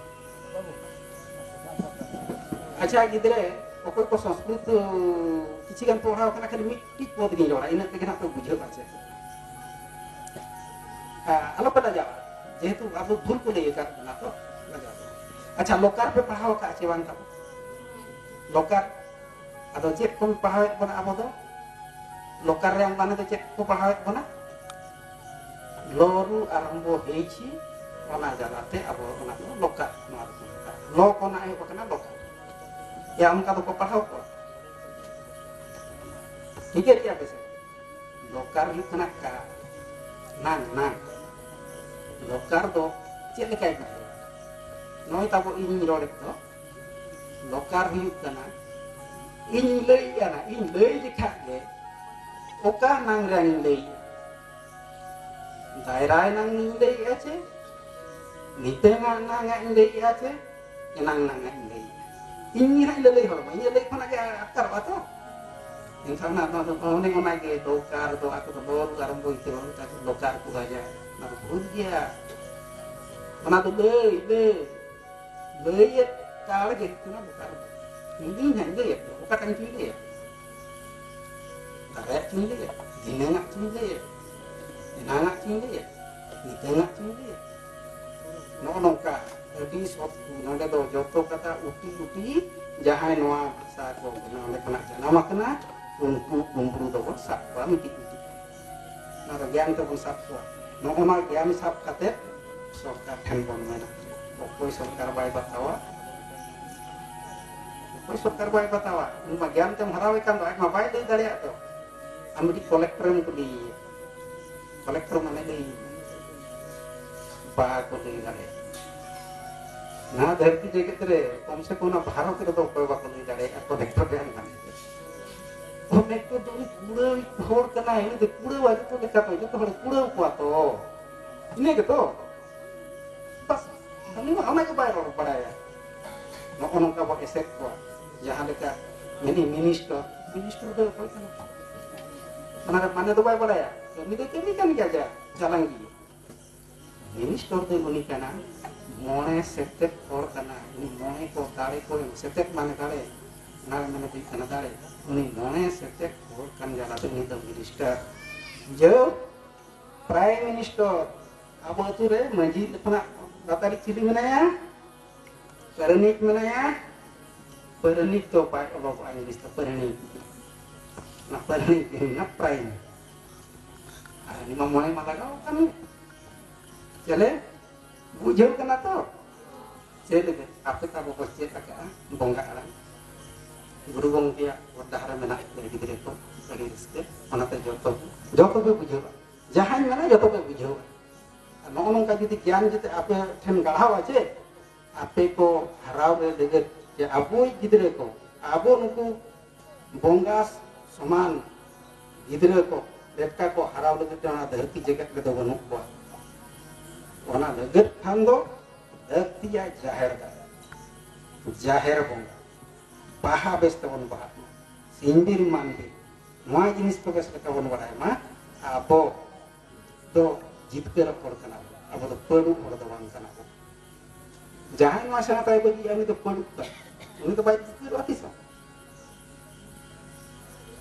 ᱟᱪᱪᱷᱟ ᱜᱤᱫᱽᱨᱟᱹ, ᱚᱠᱚᱭ ᱠᱚ ᱥᱚᱝᱥᱠᱨᱤᱛ ᱠᱤᱪᱷᱤ ᱜᱟᱱ ᱯᱮ ᱯᱟᱲᱦᱟᱣ ᱠᱟᱱᱟ, ᱠᱷᱟᱹᱞᱤ ᱢᱤᱫᱴᱤᱡ ᱯᱚᱫ ᱜᱤᱧ ᱨᱚᱲᱟ, ᱤᱱᱟᱹᱜ ᱛᱮᱜᱮ ᱱᱟᱜ ᱯᱮ ᱵᱩᱡᱷᱟᱹᱣᱟ᱾ ᱪᱮᱫ? ᱦᱮᱸ, ᱟᱞᱚ ᱯᱮ ᱞᱟᱡᱟᱜᱼᱟ, ᱡᱮᱦᱮᱛᱩ ᱟᱵᱚ ᱵᱷᱩᱞ ᱠᱚ ᱞᱟᱹᱭ ᱟᱠᱟᱫ ᱵᱚᱱᱟ ᱛᱚ, ᱞᱟᱡᱟᱣ ᱫᱚ᱾ ᱟᱪᱪᱷᱟ, ᱞᱚᱠᱟᱨ ᱯᱮ ᱯᱟᱲᱦᱟᱣ ᱟᱠᱟᱫ ᱪᱮ ᱵᱟᱝ ᱛᱟᱵᱚ? ᱞᱚᱠᱟᱨ᱾ ᱟᱫᱚ ᱪᱮᱫ ᱠᱚ ᱯᱟᱲᱦᱟᱣᱮᱫ ᱵᱚᱱᱟ ᱟᱵᱚ ᱫᱚ? ᱞᱚᱠᱟᱨ ᱨᱮᱭᱟᱜ ᱢᱟᱱᱮ ᱫᱚ ᱪᱮᱫ ᱠᱚ ᱯᱟᱲᱦᱟᱣᱮᱫ ᱵᱚᱱᱟ? ᱞᱚ ᱨᱩ ᱟᱨᱟᱢᱵᱚ ᱦᱮᱡ ᱪᱷᱤ, ᱚᱱᱟ ᱡᱟᱞᱟᱛᱮ ᱟᱵᱚ ᱚᱱᱟ ᱫᱚ ᱞᱚᱠᱟᱨ, ᱱᱚᱣᱟ ᱫᱚᱠᱚ ᱢᱮᱛᱟᱜᱼᱟ᱾ ᱞᱚ ᱠᱷᱚᱱᱟᱜ ᱮᱦᱚᱵ ᱟᱠᱟᱱᱟ ᱞᱚᱠᱟᱨ᱾ ᱭᱟ, ᱚᱱᱠᱟ ᱫᱚᱠᱚ ᱯᱟᱲᱦᱟᱣ ᱠᱚᱣᱟ? ᱴᱷᱤᱠᱟᱹ ᱠᱮᱜᱼᱟ ᱯᱮ ᱥᱮ? ᱞᱚᱠᱟᱨ ᱦᱩᱭᱩᱜ ᱠᱟᱱᱟ ᱠᱟ, ᱱᱟᱝ, ᱱᱟᱝ᱾ ᱞᱚᱠᱟᱨ ᱫᱚ ᱪᱮᱫ ᱞᱮᱠᱟᱭ ᱵᱩᱡᱷᱟᱹᱣᱟ? ᱱᱚᱜᱼᱚᱭ ᱛᱟᱵᱚ ᱤᱧᱤᱧ ᱨᱚᱲᱮᱫ ᱫᱚ, ᱞᱚᱠᱟᱨ ᱦᱩᱭᱩᱜ ᱠᱟᱱᱟ, ᱤᱧ ᱞᱟᱹᱭᱮᱜᱼᱟ ᱱᱟ, ᱤᱧ ᱞᱟᱹᱭ ᱞᱮᱠᱷᱟᱡ ᱜᱮ ᱚᱠᱟ ᱱᱟᱝ ᱨᱮᱭᱟᱝ ᱤᱧ ᱞᱟᱹᱭᱮᱜᱼᱟ? ᱫᱟᱭᱨᱟ ᱱᱟᱝ ᱤᱧ ᱞᱟᱹᱭᱮᱜᱼᱟ ᱪᱮ ᱱᱤᱛᱟᱹᱝᱟᱜ ᱱᱟᱝ ᱤᱧ ᱞᱟᱹᱭᱮᱜᱼᱟ ᱪᱮ ᱮᱱᱟᱝ ᱱᱟᱝ ᱤᱧ ᱞᱟᱹᱭᱮᱜᱼᱟ? ᱤᱧ ᱜᱮ ᱦᱟᱸᱜ ᱤᱧ ᱞᱟᱹᱞᱟᱹᱭ ᱦᱚᱲ ᱢᱟ, ᱤᱧᱟᱹᱜ ᱞᱟᱹᱭ ᱠᱷᱚᱱᱟᱜ ᱜᱮ ᱟᱴᱠᱟᱨᱚᱜᱼᱟ ᱛᱚ᱾ ᱮᱱᱠᱷᱟᱱ ᱚᱱᱟ, ᱚᱱᱟ ᱫᱚ, ᱚᱱᱮ ᱚᱱᱟ ᱜᱮ ᱫᱚᱨᱠᱟᱨ ᱫᱚ, ᱟᱠᱚ ᱫᱚ ᱵᱚᱞ ᱟᱨᱟᱢᱵᱚ ᱤᱛᱟᱹ ᱵᱟᱹᱱᱩᱜ ᱛᱟᱠᱚ, ᱫᱚᱨᱠᱟᱨ ᱠᱚ ᱨᱟᱡᱟ᱾ ᱚᱱᱟ ᱫᱚ ᱵᱷᱩᱞ ᱜᱮᱭᱟ᱾ ᱚᱱᱟ ᱫᱚ ᱞᱟᱹᱭ, ᱞᱟᱹᱭ, ᱞᱟᱹᱭᱮᱫ ᱠᱟᱲ ᱜᱮ ᱦᱩᱭᱩᱜ ᱠᱟᱱᱟ ᱫᱚᱨᱠᱟᱨ ᱫᱚ᱾ ᱤᱧ ᱫᱚᱧ ᱦᱟᱸᱜ ᱞᱟᱹᱭᱟ, ᱚᱠᱟᱴᱟᱜ ᱤᱧ ᱞᱟᱹᱭᱟ? ᱫᱟᱨᱮᱭᱟᱜ ᱪᱚᱧ ᱞᱟᱹᱭᱟ, ᱫᱷᱤᱱᱟᱹᱝᱟᱜ ᱪᱚᱧ ᱞᱟᱹᱭᱟ, ᱮᱱᱟᱝᱟᱜ ᱪᱚᱧ ᱞᱟᱹᱭᱟ, ᱱᱤᱛᱟᱹᱝᱟᱜ ᱪᱚᱧ ᱞᱟᱹᱭᱟ᱾ ᱱᱚᱜᱼᱚ ᱱᱚᱝᱠᱟ ᱟᱹᱰᱤ ᱥᱚᱛ᱾ ᱱᱚᱰᱮ ᱫᱚ ᱡᱚᱛᱚ ᱠᱟᱛᱷᱟ ᱩᱴᱤ ᱩᱴᱤ ᱡᱟᱦᱟᱸᱭ ᱱᱚᱣᱟ ᱵᱷᱟᱥᱟ ᱠᱚ ᱵᱮᱱᱟᱣ ᱞᱮᱠᱟᱱᱟᱜ ᱡᱟᱱᱟᱢ ᱟᱠᱟᱱᱟ, ᱩᱱᱠᱩ ᱠᱩᱢᱵᱽᱲᱩ ᱫᱚᱵᱚᱱ ᱥᱟᱵ ᱠᱚᱣᱟ ᱢᱤᱫᱴᱤᱡ ᱢᱤᱫᱴᱤᱡ᱾ ᱚᱱᱟ ᱫᱚ ᱜᱮᱭᱟᱱ ᱛᱮᱵᱚᱱ ᱥᱟᱵ ᱠᱚᱣᱟ᱾ ᱱᱚᱜᱼᱚ ᱱᱚᱣᱟ ᱜᱮᱭᱟᱱ ᱥᱟᱵ ᱠᱟᱛᱮ ᱥᱚᱨᱠᱟᱨ ᱴᱷᱮᱱ ᱵᱚᱱ ᱢᱮᱱᱟ, ᱚᱠᱚᱭ ᱥᱚᱨᱠᱟᱨ ᱵᱟᱭ ᱵᱟᱛᱟᱣᱟ, ᱚᱠᱚᱭ ᱥᱚᱨᱠᱟᱨ ᱵᱟᱭ ᱵᱟᱛᱟᱣᱟ, ᱩᱱᱤ ᱢᱟ ᱜᱮᱭᱟᱱ ᱛᱮᱢ ᱦᱟᱨᱟᱣᱮ ᱠᱟᱱ ᱫᱚ, ᱟᱡ ᱢᱟ ᱵᱟᱭ ᱞᱟᱹᱭ ᱫᱟᱲᱮᱭᱟᱜ ᱫᱚ᱾ ᱟᱢ ᱢᱤᱫᱴᱤᱡ ᱠᱚᱞᱮᱠᱴᱚᱨᱮᱢ ᱠᱩᱞᱤᱭᱮᱭᱟ, ᱠᱚᱞᱮᱠᱴᱚᱨ ᱢᱟᱱᱮ ᱞᱟᱹᱭ ᱢᱮ, ᱵᱟᱠᱚ ᱞᱟᱹᱭ ᱫᱟᱲᱮᱭᱟᱜᱼᱟ᱾ ᱱᱚᱣᱟ ᱫᱷᱟᱹᱨᱛᱤ ᱡᱮᱜᱮᱛ ᱨᱮ ᱠᱚᱢ ᱥᱮ ᱠᱚᱢ ᱚᱱᱟ ᱵᱷᱟᱨᱚᱛ ᱨᱮᱫᱚ ᱚᱠᱚᱭ ᱵᱟᱠᱚ ᱞᱟᱹᱭ ᱫᱟᱲᱮᱭᱟᱜᱼᱟ ᱠᱚᱞᱮᱠᱴᱚᱨ ᱨᱮᱭᱟᱜ ᱢᱟᱱᱮ ᱪᱮᱫ᱾ ᱠᱚᱞᱮᱠᱴᱚᱨ ᱫᱚ ᱩᱱᱤ ᱠᱩᱲᱟᱹᱣ ᱦᱚᱲ ᱠᱟᱱᱟᱭ, ᱩᱱᱤ ᱫᱚ ᱠᱩᱲᱟᱹᱣ ᱟᱹᱜᱩ ᱠᱚ ᱞᱮᱠᱟ ᱫᱚ ᱡᱚᱛᱚ ᱦᱚᱲ ᱠᱩᱲᱟᱹᱣ ᱠᱚᱣᱟ ᱛᱚ᱾ ᱤᱱᱟᱹ ᱜᱮᱛᱚ᱾ ᱵᱟᱥ, ᱩᱱᱤ ᱢᱟ ᱚᱱᱟ ᱜᱮ ᱵᱟᱭ ᱨᱚᱲ ᱵᱟᱲᱟᱭᱟ᱾ ᱱᱚᱜᱼᱚ ᱱᱚᱝᱠᱟ ᱵᱚᱱ ᱮᱥᱮᱫ ᱠᱚᱣᱟ᱾ ᱡᱟᱦᱟᱸ ᱞᱮᱠᱟ ᱢᱮᱱᱤᱧ ᱢᱤᱱᱤᱥᱴᱚᱨ, ᱢᱤᱱᱤᱥᱴᱚᱨ ᱫᱚ ᱚᱠᱚᱭ ᱠᱟᱱᱟ? ᱚᱱᱟ ᱨᱮ ᱢᱟᱱᱮ ᱫᱚ ᱵᱟᱭ ᱵᱟᱲᱟᱭᱟ᱾ ᱠᱟᱹᱢᱤ ᱫᱚ ᱠᱟᱹᱢᱤ ᱠᱟᱱ ᱜᱮᱭᱟ, ᱡᱟ ᱪᱟᱞᱟᱝ ᱜᱮ᱾ ᱢᱤᱱᱤᱥᱴᱚᱨ ᱫᱚ ᱩᱱᱤ ᱠᱟᱱᱟ, ᱢᱚᱬᱮ ᱥᱮᱛᱮᱫ ᱦᱚᱲ ᱠᱟᱱᱟ᱾ ᱩᱱᱤ ᱢᱚᱬᱮ ᱠᱚ ᱫᱟᱲᱮ ᱠᱚ ᱮᱢ, ᱥᱮᱛᱮᱫ ᱢᱟᱱᱮ ᱫᱟᱲᱮ, ᱚᱱᱟ ᱨᱮ ᱢᱟᱱᱮ ᱦᱩᱭᱩᱜ ᱠᱟᱱᱟ ᱫᱟᱲᱮ᱾ ᱩᱱᱤ ᱢᱚᱬᱮ ᱥᱮᱛᱮᱫ ᱦᱚᱲ ᱠᱟᱱ ᱡᱟᱞᱟᱛᱮ ᱩᱱᱤ ᱫᱚ ᱢᱤᱱᱤᱥᱴᱟᱨ᱾ ᱡᱟᱹᱣ ᱯᱨᱟᱭᱤᱢ ᱢᱤᱱᱤᱥᱴᱚᱨ, ᱟᱵᱚ ᱟᱹᱛᱩ ᱨᱮ ᱢᱟᱹᱡᱷᱤ ᱠᱷᱚᱱᱟᱜ ᱞᱟᱛᱟᱨᱤᱡ ᱪᱤᱞᱤ ᱢᱮᱱᱟᱭᱟ? ᱯᱟᱨᱟᱱᱤᱠ ᱢᱮᱱᱟᱭᱟ᱾ ᱯᱟᱨᱟᱱᱤᱠ ᱫᱚ ᱵᱟᱭ ᱚᱞᱚᱜᱚᱜᱼᱟ ᱤᱝᱞᱤᱥ ᱛᱮ, ᱯᱟᱨᱟᱱᱤᱠ᱾ ᱚᱱᱟ ᱯᱟᱨᱟᱱᱤᱠ ᱜᱮ ᱦᱩᱭᱱᱟ ᱯᱨᱟᱭᱤᱢ᱾ ᱟᱨ ᱩᱱᱤ ᱢᱟ ᱢᱚᱬᱮ ᱢᱟ ᱞᱟᱜᱟᱣ ᱟᱠᱟᱱ ᱜᱮ᱾ ᱪᱮᱞᱮ? ᱵᱩᱡᱷᱟᱹᱣ ᱠᱟᱱᱟ ᱛᱚ? ᱪᱮᱫ ᱞᱟᱹᱜᱤᱫ? ᱟᱯᱮ ᱛᱟᱵᱚ ᱠᱚ ᱪᱮᱫ ᱟᱠᱟᱫᱼᱟ ᱵᱚᱸᱜᱟ ᱟᱲᱟᱝ᱾ ᱜᱩᱨᱩ ᱜᱚᱢᱠᱮᱭᱟᱜ ᱦᱚᱨ ᱰᱟᱦᱟᱨ ᱨᱮ ᱢᱮᱱᱟᱜ ᱯᱮ ᱜᱤᱫᱽᱨᱟᱹ ᱠᱚ, ᱟᱹᱰᱤ ᱨᱟᱹᱥᱠᱟᱹ᱾ ᱚᱱᱟᱛᱮ ᱡᱚᱛᱚ, ᱡᱚᱛᱚ ᱯᱮ ᱵᱩᱡᱷᱟᱹᱣᱟ᱾ ᱡᱟᱦᱟᱸᱧ ᱢᱮᱱᱟ ᱡᱚᱛᱚ ᱯᱮ ᱵᱩᱡᱷᱟᱹᱣᱟ᱾ ᱟᱨ ᱱᱚᱜᱼᱚ ᱱᱚᱝᱠᱟ ᱡᱩᱫᱤ ᱜᱮᱭᱟᱱ ᱡᱩᱫᱤ ᱟᱯᱮ ᱴᱷᱮᱱ ᱜᱟᱲᱦᱟᱣᱟ ᱪᱮ, ᱟᱯᱮ ᱠᱚ ᱦᱟᱨᱟᱣ ᱨᱮ ᱞᱟᱹᱜᱤᱫ ᱡᱮ ᱟᱵᱚᱭᱤᱡ ᱜᱤᱫᱽᱨᱟᱹ ᱠᱚ, ᱟᱵᱚ ᱱᱩᱠᱩ ᱵᱚᱸᱜᱟ ᱥᱚᱢᱟᱱ ᱜᱤᱫᱽᱨᱟᱹ ᱠᱚ ᱞᱮᱠᱟ ᱠᱚ ᱦᱟᱨᱟᱣ ᱞᱟᱹᱜᱤᱫ ᱛᱮ ᱚᱱᱟ ᱫᱷᱟᱹᱨᱛᱤ ᱡᱮᱜᱮᱛ ᱨᱮᱫᱚ ᱵᱟᱹᱱᱩᱜ ᱠᱚᱣᱟ᱾ ᱚᱱᱟ ᱞᱟᱹᱜᱤᱫ ᱠᱷᱟᱱ ᱫᱚ ᱞᱟᱹᱠᱛᱤᱭᱟ ᱡᱟᱦᱮᱨ ᱜᱟᱲ, ᱡᱟᱦᱮᱨ ᱵᱚᱸᱜᱟ, ᱵᱟᱦᱟ ᱵᱮᱥ ᱛᱮᱵᱚᱱ ᱵᱟᱦᱟᱜ ᱢᱟ, ᱥᱤᱧ ᱵᱤᱨ ᱢᱟᱱ ᱵᱤᱨ, ᱱᱚᱣᱟ ᱡᱤᱱᱤᱥ ᱠᱚ ᱵᱮᱥ ᱞᱮᱠᱟ ᱵᱚᱱ ᱵᱟᱲᱟᱭ ᱢᱟ᱾ ᱟᱵᱚ ᱫᱚ ᱡᱤᱛᱠᱟᱹᱨᱚᱜ ᱦᱚᱲ ᱠᱟᱱᱟ ᱵᱚᱱ, ᱟᱵᱚ ᱫᱚ ᱯᱟᱹᱰᱩᱵ ᱦᱚᱲ ᱫᱚ ᱵᱟᱝ ᱠᱟᱱᱟ ᱵᱚᱱ᱾ ᱡᱟᱦᱟᱸᱭ ᱱᱚᱣᱟ ᱥᱮᱬᱟ ᱛᱟᱭ ᱵᱟᱹᱜᱤᱭᱟ, ᱩᱱᱤ ᱫᱚ ᱯᱟᱹᱰᱩᱵ ᱠᱟᱱᱟ, ᱩᱱᱤ ᱫᱚ ᱵᱟᱭ ᱡᱤᱛᱠᱟᱹᱨᱚᱜᱼᱟ ᱛᱤᱥ ᱦᱚᱸ᱾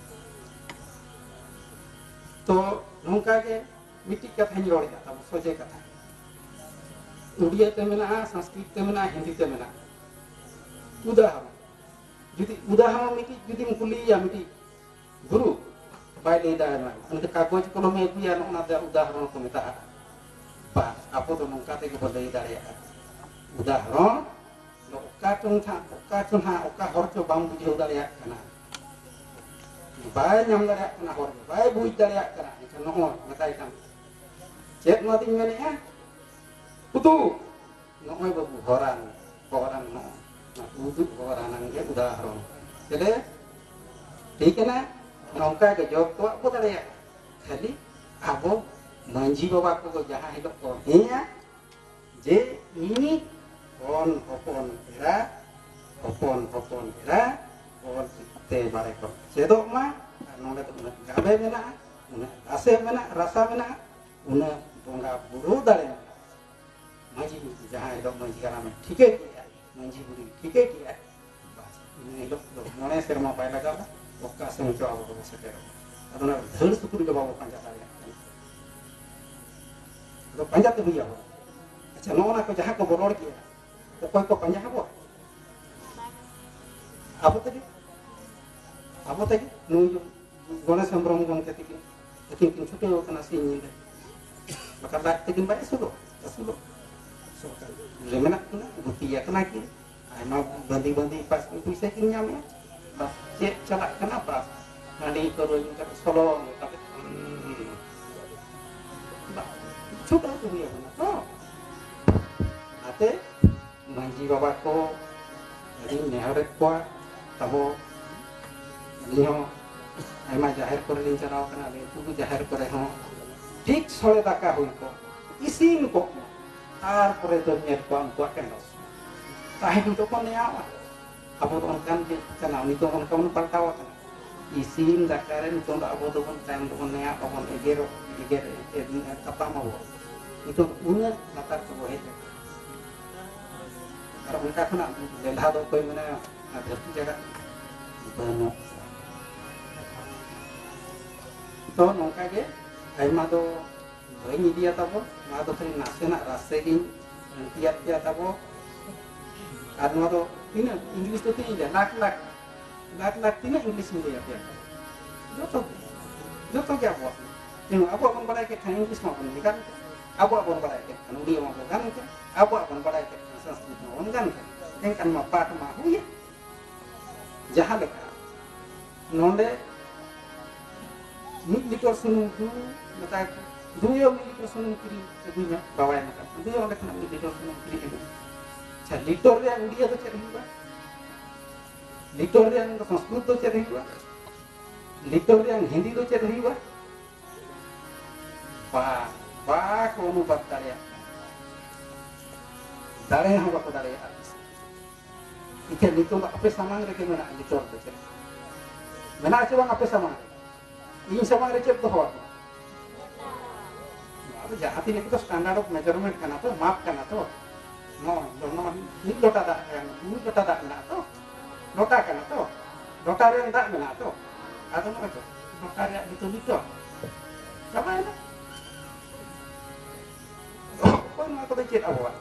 ᱛᱚ ᱱᱚᱝᱠᱟ ᱜᱮ ᱢᱤᱫᱴᱤᱡ ᱠᱟᱛᱷᱟᱧ ᱨᱚᱲᱮᱫᱼᱟ, ᱛᱟᱵᱚ ᱥᱚᱡᱷᱮ ᱠᱟᱛᱷᱟ᱾ ᱩᱲᱤᱭᱟ ᱛᱮ ᱢᱮᱱᱟᱜᱼᱟ, ᱥᱚᱝᱥᱠᱨᱤᱛ ᱛᱮ ᱢᱮᱱᱟᱜᱼᱟ, ᱦᱤᱱᱫᱤ ᱛᱮ ᱢᱮᱱᱟᱜᱼᱟ᱾ ᱩᱫᱟᱦᱚᱨᱚᱱ, ᱡᱩᱫᱤ ᱩᱫᱟᱦᱚᱨᱚᱱ ᱢᱤᱫᱴᱤᱡ ᱡᱩᱫᱤᱢ ᱠᱩᱞᱤᱭᱮᱭᱟ, ᱢᱤᱫᱴᱤᱡ ᱜᱩᱨᱩ ᱵᱟᱭ ᱞᱟᱹᱭ ᱫᱟᱲᱮᱭᱟᱢᱟ, ᱩᱱᱤ ᱫᱚ ᱠᱟᱜᱚᱡᱽ ᱠᱚᱞᱚᱢᱮ ᱟᱹᱜᱩᱭᱟ, ᱱᱚᱜᱼᱚ ᱱᱟ ᱫᱚ ᱩᱫᱟᱦᱚᱨᱚᱱ ᱠᱚ ᱢᱮᱛᱟᱜᱼᱟ᱾ ᱵᱟᱥ, ᱟᱵᱚ ᱫᱚ ᱱᱚᱝᱠᱟ ᱛᱮᱜᱮ ᱵᱚ ᱞᱟᱹᱭ ᱫᱟᱲᱮᱭᱟᱜᱼᱟ᱾ ᱩᱫᱟᱦᱚᱨᱚᱱ ᱫᱚ ᱚᱠᱟ ᱪᱚᱝ ᱦᱟᱸᱜ, ᱚᱠᱟ ᱪᱚᱝ ᱦᱟᱸᱜ, ᱚᱠᱟ ᱦᱚᱲ ᱪᱚ ᱵᱟᱢ ᱵᱩᱡᱷᱟᱹᱣ ᱫᱟᱲᱮᱭᱟᱜ ᱠᱟᱱᱟ, ᱵᱟᱭ ᱧᱟᱢ ᱫᱟᱲᱮᱭᱟᱜ ᱠᱟᱱᱟ ᱦᱚᱲ, ᱵᱟᱭ ᱵᱩᱡᱽ ᱫᱟᱲᱮᱭᱟᱜ ᱠᱟᱱᱟ, ᱮᱱᱠᱷᱟᱱ ᱱᱚᱜᱼᱚᱭ ᱢᱮᱛᱟᱭ ᱠᱟᱱ, ᱪᱮᱫ ᱱᱚᱣᱟ ᱫᱚᱧ ᱢᱮᱱᱮᱫᱼᱟ? ᱩᱫᱩᱜ᱾ ᱱᱚᱜᱼᱚᱭ ᱵᱟᱹᱵᱩ ᱦᱚᱨᱟᱱ, ᱦᱚᱨᱟᱱ ᱱᱚᱜᱼᱚᱭ ᱱᱚᱣᱟ ᱩᱫᱩᱜ ᱦᱚᱨᱟᱱᱟᱝ ᱜᱮ ᱩᱫᱟᱦᱚᱨᱚᱱ᱾ ᱪᱮᱫ ᱴᱷᱤᱠ ᱠᱟᱱᱟ? ᱱᱚᱝᱠᱟ ᱜᱮ ᱡᱚᱛᱚᱣᱟᱜ ᱵᱚ ᱫᱟᱲᱮᱭᱟᱜᱼᱟ᱾ ᱠᱷᱟᱹᱞᱤ ᱟᱵᱚ ᱢᱟᱹᱡᱷᱤ ᱵᱟᱵᱟ ᱠᱚ ᱡᱟᱦᱟᱸ ᱦᱤᱞᱳᱜ ᱠᱚ ᱦᱮᱸᱭᱟ, ᱡᱮ ᱤᱧᱤᱡ ᱦᱚᱱ ᱦᱚᱯᱚᱱ ᱮᱨᱟ, ᱦᱚᱯᱚᱱ ᱦᱚᱯᱚᱱ ᱮᱨᱟ ᱚᱞ ᱪᱤᱠᱤᱛᱮ ᱵᱟᱲᱮ ᱠᱚ ᱪᱮᱫᱚᱜ ᱢᱟ᱾ ᱟᱨ ᱱᱚᱰᱮ ᱫᱚ ᱩᱱᱟᱹᱜ ᱜᱟᱵᱮ ᱢᱮᱱᱟᱜᱼᱟ, ᱩᱱᱟᱹᱜ ᱨᱟᱥᱮ ᱢᱮᱱᱟᱜᱼᱟ, ᱨᱟᱥᱟ ᱢᱮᱱᱟᱜᱼᱟ, ᱩᱱᱟᱹᱜ ᱵᱚᱸᱜᱟ ᱵᱩᱨᱩ ᱫᱟᱲᱮ ᱢᱮᱱᱟᱜᱼᱟ᱾ ᱢᱟᱹᱡᱷᱤ ᱡᱟᱦᱟᱸ ᱦᱤᱞᱳᱜ ᱢᱟᱹᱡᱷᱤ ᱦᱟᱲᱟᱢᱮ ᱴᱷᱤᱠᱟᱹ ᱠᱮᱜᱼᱟ, ᱢᱟᱹᱡᱷᱤ ᱵᱩᱰᱷᱤ ᱴᱷᱤᱠᱟᱹ ᱠᱮᱜᱼᱟ, ᱵᱟᱥ, ᱤᱱᱟᱹ ᱦᱤᱞᱳᱜ ᱫᱚ ᱢᱚᱬᱮ ᱥᱮᱨᱢᱟ ᱵᱟᱭ ᱞᱟᱜᱟᱣᱟ, ᱚᱠᱟ ᱥᱮᱱ ᱪᱚ ᱟᱵᱚ ᱫᱚᱵᱚ ᱥᱮᱴᱮᱨᱚᱜᱼᱟ᱾ ᱟᱫᱚ ᱚᱱᱟ ᱫᱷᱟᱹᱲ ᱥᱩᱠᱨᱤ ᱫᱚ ᱵᱟᱵᱚ ᱯᱟᱸᱡᱟ ᱫᱟᱲᱮᱭᱟᱜ ᱠᱟᱱᱟ᱾ ᱟᱫᱚ ᱯᱟᱸᱡᱟ ᱛᱮ ᱦᱩᱭ ᱟᱵᱚᱱᱟ᱾ ᱟᱪᱪᱷᱟ, ᱱᱚᱜᱼᱚ ᱱᱟ ᱠᱚ ᱡᱟᱦᱟᱸ ᱠᱚᱵᱚ ᱨᱚᱲ ᱠᱮᱜᱼᱟ, ᱚᱠᱚᱭ ᱠᱚ ᱯᱟᱸᱡᱟ ᱟᱵᱚᱣᱟ? ᱟᱵᱚ ᱛᱮᱜᱮ, ᱟᱵᱚ ᱛᱮᱜᱮ᱾ ᱱᱩᱭ ᱜᱚᱬᱮᱥ ᱦᱮᱢᱵᱽᱨᱚᱢ ᱜᱚᱢᱠᱮ ᱛᱤᱠᱤᱱ, ᱟᱹᱠᱤᱱ ᱠᱤᱱ ᱪᱷᱩᱴᱟᱹᱣ ᱟᱠᱟᱱᱟ ᱥᱤᱧ ᱧᱤᱫᱟᱹ, ᱵᱟᱠᱷᱟᱱ ᱞᱟᱡ ᱛᱮᱠᱤᱱ ᱵᱟᱭ ᱟᱹᱥᱩᱞᱚᱜ, ᱟᱹᱥᱩᱞᱚᱜ᱾ ᱥᱚᱨᱠᱟᱨ ᱨᱮ ᱢᱮᱱᱟᱜ ᱠᱤᱱᱟ, ᱜᱩᱯᱤ ᱟᱠᱟᱱᱟ ᱠᱤᱱ, ᱟᱭᱢᱟ ᱵᱟᱸᱫᱤ ᱵᱟᱸᱫᱤ ᱯᱟᱥ ᱯᱩᱭᱥᱟᱹ ᱠᱤᱱ ᱧᱟᱢᱮᱜᱼᱟ᱾ ᱵᱟᱥ, ᱪᱮᱫ ᱪᱟᱞᱟᱜ ᱠᱟᱱᱟ? ᱵᱟᱥ, ᱦᱟᱺᱰᱤ ᱯᱟᱹᱣᱨᱟᱹ ᱧᱩ ᱠᱟᱛᱮ ᱥᱚᱞᱚᱝ ᱠᱟᱛᱮ, ᱵᱟᱥ, ᱪᱷᱩᱴᱟᱹᱣ ᱠᱚ ᱦᱩᱭ ᱟᱠᱟᱱᱟ ᱛᱚ᱾ ᱚᱱᱟᱛᱮ ᱢᱟᱹᱡᱷᱤ ᱵᱟᱵᱟ ᱠᱚ, ᱟᱹᱰᱤᱧ ᱱᱮᱦᱚᱨᱮᱫ ᱠᱚᱣᱟ᱾ ᱛᱟᱵᱚ, ᱟᱹᱞᱤᱧ ᱦᱚᱸ ᱟᱭᱢᱟ ᱡᱟᱦᱮᱨ ᱠᱚᱨᱮ ᱞᱤᱧ ᱪᱟᱞᱟᱣ ᱠᱟᱱᱟ, ᱟᱹᱞᱤᱧ ᱟᱹᱛᱩ ᱡᱟᱦᱮᱨ ᱠᱚᱨᱮ ᱦᱚᱸ ᱴᱷᱤᱠ ᱥᱚᱲᱮ ᱫᱟᱠᱟ ᱦᱩᱭ ᱠᱚᱜ, ᱤᱥᱤᱱ ᱠᱚᱜ ᱢᱟ, ᱛᱟᱨᱯᱚᱨᱮ ᱫᱚ ᱧᱮᱞ ᱠᱚᱣᱟ ᱩᱱᱠᱩᱣᱟᱜ ᱠᱮᱱᱫᱚᱥ᱾ ᱛᱟᱦᱮᱸ ᱫᱚᱠᱚ ᱱᱮᱭᱟᱣᱟ᱾ ᱟᱵᱚ ᱫᱚ ᱚᱱᱠᱟᱱ ᱜᱮ ᱠᱟᱱᱟ, ᱱᱤᱛᱚᱜ ᱚᱱᱠᱟ ᱵᱚᱱ ᱯᱟᱞᱴᱟᱣ ᱟᱠᱟᱱᱟ᱾ ᱤᱥᱤᱱ ᱫᱟᱠᱟ ᱨᱮ ᱱᱤᱛᱚᱝ ᱫᱚ ᱟᱵᱚ ᱫᱚᱵᱚᱱ ᱛᱟᱭᱚᱢ ᱫᱚᱵᱚᱱ ᱱᱮᱭᱟᱜ ᱟᱵᱚᱱ, ᱮᱜᱮᱨᱚᱜ, ᱮᱜᱮᱨ, ᱮᱜᱮᱨ, ᱛᱟᱯᱟᱢ ᱟᱵᱚᱱ᱾ ᱱᱤᱛᱚᱝ ᱩᱱᱟᱹᱜ ᱞᱟᱛᱟᱨ ᱛᱮᱵᱚ ᱦᱮᱡ ᱟᱠᱟᱱᱟ᱾ ᱟᱨ ᱚᱱᱠᱟ ᱠᱷᱚᱱᱟᱜ ᱞᱮᱞᱦᱟ ᱫᱚ ᱚᱠᱚᱭ ᱢᱮᱱᱟᱭᱟ ᱚᱱᱟ ᱫᱷᱟᱹᱨᱛᱤ ᱡᱟᱭᱜᱟ? ᱵᱟᱹᱱᱩᱜ᱾ ᱛᱚ ᱱᱚᱝᱠᱟ ᱜᱮ ᱟᱭᱢᱟ ᱫᱚ ᱵᱟᱹᱧ ᱤᱫᱤᱭᱟ ᱛᱟᱵᱚ, ᱱᱚᱣᱟ ᱫᱚ ᱠᱷᱟᱹᱞᱤ ᱱᱟᱥᱮᱱᱟᱜ ᱨᱟᱥᱮ ᱜᱤᱧ ᱛᱮᱭᱟᱨ ᱠᱮᱭᱟ ᱛᱟᱵᱚ᱾ ᱟᱨ ᱱᱚᱣᱟ ᱫᱚ ᱛᱤᱱᱟᱹᱜ ᱤᱝᱞᱤᱥ ᱫᱚ ᱛᱤᱱᱟᱹᱜ ᱞᱟᱠᱷ ᱞᱟᱠᱷ ᱞᱟᱠᱷ ᱞᱟᱠᱷ ᱛᱤᱱᱟᱹᱜ ᱤᱝᱞᱤᱥ ᱤᱧ ᱞᱟᱹᱭ ᱟᱯᱮᱭᱟ ᱛᱟᱵᱚ? ᱡᱚᱛᱚ ᱜᱮ, ᱡᱚᱛᱚ ᱜᱮ ᱟᱵᱚᱣᱟᱜ᱾ ᱛᱮᱦᱮᱧ ᱟᱵᱚᱣᱟᱜ ᱵᱚᱱ ᱵᱟᱲᱟᱭ ᱠᱮᱫ ᱠᱷᱟᱱ ᱤᱝᱞᱤᱥ ᱢᱟᱵᱚᱱ ᱜᱟᱱ ᱠᱮᱫ, ᱟᱵᱚᱣᱟᱜ ᱵᱚᱱ ᱵᱟᱲᱟᱭ ᱠᱮᱫ ᱠᱷᱟᱱ ᱩᱲᱤᱭᱟ ᱢᱟᱵᱚᱱ ᱜᱟᱱ ᱠᱮᱫ, ᱟᱵᱚᱣᱟᱜ ᱵᱚᱱ ᱵᱟᱲᱟᱭ ᱠᱮᱫ ᱠᱷᱟᱱ ᱥᱚᱝᱥᱠᱨᱤᱛ ᱢᱟᱵᱚᱱ ᱜᱟᱱ ᱠᱮᱫ᱾ ᱮᱱᱠᱷᱟᱱ ᱢᱟ ᱯᱟᱴ ᱢᱟ ᱦᱩᱭᱮᱱ᱾ ᱡᱟᱦᱟᱸ ᱞᱮᱠᱟ ᱱᱚᱰᱮ ᱢᱤᱫ ᱞᱤᱴᱟᱨ ᱥᱩᱱᱩᱢ ᱫᱩ, ᱢᱮᱛᱟᱭ ᱠᱚ, ᱫᱩᱭᱳ ᱢᱤᱫ ᱞᱤᱴᱟᱨ ᱥᱩᱱᱩᱢ ᱠᱤᱨᱤᱧ ᱟᱹᱜᱩᱭ ᱢᱮ, ᱵᱟᱵᱟᱭ ᱢᱮᱛᱟᱜ ᱠᱟᱱᱟ, ᱫᱩᱭᱳ ᱚᱸᱰᱮ ᱠᱷᱚᱱᱟᱜ ᱢᱤᱫ ᱞᱤᱴᱟᱨ ᱥᱩᱱᱩᱢ ᱠᱤᱨᱤᱧ ᱟᱹᱜᱩᱭ ᱢᱮ᱾ ᱟᱪᱪᱷᱟ, ᱞᱤᱴᱚᱨ ᱨᱮᱭᱟᱜ ᱩᱰᱤᱭᱟ ᱫᱚ ᱪᱮᱫ ᱦᱩᱭᱩᱜᱼᱟ? ᱞᱤᱴᱚᱨ ᱨᱮᱭᱟᱜ ᱥᱚᱝᱥᱠᱨᱤᱛ ᱫᱚ ᱪᱮᱫ ᱦᱩᱭᱩᱜᱼᱟ? ᱞᱤᱴᱚᱨ ᱨᱮᱭᱟᱜ ᱦᱤᱱᱫᱤ ᱫᱚ ᱪᱮᱫ ᱦᱩᱭᱩᱜᱼᱟ? ᱵᱟ, ᱵᱟᱠᱚ ᱚᱱᱩᱵᱟᱫ ᱫᱟᱲᱮᱭᱟᱜ ᱠᱟᱱᱟ᱾ ᱫᱟᱲᱮ ᱦᱚᱸ ᱵᱟᱠᱚ ᱫᱟᱲᱮᱭᱟᱜᱼᱟ᱾ ᱤᱠᱷᱟᱹᱱ ᱱᱤᱛᱚᱝ ᱫᱚ ᱟᱯᱮ ᱥᱟᱢᱟᱝ ᱨᱮᱜᱮ ᱢᱮᱱᱟᱜᱼᱟ, ᱱᱤᱛᱚᱝ ᱫᱚ ᱪᱮᱫ ᱢᱮᱱᱟᱜᱼᱟ ᱪᱮ ᱵᱟᱝ ᱟᱯᱮ ᱥᱟᱢᱟᱝ ᱨᱮ? ᱤᱧ ᱥᱟᱢᱟᱝ ᱨᱮ ᱪᱮᱫ ᱫᱚᱦᱚ ᱟᱠᱟᱱᱟ? ᱱᱚᱣᱟ ᱫᱚ ᱡᱟᱦᱟᱸ ᱛᱤᱱᱟᱹᱜ ᱜᱮ ᱥᱴᱮᱱᱰᱟᱨᱰ ᱚᱯᱷ ᱢᱮᱡᱟᱨᱢᱮᱱᱴ ᱠᱟᱱᱟ ᱛᱚ, ᱢᱟᱯ ᱠᱟᱱᱟ ᱛᱚ᱾ ᱱᱚᱣᱟ ᱫᱚ ᱱᱚᱣᱟ ᱢᱤᱫ ᱞᱚᱴᱟ ᱫᱟᱜ ᱨᱮ, ᱢᱤᱫ ᱞᱚᱴᱟ ᱫᱟᱜ ᱢᱮᱱᱟᱜᱼᱟ ᱛᱚ, ᱞᱚᱴᱟ ᱠᱟᱱᱟ ᱛᱚ, ᱞᱚᱴᱟ ᱨᱮ ᱫᱟᱜ ᱢᱮᱱᱟᱜᱼᱟ ᱛᱚ᱾ ᱟᱫᱚ ᱱᱚᱜᱼᱚᱭ ᱛᱚ ᱞᱚᱴᱟ ᱨᱮᱭᱟᱜ ᱱᱤᱛᱚᱜ ᱱᱤᱛᱚᱜ ᱪᱟᱵᱟᱭᱮᱱᱟ᱾ ᱚᱠᱚᱭ ᱱᱚᱣᱟ ᱠᱚᱫᱚ ᱪᱮᱫ ᱟᱵᱚᱣᱟᱜ?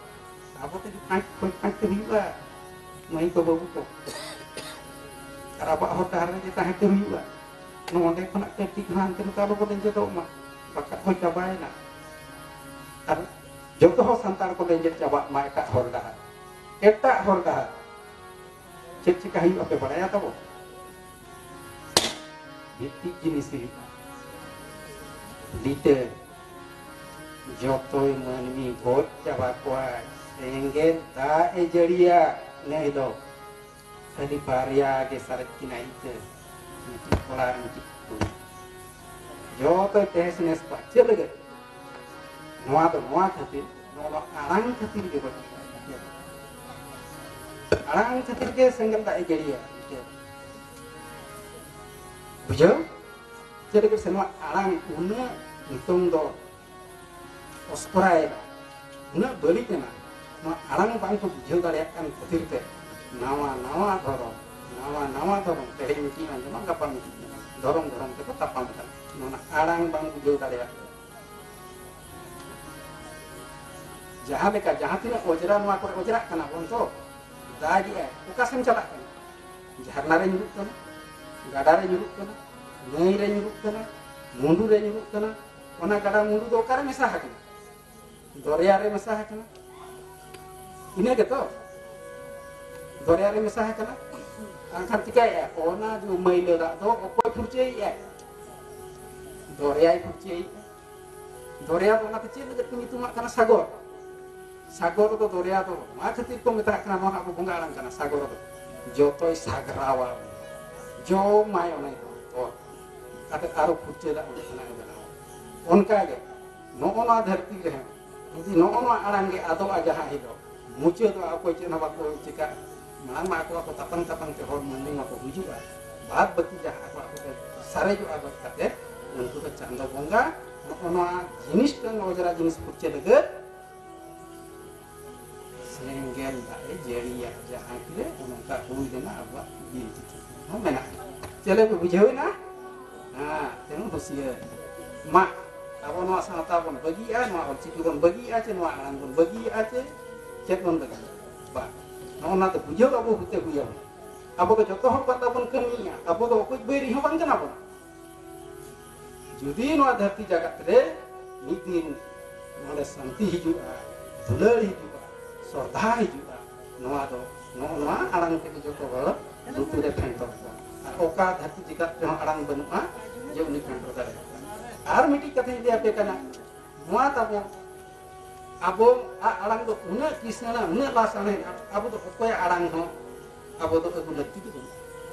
ᱟᱵᱚ ᱛᱮᱜᱮ ᱯᱟᱸᱪ ᱠᱷᱚᱡ ᱯᱟᱸᱪ ᱛᱮ ᱦᱩᱭᱩᱜᱼᱟ, ᱢᱟᱹᱭ ᱠᱚ ᱵᱟᱹᱵᱩ ᱠᱚ᱾ ᱟᱨ ᱟᱵᱚᱣᱟᱜ ᱦᱚᱨ ᱰᱟᱦᱟᱨ ᱨᱮᱜᱮ ᱛᱟᱦᱮᱸ ᱛᱮ ᱦᱩᱭᱩᱜᱼᱟ᱾ ᱱᱚᱰᱮ ᱠᱷᱚᱱᱟᱜ ᱠᱟᱹᱴᱤᱡ ᱦᱚᱸ ᱦᱟᱱᱛᱮ ᱱᱚᱛᱮ ᱟᱞᱚ ᱵᱚᱱ ᱞᱮᱸᱡᱮᱫᱚᱜ ᱢᱟ, ᱵᱟᱠᱷᱟᱡ ᱦᱚᱸ ᱪᱟᱵᱟᱭᱮᱱᱟ᱾ ᱟᱨ ᱡᱚᱛᱚ ᱦᱚᱲ ᱥᱟᱱᱛᱟᱲ ᱠᱚ ᱞᱮᱸᱡᱮᱫ ᱪᱟᱵᱟᱜ ᱢᱟ ᱮᱴᱟᱜ ᱦᱚᱨ ᱰᱟᱦᱟᱨ, ᱮᱴᱟᱜ ᱦᱚᱨ ᱰᱟᱦᱟᱨ᱾ ᱪᱮᱫ ᱪᱤᱠᱟ ᱦᱩᱭᱩᱜᱼᱟ ᱯᱮ ᱵᱟᱲᱟᱭᱟ ᱛᱟᱵᱚ? ᱵᱷᱤᱛᱤᱡ ᱡᱤᱱᱤᱥ ᱦᱩᱭᱩᱜᱼᱟ᱾ ᱞᱤᱴᱟᱹ ᱡᱚᱛᱚᱭ ᱢᱟᱹᱱᱢᱤ ᱜᱚᱡ ᱪᱟᱵᱟ ᱠᱚᱣᱟᱭ, ᱥᱮᱸᱜᱮᱞ ᱫᱟᱜ ᱮ ᱡᱟᱹᱲᱤᱭᱟ᱾ ᱤᱱᱟᱹ ᱦᱤᱞᱳᱜ ᱠᱷᱟᱹᱞᱤ ᱵᱟᱨᱭᱟ ᱜᱮ ᱥᱟᱨᱮᱡ ᱠᱤᱱᱟ ᱤᱛᱟᱹ, ᱢᱤᱫᱴᱤᱡ ᱠᱚᱲᱟ ᱟᱨ ᱢᱤᱫᱴᱤᱡ ᱠᱩᱲᱤ᱾ ᱡᱚᱛᱚᱭ ᱛᱮᱦᱮᱥ ᱱᱮᱦᱮᱥ ᱠᱚᱣᱟ᱾ ᱪᱮᱫ ᱞᱟᱹᱜᱤᱫ? ᱱᱚᱣᱟ ᱫᱚ ᱱᱚᱣᱟ ᱠᱷᱟᱹᱛᱤᱨ, ᱱᱚᱣᱟ ᱫᱚ ᱟᱲᱟᱝ ᱠᱷᱟᱹᱛᱤᱨ ᱜᱮ ᱵᱟᱹᱲᱤᱡ᱾ ᱟᱲᱟᱝ ᱠᱷᱟᱹᱛᱤᱨ ᱜᱮ ᱥᱮᱸᱜᱮᱞ ᱫᱟᱜ ᱮ ᱡᱟᱹᱲᱤᱭᱟ᱾ ᱵᱩᱡᱷᱟᱹᱣ? ᱪᱮᱫ ᱞᱟᱹᱜᱤᱫ ᱥᱮ ᱱᱚᱣᱟ ᱟᱲᱟᱝ ᱩᱱᱟᱹᱜ ᱱᱤᱛᱚᱝ ᱫᱚ ᱚᱥᱠᱚᱨᱟᱭᱮᱱᱟ, ᱩᱱᱟᱹᱜ ᱵᱟᱹᱲᱤᱡ ᱮᱱᱟ, ᱱᱚᱣᱟ ᱟᱲᱟᱝ ᱵᱟᱝ ᱠᱚ ᱵᱩᱡᱷᱟᱹᱣ ᱫᱟᱲᱮᱭᱟᱜ ᱠᱟᱱ ᱠᱷᱟᱹᱛᱤᱨ ᱛᱮ ᱱᱟᱣᱟ ᱱᱟᱣᱟ ᱫᱷᱚᱨᱚᱢ, ᱱᱟᱣᱟ ᱱᱟᱣᱟ ᱫᱷᱚᱨᱚᱢ, ᱛᱮᱦᱮᱧ ᱢᱤᱫᱴᱤᱡ ᱟᱸᱡᱚᱢᱟ, ᱜᱟᱯᱟ ᱢᱤᱫᱴᱤᱡ ᱟᱸᱡᱚᱢᱟ, ᱫᱷᱚᱨᱚᱢ ᱫᱷᱚᱨᱚᱢ ᱛᱮᱠᱚ ᱛᱟᱯᱟᱢ ᱠᱟᱱᱟ᱾ ᱱᱚᱣᱟ ᱟᱲᱟᱝ ᱵᱟᱝ ᱵᱩᱡᱷᱟᱹᱣ ᱫᱟᱲᱮᱭᱟᱜ ᱠᱟᱱᱟ᱾ ᱡᱟᱦᱟᱸ ᱞᱮᱠᱟ ᱡᱟᱦᱟᱸ ᱛᱤᱱᱟᱹᱜ ᱚᱡᱽᱨᱟ ᱱᱚᱣᱟ ᱠᱚᱨᱮ ᱚᱡᱽᱨᱟᱜ ᱠᱟᱱᱟ ᱵᱚᱱ ᱛᱚ, ᱫᱟᱜᱮᱜᱼᱟᱭ, ᱚᱠᱟ ᱥᱮᱱ ᱪᱟᱞᱟᱜ ᱠᱟᱱᱟ? ᱡᱷᱟᱨᱱᱟ ᱨᱮ ᱧᱩᱨᱩᱜ ᱠᱟᱱᱟ, ᱜᱟᱰᱟ ᱨᱮ ᱧᱩᱨᱩᱜ ᱠᱟᱱᱟ, ᱱᱟᱹᱭ ᱨᱮ ᱧᱩᱨᱩᱜ ᱠᱟᱱᱟ, ᱢᱩᱸᱰᱩ ᱨᱮ ᱧᱩᱨᱩᱜ ᱠᱟᱱᱟ᱾ ᱚᱱᱟ ᱜᱟᱰᱟ ᱢᱩᱸᱰᱩ ᱫᱚ ᱚᱠᱟᱨᱮ ᱢᱮᱥᱟ ᱟᱠᱟᱱᱟ? ᱫᱚᱨᱭᱟ ᱨᱮ ᱢᱮᱥᱟ ᱟᱠᱟᱱᱟ᱾ ᱤᱱᱟᱹ ᱜᱮᱛᱚ, ᱫᱚᱨᱭᱟ ᱨᱮ ᱢᱮᱥᱟ ᱟᱠᱟᱱᱟ᱾ ᱮᱱᱠᱷᱟᱱ ᱪᱤᱠᱟᱹᱭᱮᱫᱼᱟ? ᱚᱱᱟ ᱡᱮ ᱢᱟᱹᱭᱞᱟᱹ ᱫᱟᱜ ᱫᱚ ᱚᱠᱚᱭ ᱯᱷᱩᱨᱪᱟᱹᱭᱮᱫᱼᱟ? ᱫᱚᱨᱭᱟᱭ ᱯᱷᱩᱨᱪᱟᱹᱭᱮᱫᱼᱟ᱾ ᱫᱚᱨᱭᱟ ᱫᱚ ᱚᱱᱟᱛᱮ ᱪᱮᱫ ᱞᱟᱹᱜᱤᱫ ᱠᱚ ᱧᱩᱛᱩᱢᱟᱜ ᱠᱟᱱᱟ ᱥᱟᱜᱚᱨ? ᱥᱟᱜᱚᱨ ᱫᱚ ᱫᱚᱨᱭᱟ ᱫᱚ ᱱᱚᱣᱟ ᱠᱷᱟᱹᱛᱤᱨ ᱠᱚ ᱢᱮᱛᱟᱜ ᱠᱟᱱᱟ, ᱱᱚᱣᱟ ᱟᱵᱚ ᱵᱚᱸᱜᱟ ᱟᱲᱟᱝ ᱠᱟᱱᱟ ᱥᱟᱜᱚᱨ ᱫᱚ᱾ ᱡᱚᱛᱚᱭ ᱥᱟᱜᱽᱨᱟᱣᱟ, ᱡᱚᱢᱟᱭ ᱚᱱᱟ ᱫᱚ᱾ ᱚᱱᱠᱟᱛᱮ ᱟᱨᱚ ᱯᱷᱩᱨᱪᱟᱹ ᱫᱟᱜ ᱚᱸᱰᱮ ᱠᱷᱚᱱᱟᱜ ᱮ ᱵᱮᱱᱟᱣᱟ᱾ ᱚᱱᱠᱟᱜᱮ ᱱᱚᱜᱼᱚ ᱱᱚᱣᱟ ᱫᱷᱟᱹᱨᱛᱤ ᱨᱮᱦᱚᱸ ᱡᱩᱫᱤ ᱱᱚᱜᱼᱚ ᱱᱚᱣᱟ ᱟᱲᱟᱝ ᱜᱮ ᱟᱫᱚᱜᱼᱟ ᱡᱟᱦᱟᱸ ᱦᱤᱞᱳᱜ, ᱢᱩᱪᱟᱹᱫᱚᱜᱼᱟ, ᱚᱠᱚᱭ ᱪᱮᱫ ᱦᱚᱸ ᱵᱟᱠᱚ ᱪᱤᱠᱟᱹᱜᱼᱟ᱾ ᱢᱟᱲᱟᱝ ᱢᱟ ᱟᱠᱚ ᱟᱠᱚ ᱛᱟᱯᱟᱢ ᱛᱟᱯᱟᱢ ᱛᱮ ᱦᱚᱲ ᱢᱟᱹᱱᱢᱤ ᱢᱟᱠᱚ ᱜᱩᱡᱩᱜᱼᱟ᱾ ᱵᱟᱫ ᱵᱟᱹᱠᱤ ᱡᱟᱦᱟᱸ ᱟᱠᱚ ᱟᱠᱚ ᱛᱮ ᱥᱟᱨᱮᱡᱚᱜᱼᱟ ᱜᱚᱡ ᱠᱟᱛᱮ, ᱩᱱᱠᱩ ᱫᱚ ᱪᱟᱸᱫᱚ ᱵᱚᱸᱜᱟ ᱱᱚᱜᱼᱚ ᱱᱚᱣᱟ ᱡᱤᱱᱤᱥ ᱠᱟᱱ ᱚᱡᱽᱨᱟ ᱡᱤᱱᱤᱥ ᱯᱷᱩᱨᱪᱟᱹ ᱞᱟᱹᱜᱤᱫ ᱥᱮᱸᱜᱮᱞ ᱫᱟᱜ ᱮ ᱡᱟᱹᱲᱤᱭᱟ, ᱡᱟᱦᱟᱸ ᱠᱤᱨᱮ ᱱᱚᱝᱠᱟ ᱦᱩᱭ ᱞᱮᱱᱟ ᱟᱵᱚᱣᱟᱜ ᱵᱤᱱᱛᱤ ᱦᱚᱸ ᱢᱮᱱᱟᱜᱼᱟ᱾ ᱪᱮᱫ ᱞᱮ ᱵᱩᱡᱷᱟᱹᱣ ᱮᱱᱟ? ᱦᱮᱸ, ᱛᱮᱢᱚᱱ ᱦᱩᱸᱥᱤᱭᱟᱹᱨ᱾ ᱢᱟ, ᱟᱵᱚ ᱱᱚᱣᱟ ᱥᱟᱶᱛᱟ ᱵᱚᱱ ᱵᱟᱹᱜᱤᱭᱮᱜᱼᱟ, ᱱᱚᱣᱟ ᱚᱞᱪᱤᱠᱤ ᱵᱚᱱ ᱵᱟᱹᱜᱤᱭᱮᱜᱼᱟ, ᱪᱮ ᱱᱚᱣᱟ ᱟᱲᱟᱝ ᱵᱚᱱ ᱵᱟᱹᱜᱤᱭᱮᱜᱼᱟ, ᱪᱮ ᱪᱮᱫ ᱵᱚᱱ ᱵᱟᱹᱜᱤᱭᱮᱜᱼᱟ? ᱵᱟᱝ᱾ ᱱᱚᱜᱼᱚ ᱱᱚᱣᱟ ᱫᱚ ᱵᱩᱡᱷᱟᱹᱣ ᱟᱵᱚ ᱦᱩᱭᱛᱮ ᱦᱩᱭ ᱟᱵᱚᱱᱟ᱾ ᱟᱵᱚ ᱫᱚ ᱡᱚᱛᱚ ᱦᱚᱲ ᱵᱟᱫᱟ ᱵᱚᱱ ᱠᱟᱹᱢᱤᱭᱮᱜᱼᱟ, ᱟᱵᱚ ᱫᱚ ᱚᱠᱚᱭ ᱵᱟᱹᱭᱨᱤ ᱦᱚᱸ ᱵᱟᱝ ᱠᱟᱱᱟ ᱵᱚᱱ᱾ ᱡᱩᱫᱤ ᱱᱚᱣᱟ ᱫᱷᱟᱹᱨᱛᱤ ᱡᱟᱜᱟᱛ ᱨᱮ ᱢᱤᱫ ᱫᱤᱱ ᱱᱚᱰᱮ ᱥᱟᱱᱛᱤ ᱦᱤᱡᱩᱜᱼᱟ, ᱫᱩᱞᱟᱹᱲ ᱦᱤᱡᱩᱜᱼᱟ, ᱥᱨᱚᱫᱷᱟ ᱦᱤᱡᱩᱜᱼᱟ, ᱱᱚᱣᱟ ᱫᱚ ᱱᱚᱜᱼᱚ ᱱᱚᱣᱟ ᱟᱲᱟᱝ ᱛᱮᱜᱮ ᱡᱚᱛᱚ ᱦᱚᱲ ᱞᱩᱛᱩᱨ ᱨᱮ ᱯᱷᱮᱰᱚᱜ ᱠᱚᱣᱟ᱾ ᱟᱨ ᱚᱠᱟ ᱫᱷᱟᱹᱨᱛᱤ ᱡᱟᱜᱟᱛ ᱨᱮᱦᱚᱸ ᱟᱲᱟᱝ ᱵᱟᱹᱱᱩᱜᱼᱟ ᱡᱮ ᱩᱱᱤ ᱯᱷᱮᱰᱚᱜ ᱫᱟᱲᱮᱭᱟᱜᱼᱟ᱾ ᱟᱨ ᱢᱤᱫᱴᱤᱡ ᱠᱟᱛᱷᱟᱧ ᱞᱟᱹᱭ ᱟᱯᱮ ᱠᱟᱱᱟ, ᱱᱚᱣᱟ ᱛᱟᱵᱚ ᱟᱵᱚᱣᱟᱜ ᱟᱲᱟᱝ ᱫᱚ ᱩᱱᱟᱹᱜ ᱠᱤᱥᱟᱹᱬᱟ, ᱩᱱᱟᱹᱜ ᱞᱟᱥᱟᱱᱦᱮᱫ, ᱟᱵᱚ ᱫᱚ ᱚᱠᱚᱭᱟᱜ ᱟᱲᱟᱝ ᱦᱚᱸ ᱟᱵᱚ ᱫᱚ ᱟᱹᱜᱩ ᱞᱟᱹᱠᱛᱤ ᱜᱮ ᱵᱟᱹᱱᱩᱜᱼᱟ᱾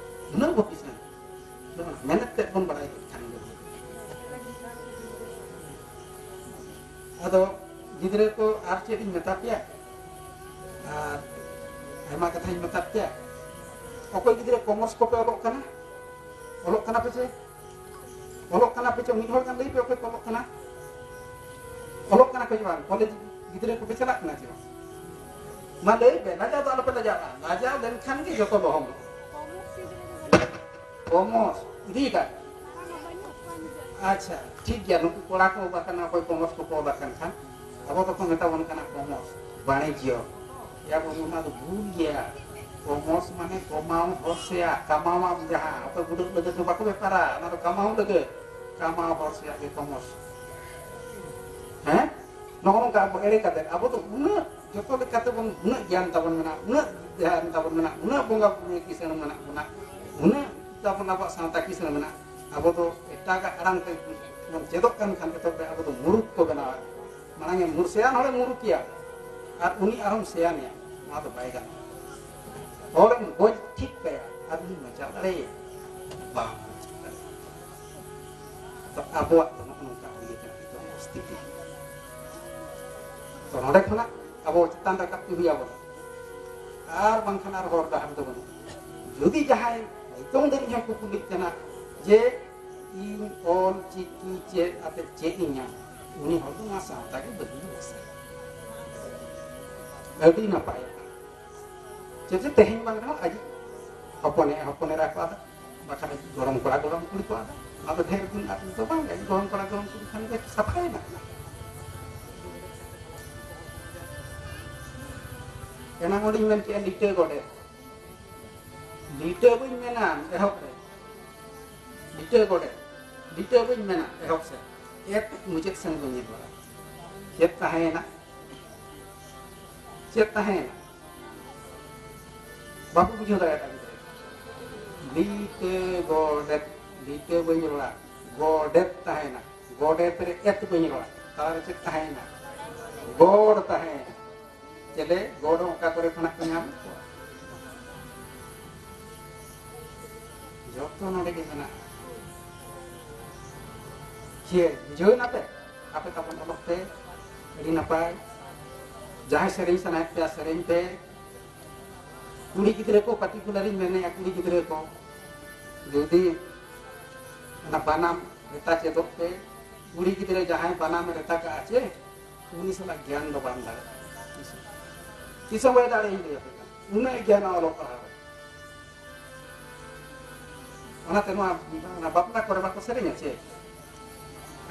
ᱩᱱᱟᱹᱜ ᱵᱚ ᱠᱤᱥᱟᱹᱬ᱾ ᱱᱚᱣᱟ ᱢᱮᱱᱮᱫ ᱛᱮᱫ ᱵᱚᱱ ᱵᱟᱲᱟᱭ ᱠᱮᱫ ᱠᱷᱟᱱ ᱜᱮ᱾ ᱟᱫᱚ ᱜᱤᱫᱽᱨᱟᱹ ᱠᱚ ᱟᱨ ᱪᱮᱫ ᱤᱧ ᱢᱮᱛᱟ ᱯᱮᱭᱟ? ᱟᱨ ᱟᱭᱢᱟ ᱠᱟᱛᱷᱟᱧ ᱢᱮᱛᱟ ᱯᱮᱭᱟ᱾ ᱚᱠᱚᱭ ᱜᱤᱫᱽᱨᱟᱹ ᱠᱚᱢᱟᱨᱥ ᱠᱚᱯᱮ ᱚᱞᱚᱜ ᱠᱟᱱᱟ? ᱚᱞᱚᱜ ᱠᱟᱱᱟ ᱯᱮ ᱪᱮ? ᱚᱞᱚᱜ ᱠᱟᱱᱟ ᱯᱮ ᱪᱮ? ᱢᱤᱫ ᱦᱚᱲ ᱜᱟᱱ ᱞᱟᱹᱭ ᱯᱮ, ᱚᱠᱚᱭ ᱠᱚ ᱚᱞᱚᱜ ᱠᱟᱱᱟ? ᱚᱞᱚᱜ ᱠᱟᱱᱟ ᱯᱮ ᱪᱮ ᱵᱟᱝ? ᱠᱚᱞᱮᱡᱽ ᱜᱤᱫᱽᱨᱟᱹ ᱠᱚᱯᱮ ᱪᱟᱞᱟᱜ ᱠᱟᱱᱟ ᱪᱮ ᱵᱟᱝ? ᱢᱟ ᱞᱟᱹᱭ ᱯᱮ, ᱞᱟᱡᱟᱣ ᱫᱚ ᱟᱞᱚᱯᱮ ᱞᱟᱡᱟᱜᱼᱟ᱾ ᱞᱟᱡᱟᱣ ᱞᱮᱱᱠᱷᱟᱱ ᱜᱮ ᱡᱚᱛᱚ ᱞᱚᱦᱚᱢᱚᱜᱼᱟ᱾ ᱠᱚᱢᱚᱨᱥ ᱤᱫᱤᱭᱮᱫᱟ᱾ ᱟᱪᱪᱷᱟ, ᱴᱷᱤᱠ ᱜᱮᱭᱟ, ᱱᱩᱠᱩ ᱠᱚᱲᱟ ᱠᱚ ᱵᱟᱠᱷᱟᱱ, ᱚᱠᱚᱭ ᱠᱚᱢᱚᱨᱥ ᱠᱚᱠᱚ ᱚᱞ ᱟᱠᱟᱱ ᱠᱷᱟᱱ, ᱟᱵᱚ ᱫᱚᱠᱚ ᱢᱮᱛᱟ ᱵᱚᱱ ᱠᱟᱱᱟ ᱠᱚᱢᱚᱨᱥ, ᱵᱟᱹᱱᱤᱡᱽᱭᱚ᱾ ᱭᱟ ᱵᱟᱹᱵᱩ, ᱚᱱᱟ ᱫᱚ ᱵᱷᱩᱞ ᱜᱮᱭᱟ᱾ ᱠᱚᱢᱚᱨᱥ ᱢᱟᱱᱮ ᱠᱚᱢᱟᱣ ᱦᱚᱲ ᱥᱮᱭᱟ, ᱠᱟᱢᱟᱣᱟᱢ ᱡᱟᱦᱟᱸ, ᱚᱠᱚᱭ ᱵᱩᱰᱟᱹᱜ ᱞᱟᱹᱜᱤᱫ ᱫᱚ ᱵᱟᱠᱚ ᱵᱮᱯᱟᱨᱟ, ᱚᱱᱟ ᱫᱚ ᱠᱟᱢᱟᱣ ᱞᱟᱹᱜᱤᱫ, ᱠᱟᱢᱟᱣ ᱦᱚᱲ ᱥᱮᱭᱟ ᱜᱮ ᱠᱚᱢᱚᱨᱥ᱾ ᱦᱮᱸ, ᱱᱚᱜᱼᱚ ᱱᱚᱝᱠᱟ ᱟᱵᱚ ᱮᱲᱮ ᱠᱟᱛᱮ, ᱟᱵᱚ ᱫᱚ ᱩᱱᱟᱹᱜ ᱡᱚᱛᱚ ᱞᱮᱠᱟᱛᱮ ᱵᱚᱱ, ᱩᱱᱟᱹᱜ ᱜᱮᱭᱟᱱ ᱛᱟᱵᱚᱱ ᱢᱮᱱᱟᱜᱼᱟ, ᱩᱱᱟᱹᱜ ᱫᱷᱮᱭᱟᱱ ᱛᱟᱵᱚᱱ ᱢᱮᱱᱟᱜᱼᱟ, ᱩᱱᱟᱹᱜ ᱵᱚᱸᱜᱟ ᱵᱩᱨᱩ ᱨᱮ ᱠᱤᱥᱟᱹᱬ ᱢᱮᱱᱟᱜ ᱵᱚᱱᱟ, ᱩᱱᱟᱹᱜ ᱛᱟᱵᱚᱱ ᱟᱵᱚᱣᱟᱜ ᱥᱟᱶᱛᱟ ᱠᱤᱥᱟᱹᱬ ᱢᱮᱱᱟᱜᱼᱟ, ᱟᱵᱚ ᱫᱚ ᱮᱴᱟᱜᱟᱜ ᱟᱲᱟᱝ ᱛᱮ ᱵᱚᱱ ᱪᱮᱫᱚᱜ ᱠᱟᱱ ᱠᱷᱟᱱ ᱮᱛᱚᱦᱚᱵ ᱨᱮ ᱟᱵᱚ ᱫᱚ ᱢᱩᱨᱩᱠ ᱠᱚ ᱵᱮᱱᱟᱣᱟ᱾ ᱢᱟᱲᱟᱝ ᱮ ᱢᱩᱨ-, ᱥᱮᱭᱟᱱ ᱦᱚᱲᱮ ᱢᱩᱨᱩᱠᱮᱭᱟ ᱟᱨ ᱩᱱᱤ ᱟᱨᱦᱚᱸᱢ ᱥᱮᱭᱟᱱᱮᱭᱟ, ᱱᱚᱣᱟ ᱫᱚ ᱵᱟᱭ ᱜᱟᱱᱚᱜᱼᱟ᱾ ᱦᱚᱲᱮᱢ ᱜᱚᱡ ᱴᱷᱤᱠ ᱠᱟᱭᱟ ᱟᱨ ᱩᱱᱤ ᱵᱟᱧᱪᱟᱣ ᱫᱟᱲᱮᱭᱟᱭᱟ? ᱵᱟᱝ ᱵᱟᱧᱪᱟᱣ ᱫᱟᱲᱮᱭᱟᱜᱼᱟ᱾ ᱛᱚ ᱟᱵᱚᱣᱟᱜ ᱫᱚ ᱱᱚᱜᱼᱚ ᱱᱚᱝᱠᱟ ᱦᱩᱭ ᱟᱠᱟᱱᱟ ᱱᱤᱛᱚᱜ ᱥᱛᱷᱤᱛᱤ᱾ ᱛᱚ ᱱᱚᱰᱮ ᱠᱷᱚᱱᱟᱜ ᱟᱵᱚ ᱪᱮᱛᱟᱱ ᱨᱟᱠᱟᱵ ᱛᱮ ᱦᱩᱭ ᱟᱵᱚᱱᱟ᱾ ᱟᱨ ᱵᱟᱝᱠᱷᱟᱱ ᱟᱨ ᱦᱚᱨ ᱰᱟᱦᱟᱨ ᱫᱚ ᱵᱟᱹᱱᱩᱜᱼᱟ᱾ ᱡᱩᱫᱤ ᱡᱟᱦᱟᱸᱭ ᱱᱤᱛᱚᱝ ᱫᱷᱟᱹᱨᱤᱡ ᱦᱚᱸ ᱠᱚ ᱠᱩᱞᱤᱜ ᱠᱟᱱᱟ ᱡᱮ ᱤᱧ ᱚᱞ ᱪᱤᱠᱤ ᱪᱮᱫ ᱟᱛᱮ ᱪᱮᱫ ᱤᱧ ᱧᱟᱢᱟ, ᱩᱱᱤ ᱦᱚᱲ ᱫᱚ ᱱᱚᱣᱟ ᱥᱟᱶᱛᱟ ᱜᱮ ᱵᱟᱹᱜᱤ ᱵᱮᱥᱟ᱾ ᱟᱹᱰᱤ ᱱᱟᱯᱟᱭ᱾ ᱪᱮᱫ ᱡᱮ ᱛᱮᱦᱮᱧ ᱵᱟᱝ ᱨᱮᱦᱚᱸ ᱟᱡ ᱦᱚᱯᱚᱱ ᱮ-, ᱦᱚᱯᱚᱱ ᱮᱨᱟ ᱠᱚ ᱟᱫᱟ, ᱵᱟᱠᱷᱟᱱ ᱜᱚᱲᱚᱢ ᱠᱚᱲᱟ ᱜᱚᱲᱚᱢ ᱠᱩᱲᱤ ᱠᱚ ᱟᱫᱟ᱾ ᱚᱱᱟ ᱫᱚ ᱰᱷᱮᱨ ᱫᱤᱱ ᱟᱫ ᱫᱚ ᱵᱟᱝ, ᱜᱚᱲᱚᱢ ᱠᱚᱲᱟ ᱜᱚᱲᱚᱢ ᱠᱩᱲᱤ ᱠᱷᱟᱱ ᱜᱮ ᱥᱟᱯᱷᱟᱭᱮᱱᱟ᱾ ᱮᱱᱟᱝ ᱚᱸᱰᱮᱧ ᱢᱮᱱ ᱠᱮᱜᱼᱟ ᱞᱤᱴᱟᱹ ᱜᱚᱰᱮᱛ᱾ ᱞᱤᱴᱟᱹ ᱵᱟᱹᱧ ᱢᱮᱱᱟ ᱮᱦᱚᱵ ᱨᱮ, ᱞᱤᱴᱟᱹ ᱜᱚᱰᱮᱛ, ᱞᱤᱴᱟᱹ ᱵᱟᱹᱧ ᱢᱮᱱᱟ ᱮᱦᱚᱵ ᱥᱮᱫ, ᱮᱛ ᱢᱩᱪᱟᱹᱫ ᱥᱮᱱ ᱵᱟᱹᱧ ᱧᱮᱞ ᱵᱟᱲᱟ᱾ ᱪᱮᱫ ᱛᱟᱦᱮᱸᱭᱮᱱᱟ? ᱪᱮᱫ ᱛᱟᱦᱮᱸᱭᱮᱱᱟ? ᱵᱟᱠᱚ ᱵᱩᱡᱷᱟᱹᱣ ᱫᱟᱲᱮᱭᱟᱫᱟ ᱜᱤᱫᱽᱨᱟᱹ᱾ ᱞᱤᱴᱟᱹ ᱜᱚᱰᱮᱛ, ᱞᱤᱴᱟᱹ ᱵᱟᱹᱧ ᱨᱚᱲᱟ, ᱜᱚᱰᱮᱛ ᱛᱟᱦᱮᱸᱭᱮᱱᱟ᱾ ᱜᱚᱰᱮᱛ ᱨᱮ ᱮᱛ ᱵᱟᱹᱧ ᱨᱚᱲᱟ, ᱛᱟᱞᱟᱨᱮ ᱪᱮᱫ ᱛᱟᱦᱮᱸᱭᱮᱱᱟ? ᱜᱚᱲ ᱛᱟᱦᱮᱸᱭᱮᱱᱟ᱾ ᱪᱮᱞᱮ ᱜᱚᱲ ᱚᱠᱟ ᱠᱚᱨᱮ ᱠᱷᱚᱱᱟᱜ ᱠᱚ ᱧᱟᱢ ᱠᱚᱣᱟ? ᱡᱚᱛᱚ ᱱᱚᱰᱮ ᱜᱮ ᱢᱮᱱᱟᱜᱼᱟ᱾ ᱪᱮᱫ ᱵᱩᱡᱷᱟᱹᱣ ᱮᱱᱟ ᱯᱮ? ᱟᱯᱮ ᱛᱟᱵᱚᱱ ᱚᱞᱚᱜ ᱯᱮ, ᱟᱹᱰᱤ ᱱᱟᱯᱟᱭ᱾ ᱡᱟᱦᱟᱸᱭ ᱥᱮᱨᱮᱧ ᱥᱟᱱᱟᱭᱮᱫ ᱯᱮᱭᱟ, ᱥᱮᱨᱮᱧ ᱯᱮ᱾ ᱠᱩᱲᱤ ᱜᱤᱫᱽᱨᱟᱹ ᱠᱚ, particularᱤᱧ ᱢᱮᱱᱮᱫᱼᱟ, ᱠᱩᱲᱤ ᱜᱤᱫᱽᱨᱟᱹ ᱠᱚ ᱡᱩᱫᱤ ᱚᱱᱟ ᱵᱟᱱᱟᱢ ᱨᱮᱛᱟ ᱪᱮᱫᱚᱜ ᱯᱮ᱾ ᱠᱩᱲᱤ ᱜᱤᱫᱽᱨᱟᱹ ᱡᱟᱦᱟᱸᱭ ᱵᱟᱱᱟᱢ ᱨᱮᱛᱟ ᱠᱟᱜᱼᱟ ᱪᱮ, ᱩᱱᱤ ᱥᱟᱞᱟᱜ ᱜᱮᱭᱟᱱ ᱫᱚ ᱵᱟᱢ ᱫᱟᱲᱮᱭᱟᱜᱼᱟ᱾ ᱛᱤᱥ ᱦᱚᱸ ᱵᱟᱭ ᱫᱟᱲᱮᱭᱟᱜᱼᱟ, ᱤᱧ ᱞᱟᱹᱭ ᱟᱯᱮ ᱠᱟᱱᱟ᱾ ᱩᱱᱟᱹᱜ ᱜᱮᱭᱟᱱ ᱚᱞᱚᱜ ᱯᱟᱲᱦᱟᱣ ᱨᱮ᱾ ᱚᱱᱟᱛᱮ ᱱᱚᱣᱟ, ᱚᱱᱟ ᱵᱟᱯᱞᱟ ᱠᱚᱨᱮ ᱵᱟᱠᱚ ᱥᱮᱨᱮᱧᱟ ᱪᱮ?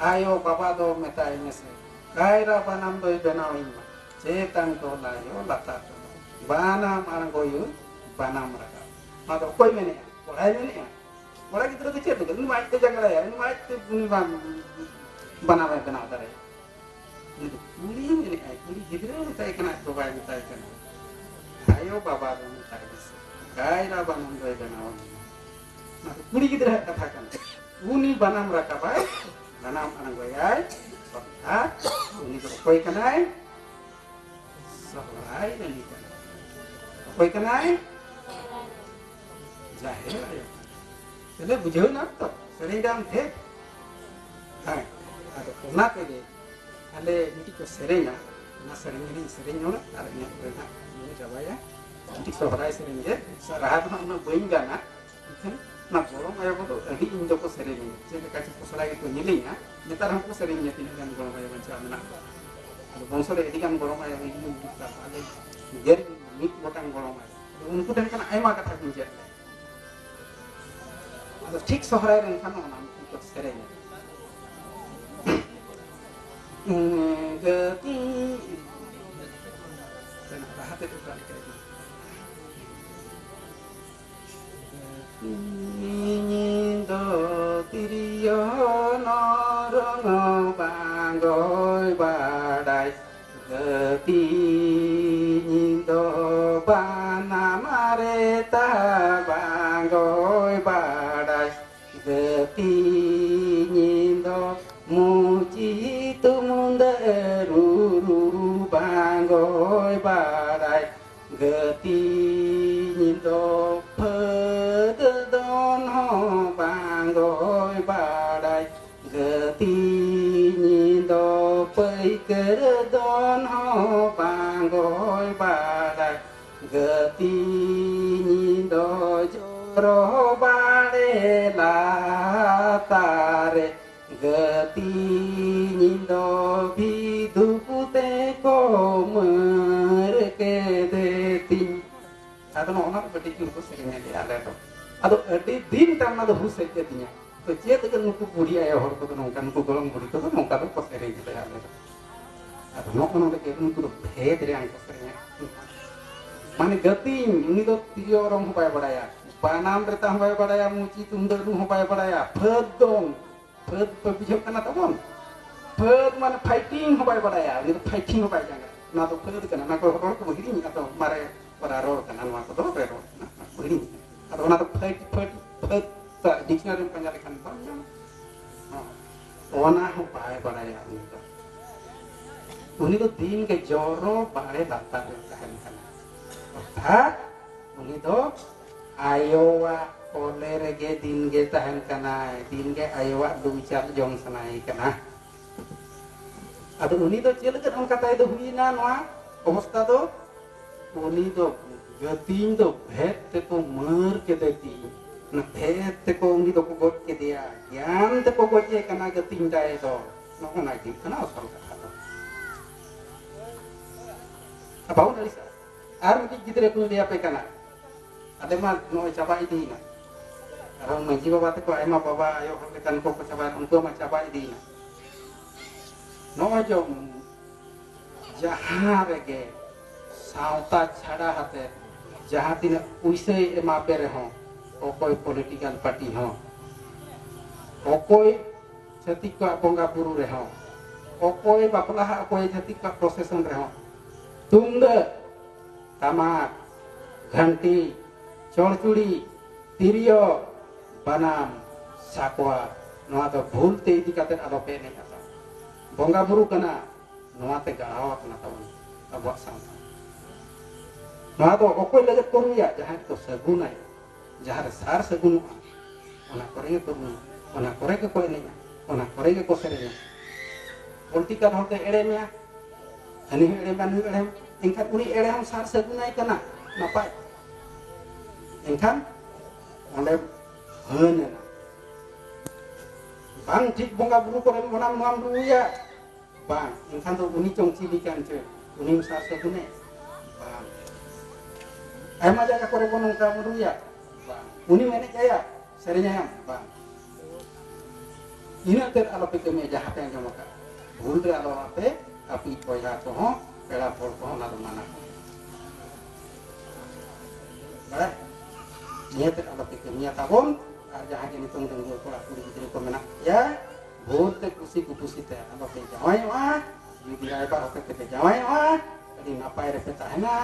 ᱟᱭᱳ ᱵᱟᱵᱟ ᱫᱚ ᱢᱮᱛᱟᱭ ᱢᱮᱥᱮ, ᱠᱟᱭᱨᱟ ᱵᱟᱱᱟᱢ ᱫᱚᱭ ᱵᱮᱱᱟᱣ ᱤᱧ ᱢᱟ, ᱪᱮᱛᱟᱱ ᱴᱚᱞᱟ ᱭᱳ ᱞᱟᱛᱟᱨ ᱴᱚᱞᱟ, ᱵᱟᱱᱟᱢ ᱟᱬᱜᱚᱭᱩ ᱵᱟᱱᱟᱢ ᱨᱟᱠᱟᱵ᱾ ᱱᱚᱣᱟ ᱫᱚ ᱚᱠᱚᱭ ᱢᱮᱱᱮᱜᱼᱟ? ᱠᱚᱲᱟᱭ ᱢᱮᱱᱮᱜᱼᱟ? ᱠᱚᱲᱟ ᱜᱤᱫᱽᱨᱟᱹ ᱫᱚ ᱪᱮᱫ ᱞᱟᱹᱜᱤᱫ? ᱩᱱᱤ ᱢᱟ ᱟᱡᱛᱮ ᱡᱟᱸᱜᱲᱟᱭᱟ, ᱩᱱᱤ ᱢᱟ ᱟᱡᱛᱮ, ᱩᱱᱤ ᱢᱟ ᱵᱟᱱᱟᱢᱮ ᱵᱮᱱᱟᱣ ᱫᱟᱲᱮᱭᱟᱜᱼᱟ᱾ ᱩᱱᱤ ᱫᱚ ᱠᱩᱲᱤ ᱢᱮᱱᱮᱫᱼᱟᱭ, ᱠᱩᱲᱤ ᱜᱤᱫᱽᱨᱟᱹ ᱢᱮᱛᱟᱭ ᱠᱟᱱᱟ, ᱟᱡ ᱵᱟᱵᱟᱭ ᱢᱮᱛᱟᱭ ᱠᱟᱱᱟ, ᱟᱭᱳ ᱵᱟᱵᱟ ᱫᱚ ᱢᱮᱛᱟᱭ ᱢᱮᱥᱮ, ᱠᱟᱭᱨᱟ ᱵᱟᱱᱟᱢ ᱫᱚᱭ ᱵᱮᱱᱟᱣ ᱟᱹᱧᱟ᱾ ᱚᱱᱟ ᱫᱚ ᱠᱩᱲᱤ ᱜᱤᱫᱽᱨᱟᱹᱣᱟᱜ ᱠᱟᱛᱷᱟ ᱠᱟᱱᱟ᱾ ᱩᱱᱤ ᱵᱟᱱᱟᱢ ᱨᱟᱠᱟᱵᱟᱭ, ᱵᱟᱱᱟᱢ ᱟᱬᱜᱚᱭᱟᱭ, ᱚᱨᱛᱷᱟᱛ ᱩᱱᱤ ᱫᱚ ᱚᱠᱚᱭ ᱠᱟᱱᱟᱭ? ᱥᱚᱦᱨᱟᱭ ᱨᱟᱹᱱᱤ ᱠᱟᱱᱟᱭ᱾ ᱚᱠᱚᱭ ᱠᱟᱱᱟᱭ? ᱡᱟᱦᱮᱨ ᱟᱭᱳ ᱠᱟᱱᱟᱭ᱾ ᱛᱟᱦᱞᱮ ᱵᱩᱡᱷᱟᱹᱣ ᱮᱱᱟ ᱛᱚ ᱥᱮᱨᱮᱧ ᱨᱮ ᱟᱢ ᱴᱷᱮᱱ? ᱦᱮᱸ, ᱟᱫᱚ ᱚᱱᱟ ᱛᱮᱜᱮ ᱟᱞᱮ ᱢᱤᱫᱴᱤᱡ ᱠᱚ ᱥᱮᱨᱮᱧᱟ, ᱚᱱᱟ ᱥᱮᱨᱮᱧ ᱜᱮᱞᱤᱧ ᱥᱮᱨᱮᱧ ᱧᱚᱜᱟ ᱟᱨ ᱤᱱᱟᱹ ᱯᱚᱨᱮ ᱦᱟᱸᱜ ᱞᱮ ᱪᱟᱵᱟᱭᱟ᱾ ᱢᱤᱫᱴᱤᱡ ᱥᱚᱦᱨᱟᱭ ᱥᱮᱨᱮᱧ ᱜᱮ, ᱨᱟᱦᱟ ᱫᱚ ᱦᱟᱸᱜ ᱩᱱᱟᱹᱜ ᱵᱟᱹᱧ ᱜᱟᱱᱟ, ᱮᱱᱠᱷᱟᱱ ᱚᱱᱟ ᱜᱚᱲᱚᱢ ᱟᱭᱳ ᱠᱚᱫᱚ ᱟᱹᱰᱤ ᱤᱧ ᱫᱚᱠᱚ ᱥᱮᱨᱮᱧᱟ, ᱪᱮᱫ ᱞᱮᱠᱟ ᱪᱚ ᱯᱚᱥᱲᱟ ᱜᱮᱠᱚ ᱧᱮᱞᱤᱧᱟ᱾ ᱱᱮᱛᱟᱨ ᱦᱚᱸᱠᱚ ᱥᱮᱨᱮᱧ ᱜᱮᱭᱟ, ᱛᱤᱱᱟᱹᱜ ᱜᱟᱱ ᱜᱚᱲᱚᱢ ᱟᱭᱳ ᱵᱟᱧᱪᱟᱣ ᱢᱮᱱᱟᱜ ᱠᱚᱣᱟ᱾ ᱟᱫᱚ ᱵᱚᱝᱥᱚ ᱨᱮ ᱟᱹᱰᱤ ᱜᱟᱱ ᱜᱚᱲᱚᱢ ᱟᱭᱳ ᱤᱧ ᱢᱤᱫ ᱜᱚᱴᱟᱝ ᱜᱚᱲᱚᱢ ᱟᱭᱳ᱾ ᱟᱫᱚ ᱩᱱᱠᱩ ᱴᱷᱮᱱ ᱠᱷᱚᱱ ᱟᱭᱢᱟ ᱠᱟᱛᱷᱟ ᱠᱚᱧ ᱪᱮᱫ ᱞᱮᱫᱟ᱾ ᱟᱫᱚ ᱴᱷᱤᱠ ᱥᱚᱦᱨᱟᱭ ᱞᱮᱱᱠᱷᱟᱱ ᱚᱱᱟ ᱢᱤᱫᱴᱤᱡ ᱠᱚ ᱥᱮᱨᱮᱧᱟ᱾ ᱜᱟᱹᱛᱤ ᱨᱟᱦᱟ ᱛᱮᱫ ᱚᱠᱟ ᱞᱮᱠᱟ ᱤᱫᱤ? ᱤᱧ ᱫᱚ ᱛᱤᱨᱭᱳ ᱱᱚᱨᱚᱝ ᱵᱟᱝᱜᱚᱭ ᱵᱟᱰᱟᱭ᱾ ᱜᱟᱹᱛᱤᱧ ᱫᱚ ᱵᱟᱱᱟᱢ ᱨᱮᱛᱟ ᱵᱟᱝᱜᱚᱭ ᱵᱟᱰᱟᱭ᱾ ᱜᱟᱹᱛᱤᱧ ᱫᱚ ᱢᱩᱪᱤ ᱛᱩᱢᱫᱟᱹᱜ ᱨᱩᱨᱩ ᱵᱟᱝᱜᱚᱭ ᱵᱟᱰᱟᱭ᱾ ᱜᱟᱹᱛᱤᱧ ᱫᱚ ᱯᱷᱟᱹᱫ ᱫᱚᱱ ᱦᱚᱸ ᱵᱟᱝᱜᱚᱭ ᱵᱟᱰᱟᱭ᱾ ᱜᱟᱹᱛᱤᱧ ᱫᱚ ᱯᱟᱹᱭᱠᱟᱹᱨ ᱫᱚᱱ ᱦᱚᱸ ᱵᱟᱝᱜᱚᱭ ᱵᱟᱰᱟᱭ᱾ ᱜᱟᱹᱛᱤᱧ ᱫᱚ ᱡᱚ ᱨᱚ ᱵᱟᱲᱮ ᱞᱟᱛᱟᱨ ᱨᱮ ᱜᱟᱹᱛᱤᱧ ᱫᱚ ᱵᱷᱤᱫᱩ ᱛᱮᱠᱚ ᱢᱟᱹᱨ ᱠᱮᱫᱮ ᱛᱤᱧ᱾ ᱟᱫᱚ ᱱᱚᱜᱼᱚ ᱱᱚᱣᱟ ᱠᱟᱹᱴᱤᱡ ᱪᱩᱞ ᱠᱚ ᱥᱮᱨᱮᱧ ᱞᱮᱫᱟ ᱟᱞᱮ ᱫᱚ᱾ ᱟᱫᱚ ᱟᱹᱰᱤ ᱫᱤᱱ ᱛᱟᱭᱚᱢ ᱚᱱᱟ ᱫᱚ ᱦᱩᱥ ᱦᱮᱡ ᱟᱹᱫᱤᱧᱟ᱾ ᱛᱚ ᱪᱮᱫ ᱞᱟᱹᱜᱤᱫ ᱱᱩᱠᱩ ᱵᱩᱲᱦᱤ ᱟᱭᱳ ᱦᱚᱲ ᱠᱚᱫᱚ ᱱᱚᱝᱠᱟ, ᱱᱩᱠᱩ ᱜᱚᱲᱚᱢ ᱵᱩᱲᱦᱤ ᱠᱚᱫᱚ ᱱᱚᱝᱠᱟ ᱫᱚ ᱠᱚ ᱥᱮᱨᱮᱧ ᱞᱮᱫᱟ ᱟᱞᱮ ᱫᱚ᱾ ᱟᱫᱚ ᱱᱚᱜᱼᱚ ᱱᱚᱰᱮ ᱜᱮ ᱩᱱᱠᱩ ᱫᱚ ᱵᱷᱮᱫ ᱨᱮᱭᱟᱝ ᱠᱚ ᱥᱮᱨᱮᱧᱟ᱾ ᱢᱟᱱᱮ ᱜᱟᱹᱛᱤᱧ, ᱩᱱᱤ ᱫᱚ ᱛᱤᱨᱭᱳ ᱚᱨᱚᱝ ᱦᱚᱸ ᱵᱟᱭ ᱵᱟᱲᱟᱭᱟ, ᱵᱟᱱᱟᱢ ᱨᱮᱛᱟ ᱦᱚᱸ ᱵᱟᱭ ᱵᱟᱲᱟᱭᱟ, ᱢᱩᱪᱤ ᱛᱩᱢᱫᱟᱹᱜ ᱨᱩ ᱦᱚᱸ ᱵᱟᱭ ᱵᱟᱲᱟᱭᱟ, ᱯᱷᱟᱹᱫ ᱫᱚᱱ, ᱯᱷᱟᱹᱫ ᱯᱮ ᱵᱩᱡᱷᱟᱹᱜ ᱠᱟᱱᱟ ᱛᱟᱵᱚᱱ? ᱯᱷᱟᱹᱫ ᱢᱟᱱᱮ ᱯᱷᱟᱭᱴᱤᱝ ᱦᱚᱸ ᱵᱟᱭ ᱵᱟᱲᱟᱭᱟ, ᱩᱱᱤ ᱫᱚ ᱯᱷᱟᱭᱴᱤᱝ ᱦᱚᱸ ᱵᱟᱭ ᱡᱟᱸᱜᱟ᱾ ᱚᱱᱟ ᱫᱚ ᱯᱷᱟᱹᱫ ᱠᱟᱱᱟ, ᱚᱱᱟ ᱠᱚ ᱨᱚᱲ ᱠᱚ ᱦᱤᱲᱤᱧ, ᱟᱫᱚ ᱢᱟᱨᱮ ᱯᱟᱨᱟ ᱨᱚᱲ ᱠᱟᱱᱟ, ᱱᱚᱣᱟ ᱠᱚᱫᱚ ᱵᱟᱭ ᱨᱚᱲ ᱠᱟᱱᱟ, ᱚᱱᱟ ᱠᱚ ᱦᱤᱲᱤᱧ᱾ ᱟᱫᱚ ᱚᱱᱟ ᱫᱚ ᱯᱷᱟᱹᱫ, ᱯᱷᱟᱹᱫ, ᱯᱷᱟᱹᱫ ᱰᱤᱠᱥᱱᱟᱨᱤᱢ ᱯᱟᱸᱡᱟ ᱞᱮᱠᱷᱟᱱ ᱵᱟᱢ ᱧᱟᱢᱟ᱾ ᱦᱚᱸ᱾ ᱚᱱᱟ ᱦᱚᱸ ᱵᱟᱭ ᱵᱟᱲᱟᱭᱟ ᱩᱱᱤ ᱫᱚ᱾ ᱩᱱᱤ ᱫᱚ ᱫᱤᱱ ᱜᱮ ᱡᱚᱨᱚ ᱵᱟᱲᱮ ᱞᱟᱛᱟᱨ ᱨᱮ ᱛᱟᱦᱮᱱ ᱠᱟᱱᱟ᱾ ᱚᱨᱛᱷᱟᱛ ᱩᱱᱤ ᱫᱚ ᱟᱭᱳᱣᱟᱜ ᱠᱚᱞᱮ ᱨᱮᱜᱮ ᱫᱤᱱ ᱜᱮ ᱛᱟᱦᱮᱱ ᱠᱟᱱᱟᱭ, ᱫᱤᱱ ᱜᱮ ᱟᱭᱳᱣᱟᱜ ᱞᱩᱪᱟᱨ ᱡᱚᱢ ᱥᱟᱱᱟᱭᱮ ᱠᱟᱱᱟ᱾ ᱟᱫᱚ ᱩᱱᱤ ᱫᱚ ᱪᱮᱫ ᱞᱮᱠᱟ ᱚᱱᱠᱟ ᱛᱟᱭ ᱫᱚ ᱦᱩᱭᱱᱟ ᱱᱚᱣᱟ ᱚᱵᱚᱥᱛᱟ ᱫᱚ? ᱩᱱᱤ ᱫᱚ ᱜᱟᱹᱛᱤᱧ ᱫᱚ ᱵᱷᱮᱫ ᱛᱮᱠᱚ ᱢᱟᱹᱨ ᱠᱮᱫᱮ ᱛᱤᱧ᱾ ᱚᱱᱟ ᱵᱷᱮᱫ ᱛᱮᱠᱚ ᱩᱱᱤ ᱫᱚᱠᱚ ᱜᱚᱡ ᱠᱮᱫᱮᱭᱟ, ᱜᱮᱭᱟᱱ ᱛᱮᱠᱚ ᱜᱚᱡ ᱮ ᱠᱟᱱᱟ ᱜᱟᱹᱛᱤᱧ ᱫᱟᱭ ᱫᱚ᱾ ᱱᱚᱜᱼᱚ ᱱᱟ ᱜᱮ ᱦᱩᱭᱩᱜ ᱠᱟᱱᱟ ᱟᱥᱚᱞ ᱠᱟᱛᱷᱟ ᱫᱚ᱾ ᱟᱨ ᱵᱟᱵᱚᱱ ᱟᱹᱲᱤᱥᱟ᱾ ᱟᱨ ᱢᱤᱫᱴᱤᱡ ᱜᱤᱫᱽᱨᱟᱹ ᱠᱚᱧ ᱞᱟᱹᱭ ᱟᱯᱮ ᱠᱟᱱᱟ, ᱟᱞᱮ ᱢᱟ ᱱᱚᱜᱼᱚᱭ ᱪᱟᱵᱟ ᱤᱫᱤᱭᱮᱱᱟ᱾ ᱟᱨᱦᱚᱸ ᱢᱟᱹᱡᱷᱤ ᱵᱟᱵᱟ ᱛᱟᱠᱚ ᱟᱭᱢᱟ ᱵᱟᱵᱟ ᱟᱭᱳ ᱦᱚᱲ ᱞᱮᱠᱟᱱ ᱠᱚᱠᱚ ᱪᱟᱵᱟᱭᱮᱱᱟ, ᱩᱱᱠᱩ ᱢᱟ ᱪᱟᱵᱟ ᱤᱫᱤᱭᱮᱱᱟ᱾ ᱱᱚᱜᱼᱚᱭ ᱡᱮ ᱡᱟᱦᱟᱸ ᱨᱮᱜᱮ ᱥᱟᱶᱛᱟ ᱪᱷᱟᱰᱟ ᱦᱟᱛᱮ ᱡᱟᱦᱟᱸ ᱛᱤᱱᱟᱹᱜ ᱯᱩᱭᱥᱟᱹᱭ ᱮᱢᱟ ᱯᱮ ᱨᱮᱦᱚᱸ, ᱚᱠᱚᱭ ᱯᱚᱞᱤᱴᱤᱠᱟᱞ ᱯᱟᱨᱴᱤ ᱦᱚᱸ, ᱚᱠᱚᱭ ᱪᱷᱟᱹᱛᱤᱠ ᱠᱚᱣᱟᱜ ᱵᱚᱸᱜᱟ ᱵᱩᱨᱩ ᱨᱮᱦᱚᱸ, ᱚᱠᱚᱭ ᱵᱟᱯᱞᱟ ᱦᱟᱜ, ᱚᱠᱚᱭ ᱪᱷᱟᱹᱛᱤᱠ ᱠᱚᱣᱟᱜ ᱯᱨᱚᱥᱮᱥᱚᱱ ᱨᱮᱦᱚᱸ, ᱛᱩᱢᱫᱟᱹᱜ, ᱴᱟᱢᱟᱠ, ᱜᱷᱟᱱᱴᱤ, ᱪᱚᱲᱪᱩᱲᱤ, ᱛᱤᱨᱭᱳ, ᱵᱟᱱᱟᱢ, ᱥᱟᱠᱣᱟ, ᱱᱚᱣᱟ ᱫᱚ ᱵᱷᱩᱞ ᱛᱮ ᱤᱫᱤ ᱠᱟᱛᱮ ᱟᱞᱚ ᱯᱮ ᱮᱱᱮᱡ ᱟᱛᱟ᱾ ᱵᱚᱸᱜᱟ ᱵᱩᱨᱩ ᱠᱟᱱᱟ, ᱱᱚᱣᱟ ᱛᱮ ᱜᱟᱲᱟᱣ ᱟᱠᱟᱱᱟ ᱛᱟᱵᱚᱱ ᱟᱵᱚᱣᱟᱜ ᱥᱟᱶᱛᱟ᱾ ᱱᱚᱣᱟ ᱫᱚ ᱚᱠᱚᱭ ᱞᱟᱹᱜᱤᱫ ᱠᱚ ᱨᱩᱭᱟ? ᱡᱟᱦᱟᱸᱭ ᱠᱚ ᱥᱟᱹᱜᱩᱱᱟᱭ, ᱡᱟᱦᱟᱸ ᱨᱮ ᱥᱟᱨ ᱥᱟᱹᱜᱩᱱᱚᱜᱼᱟ, ᱚᱱᱟ ᱠᱚᱨᱮ ᱜᱮᱠᱚ ᱨᱩᱭᱟ, ᱚᱱᱟ ᱠᱚᱨᱮ ᱜᱮᱠᱚ ᱮᱱᱮᱡᱼᱟ, ᱚᱱᱟ ᱠᱚᱨᱮ ᱜᱮᱠᱚ ᱥᱮᱨᱮᱧᱟ᱾ ᱯᱚᱞᱤᱴᱤᱠᱟᱞ ᱦᱚᱲ ᱫᱚᱭ ᱮᱲᱮ ᱢᱮᱭᱟ, ᱦᱟᱹᱱᱤ ᱦᱚᱸ ᱮᱲᱮ ᱢᱮᱭᱟ, ᱱᱩᱭ ᱦᱚᱸ ᱮᱲᱮ ᱢᱮᱭᱟ, ᱮᱱᱠᱷᱟᱱ ᱩᱱᱤ ᱮᱲᱮ ᱦᱚᱸ ᱥᱟᱨ ᱥᱟᱹᱜᱩᱱᱟᱭ ᱠᱟᱱᱟ, ᱱᱟᱯᱟᱭ᱾ ᱮᱱᱠᱷᱟᱱ ᱚᱸᱰᱮ ᱦᱟᱹᱱ ᱮᱱᱟ᱾ ᱵᱟᱝ ᱴᱷᱤᱠ ᱵᱚᱸᱜᱟ ᱵᱩᱨᱩ ᱠᱚᱨᱮ ᱚᱱᱟ ᱱᱚᱣᱟᱢ ᱨᱩᱭᱟ, ᱵᱟᱝ, ᱮᱱᱠᱷᱟᱱ ᱫᱚ ᱩᱱᱤ ᱪᱚᱝ ᱪᱤᱞᱤ ᱠᱟᱱ ᱪᱚᱭ, ᱩᱱᱤᱢ ᱥᱟᱨ ᱥᱟᱹᱜᱩᱱᱮ? ᱵᱟᱝ᱾ ᱟᱭᱢᱟ ᱡᱟᱭᱜᱟ ᱠᱚᱨᱮ ᱵᱚᱱ ᱱᱚᱝᱠᱟ ᱵᱚᱱ ᱨᱩᱭᱟ, ᱵᱟᱝ᱾ ᱩᱱᱤᱢ ᱮᱱᱮᱡ ᱟᱭᱟ, ᱥᱮᱨᱮᱧ ᱟᱭᱟᱢ, ᱵᱟᱝ᱾ ᱤᱱᱟᱹᱜ ᱛᱮᱫ ᱟᱞᱚᱯᱮ ᱠᱟᱹᱢᱤᱭᱟ, ᱡᱟᱦᱟᱸ ᱯᱮ ᱟᱸᱡᱚᱢ ᱟᱠᱟᱫ ᱵᱷᱩᱞ ᱨᱮ ᱟᱞᱚ ᱟᱯᱮ ᱟᱯᱤᱡ ᱵᱚᱭᱦᱟ ᱠᱚᱦᱚᱸ, ᱯᱮᱲᱟ ᱦᱚᱲ ᱠᱚᱦᱚᱸ ᱚᱱᱟ ᱫᱚ ᱢᱟᱱᱟ ᱠᱚ᱾ ᱵᱟᱲᱟᱭ? ᱱᱤᱭᱟᱹ ᱛᱮᱫ ᱟᱞᱚᱯᱮ ᱠᱟᱹᱢᱤᱭᱟ ᱛᱟᱵᱚᱱ᱾ ᱟᱨ ᱡᱟᱦᱟᱸ ᱜᱮ ᱱᱤᱛᱚᱝ ᱰᱟᱺᱜᱩᱣᱟᱹ ᱠᱚᱲᱟ ᱠᱩᱲᱤ ᱜᱤᱫᱽᱨᱟᱹ ᱠᱚ ᱢᱮᱱᱟᱜ ᱯᱮᱭᱟ, ᱵᱷᱩᱞ ᱛᱮ ᱠᱩᱥᱤ ᱠᱩᱯᱩᱥᱤ ᱛᱮ ᱟᱞᱚᱯᱮ ᱡᱟᱶᱟᱭᱚᱜᱼᱟ᱾ ᱡᱩᱫᱤ ᱨᱟᱭᱵᱟᱨ ᱦᱚᱛᱮ ᱛᱮᱯᱮ ᱡᱟᱶᱟᱭᱚᱜᱼᱟ, ᱟᱹᱰᱤ ᱱᱟᱯᱟᱭ ᱨᱮᱯᱮ ᱛᱟᱦᱮᱱᱟ,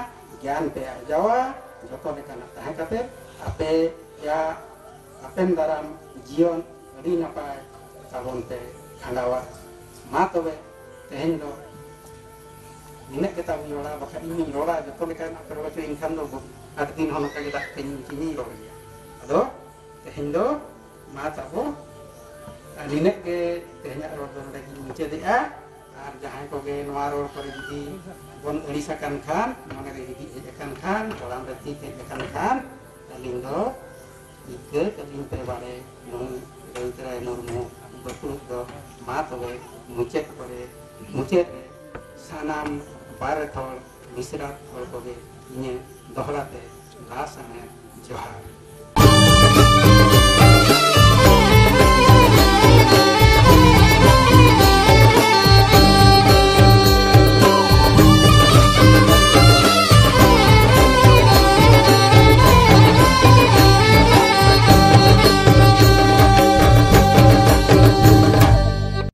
ᱜᱮᱭᱟᱱ ᱯᱮ ᱟᱨᱡᱟᱣᱟ, ᱡᱚᱛᱚ ᱞᱮᱠᱟᱱᱟᱜ ᱛᱟᱦᱮᱸ ᱠᱟᱛᱮ ᱟᱯᱮᱭᱟᱜ ᱦᱟᱯᱮᱱ ᱫᱟᱨᱟᱢ ᱡᱤᱭᱚᱱ ᱟᱹᱰᱤ ᱱᱟᱯᱟᱭ ᱛᱟᱵᱚᱱ ᱯᱮ ᱠᱷᱟᱸᱰᱟᱣᱟ᱾ ᱢᱟ ᱛᱚᱵᱮ ᱛᱮᱦᱮᱧ ᱫᱚ ᱱᱤᱱᱟᱹᱜ ᱜᱮ ᱛᱟᱵᱚᱱ ᱨᱚᱲᱟ, ᱵᱟᱠᱷᱟᱱ ᱤᱧᱤᱧ ᱨᱚᱲᱟ, ᱡᱚᱛᱚ ᱞᱮᱠᱟᱱᱟᱜ ᱯᱮ ᱨᱚᱲ ᱦᱚᱪᱚ, ᱮᱱᱠᱷᱟᱱ ᱫᱚ ᱟᱹᱰᱤ ᱫᱤᱱ ᱦᱚᱸ ᱱᱚᱝᱠᱟ ᱜᱮ ᱫᱟᱜ ᱛᱮᱧ ᱤᱧᱤᱧ ᱨᱚᱲ ᱜᱮᱭᱟ᱾ ᱟᱫᱚ ᱛᱮᱦᱮᱧ ᱫᱚ ᱢᱟ ᱛᱟᱵᱚ ᱱᱤᱱᱟᱹᱜ ᱜᱮ, ᱛᱮᱦᱮᱧᱟᱜ ᱨᱚᱲ ᱫᱚ ᱱᱚᱰᱮ ᱜᱤᱧ ᱢᱩᱪᱟᱹᱫᱮᱜᱼᱟ᱾ ᱟᱨ ᱡᱟᱦᱟᱸᱭ ᱠᱚᱜᱮ ᱱᱚᱣᱟ ᱨᱚᱲ ᱠᱚᱨᱮ ᱡᱩᱫᱤ ᱵᱚᱱ ᱟᱹᱲᱤᱥ ᱟᱠᱟᱱ ᱠᱷᱟᱱ, ᱢᱚᱱᱮ ᱨᱮ ᱦᱤᱫᱤᱡ ᱦᱮᱡ ᱟᱠᱟᱱ ᱠᱷᱟᱱ, ᱠᱚᱲᱟᱢ ᱨᱮ ᱛᱤ ᱦᱮᱡ ᱟᱠᱟᱱ ᱠᱷᱟᱱ, ᱟᱹᱞᱤᱧ ᱫᱚ ᱤᱠᱟᱹ ᱠᱟᱹᱞᱤᱧ ᱯᱮ ᱵᱟᱲᱮ ᱱᱩᱭ ᱨᱟᱹᱭᱛᱟᱹᱨᱟᱭ ᱢᱩᱨᱢᱩ ᱵᱟᱹᱠᱩᱲ ᱫᱚ᱾ ᱢᱟ ᱛᱚᱵᱮ ᱢᱩᱪᱟᱹᱫ ᱠᱚᱨᱮ, ᱢᱩᱪᱟᱹᱫ ᱨᱮ ᱥᱟᱱᱟᱢ ᱵᱟᱨᱮᱛ ᱦᱚᱲ, ᱢᱤᱥᱨᱟᱛ ᱦᱚᱲ ᱠᱚᱜᱮ ᱤᱧᱟᱹᱜ ᱫᱚᱦᱲᱟ ᱛᱮ ᱞᱟᱥᱟᱱᱮ ᱡᱚᱦᱟᱨ᱾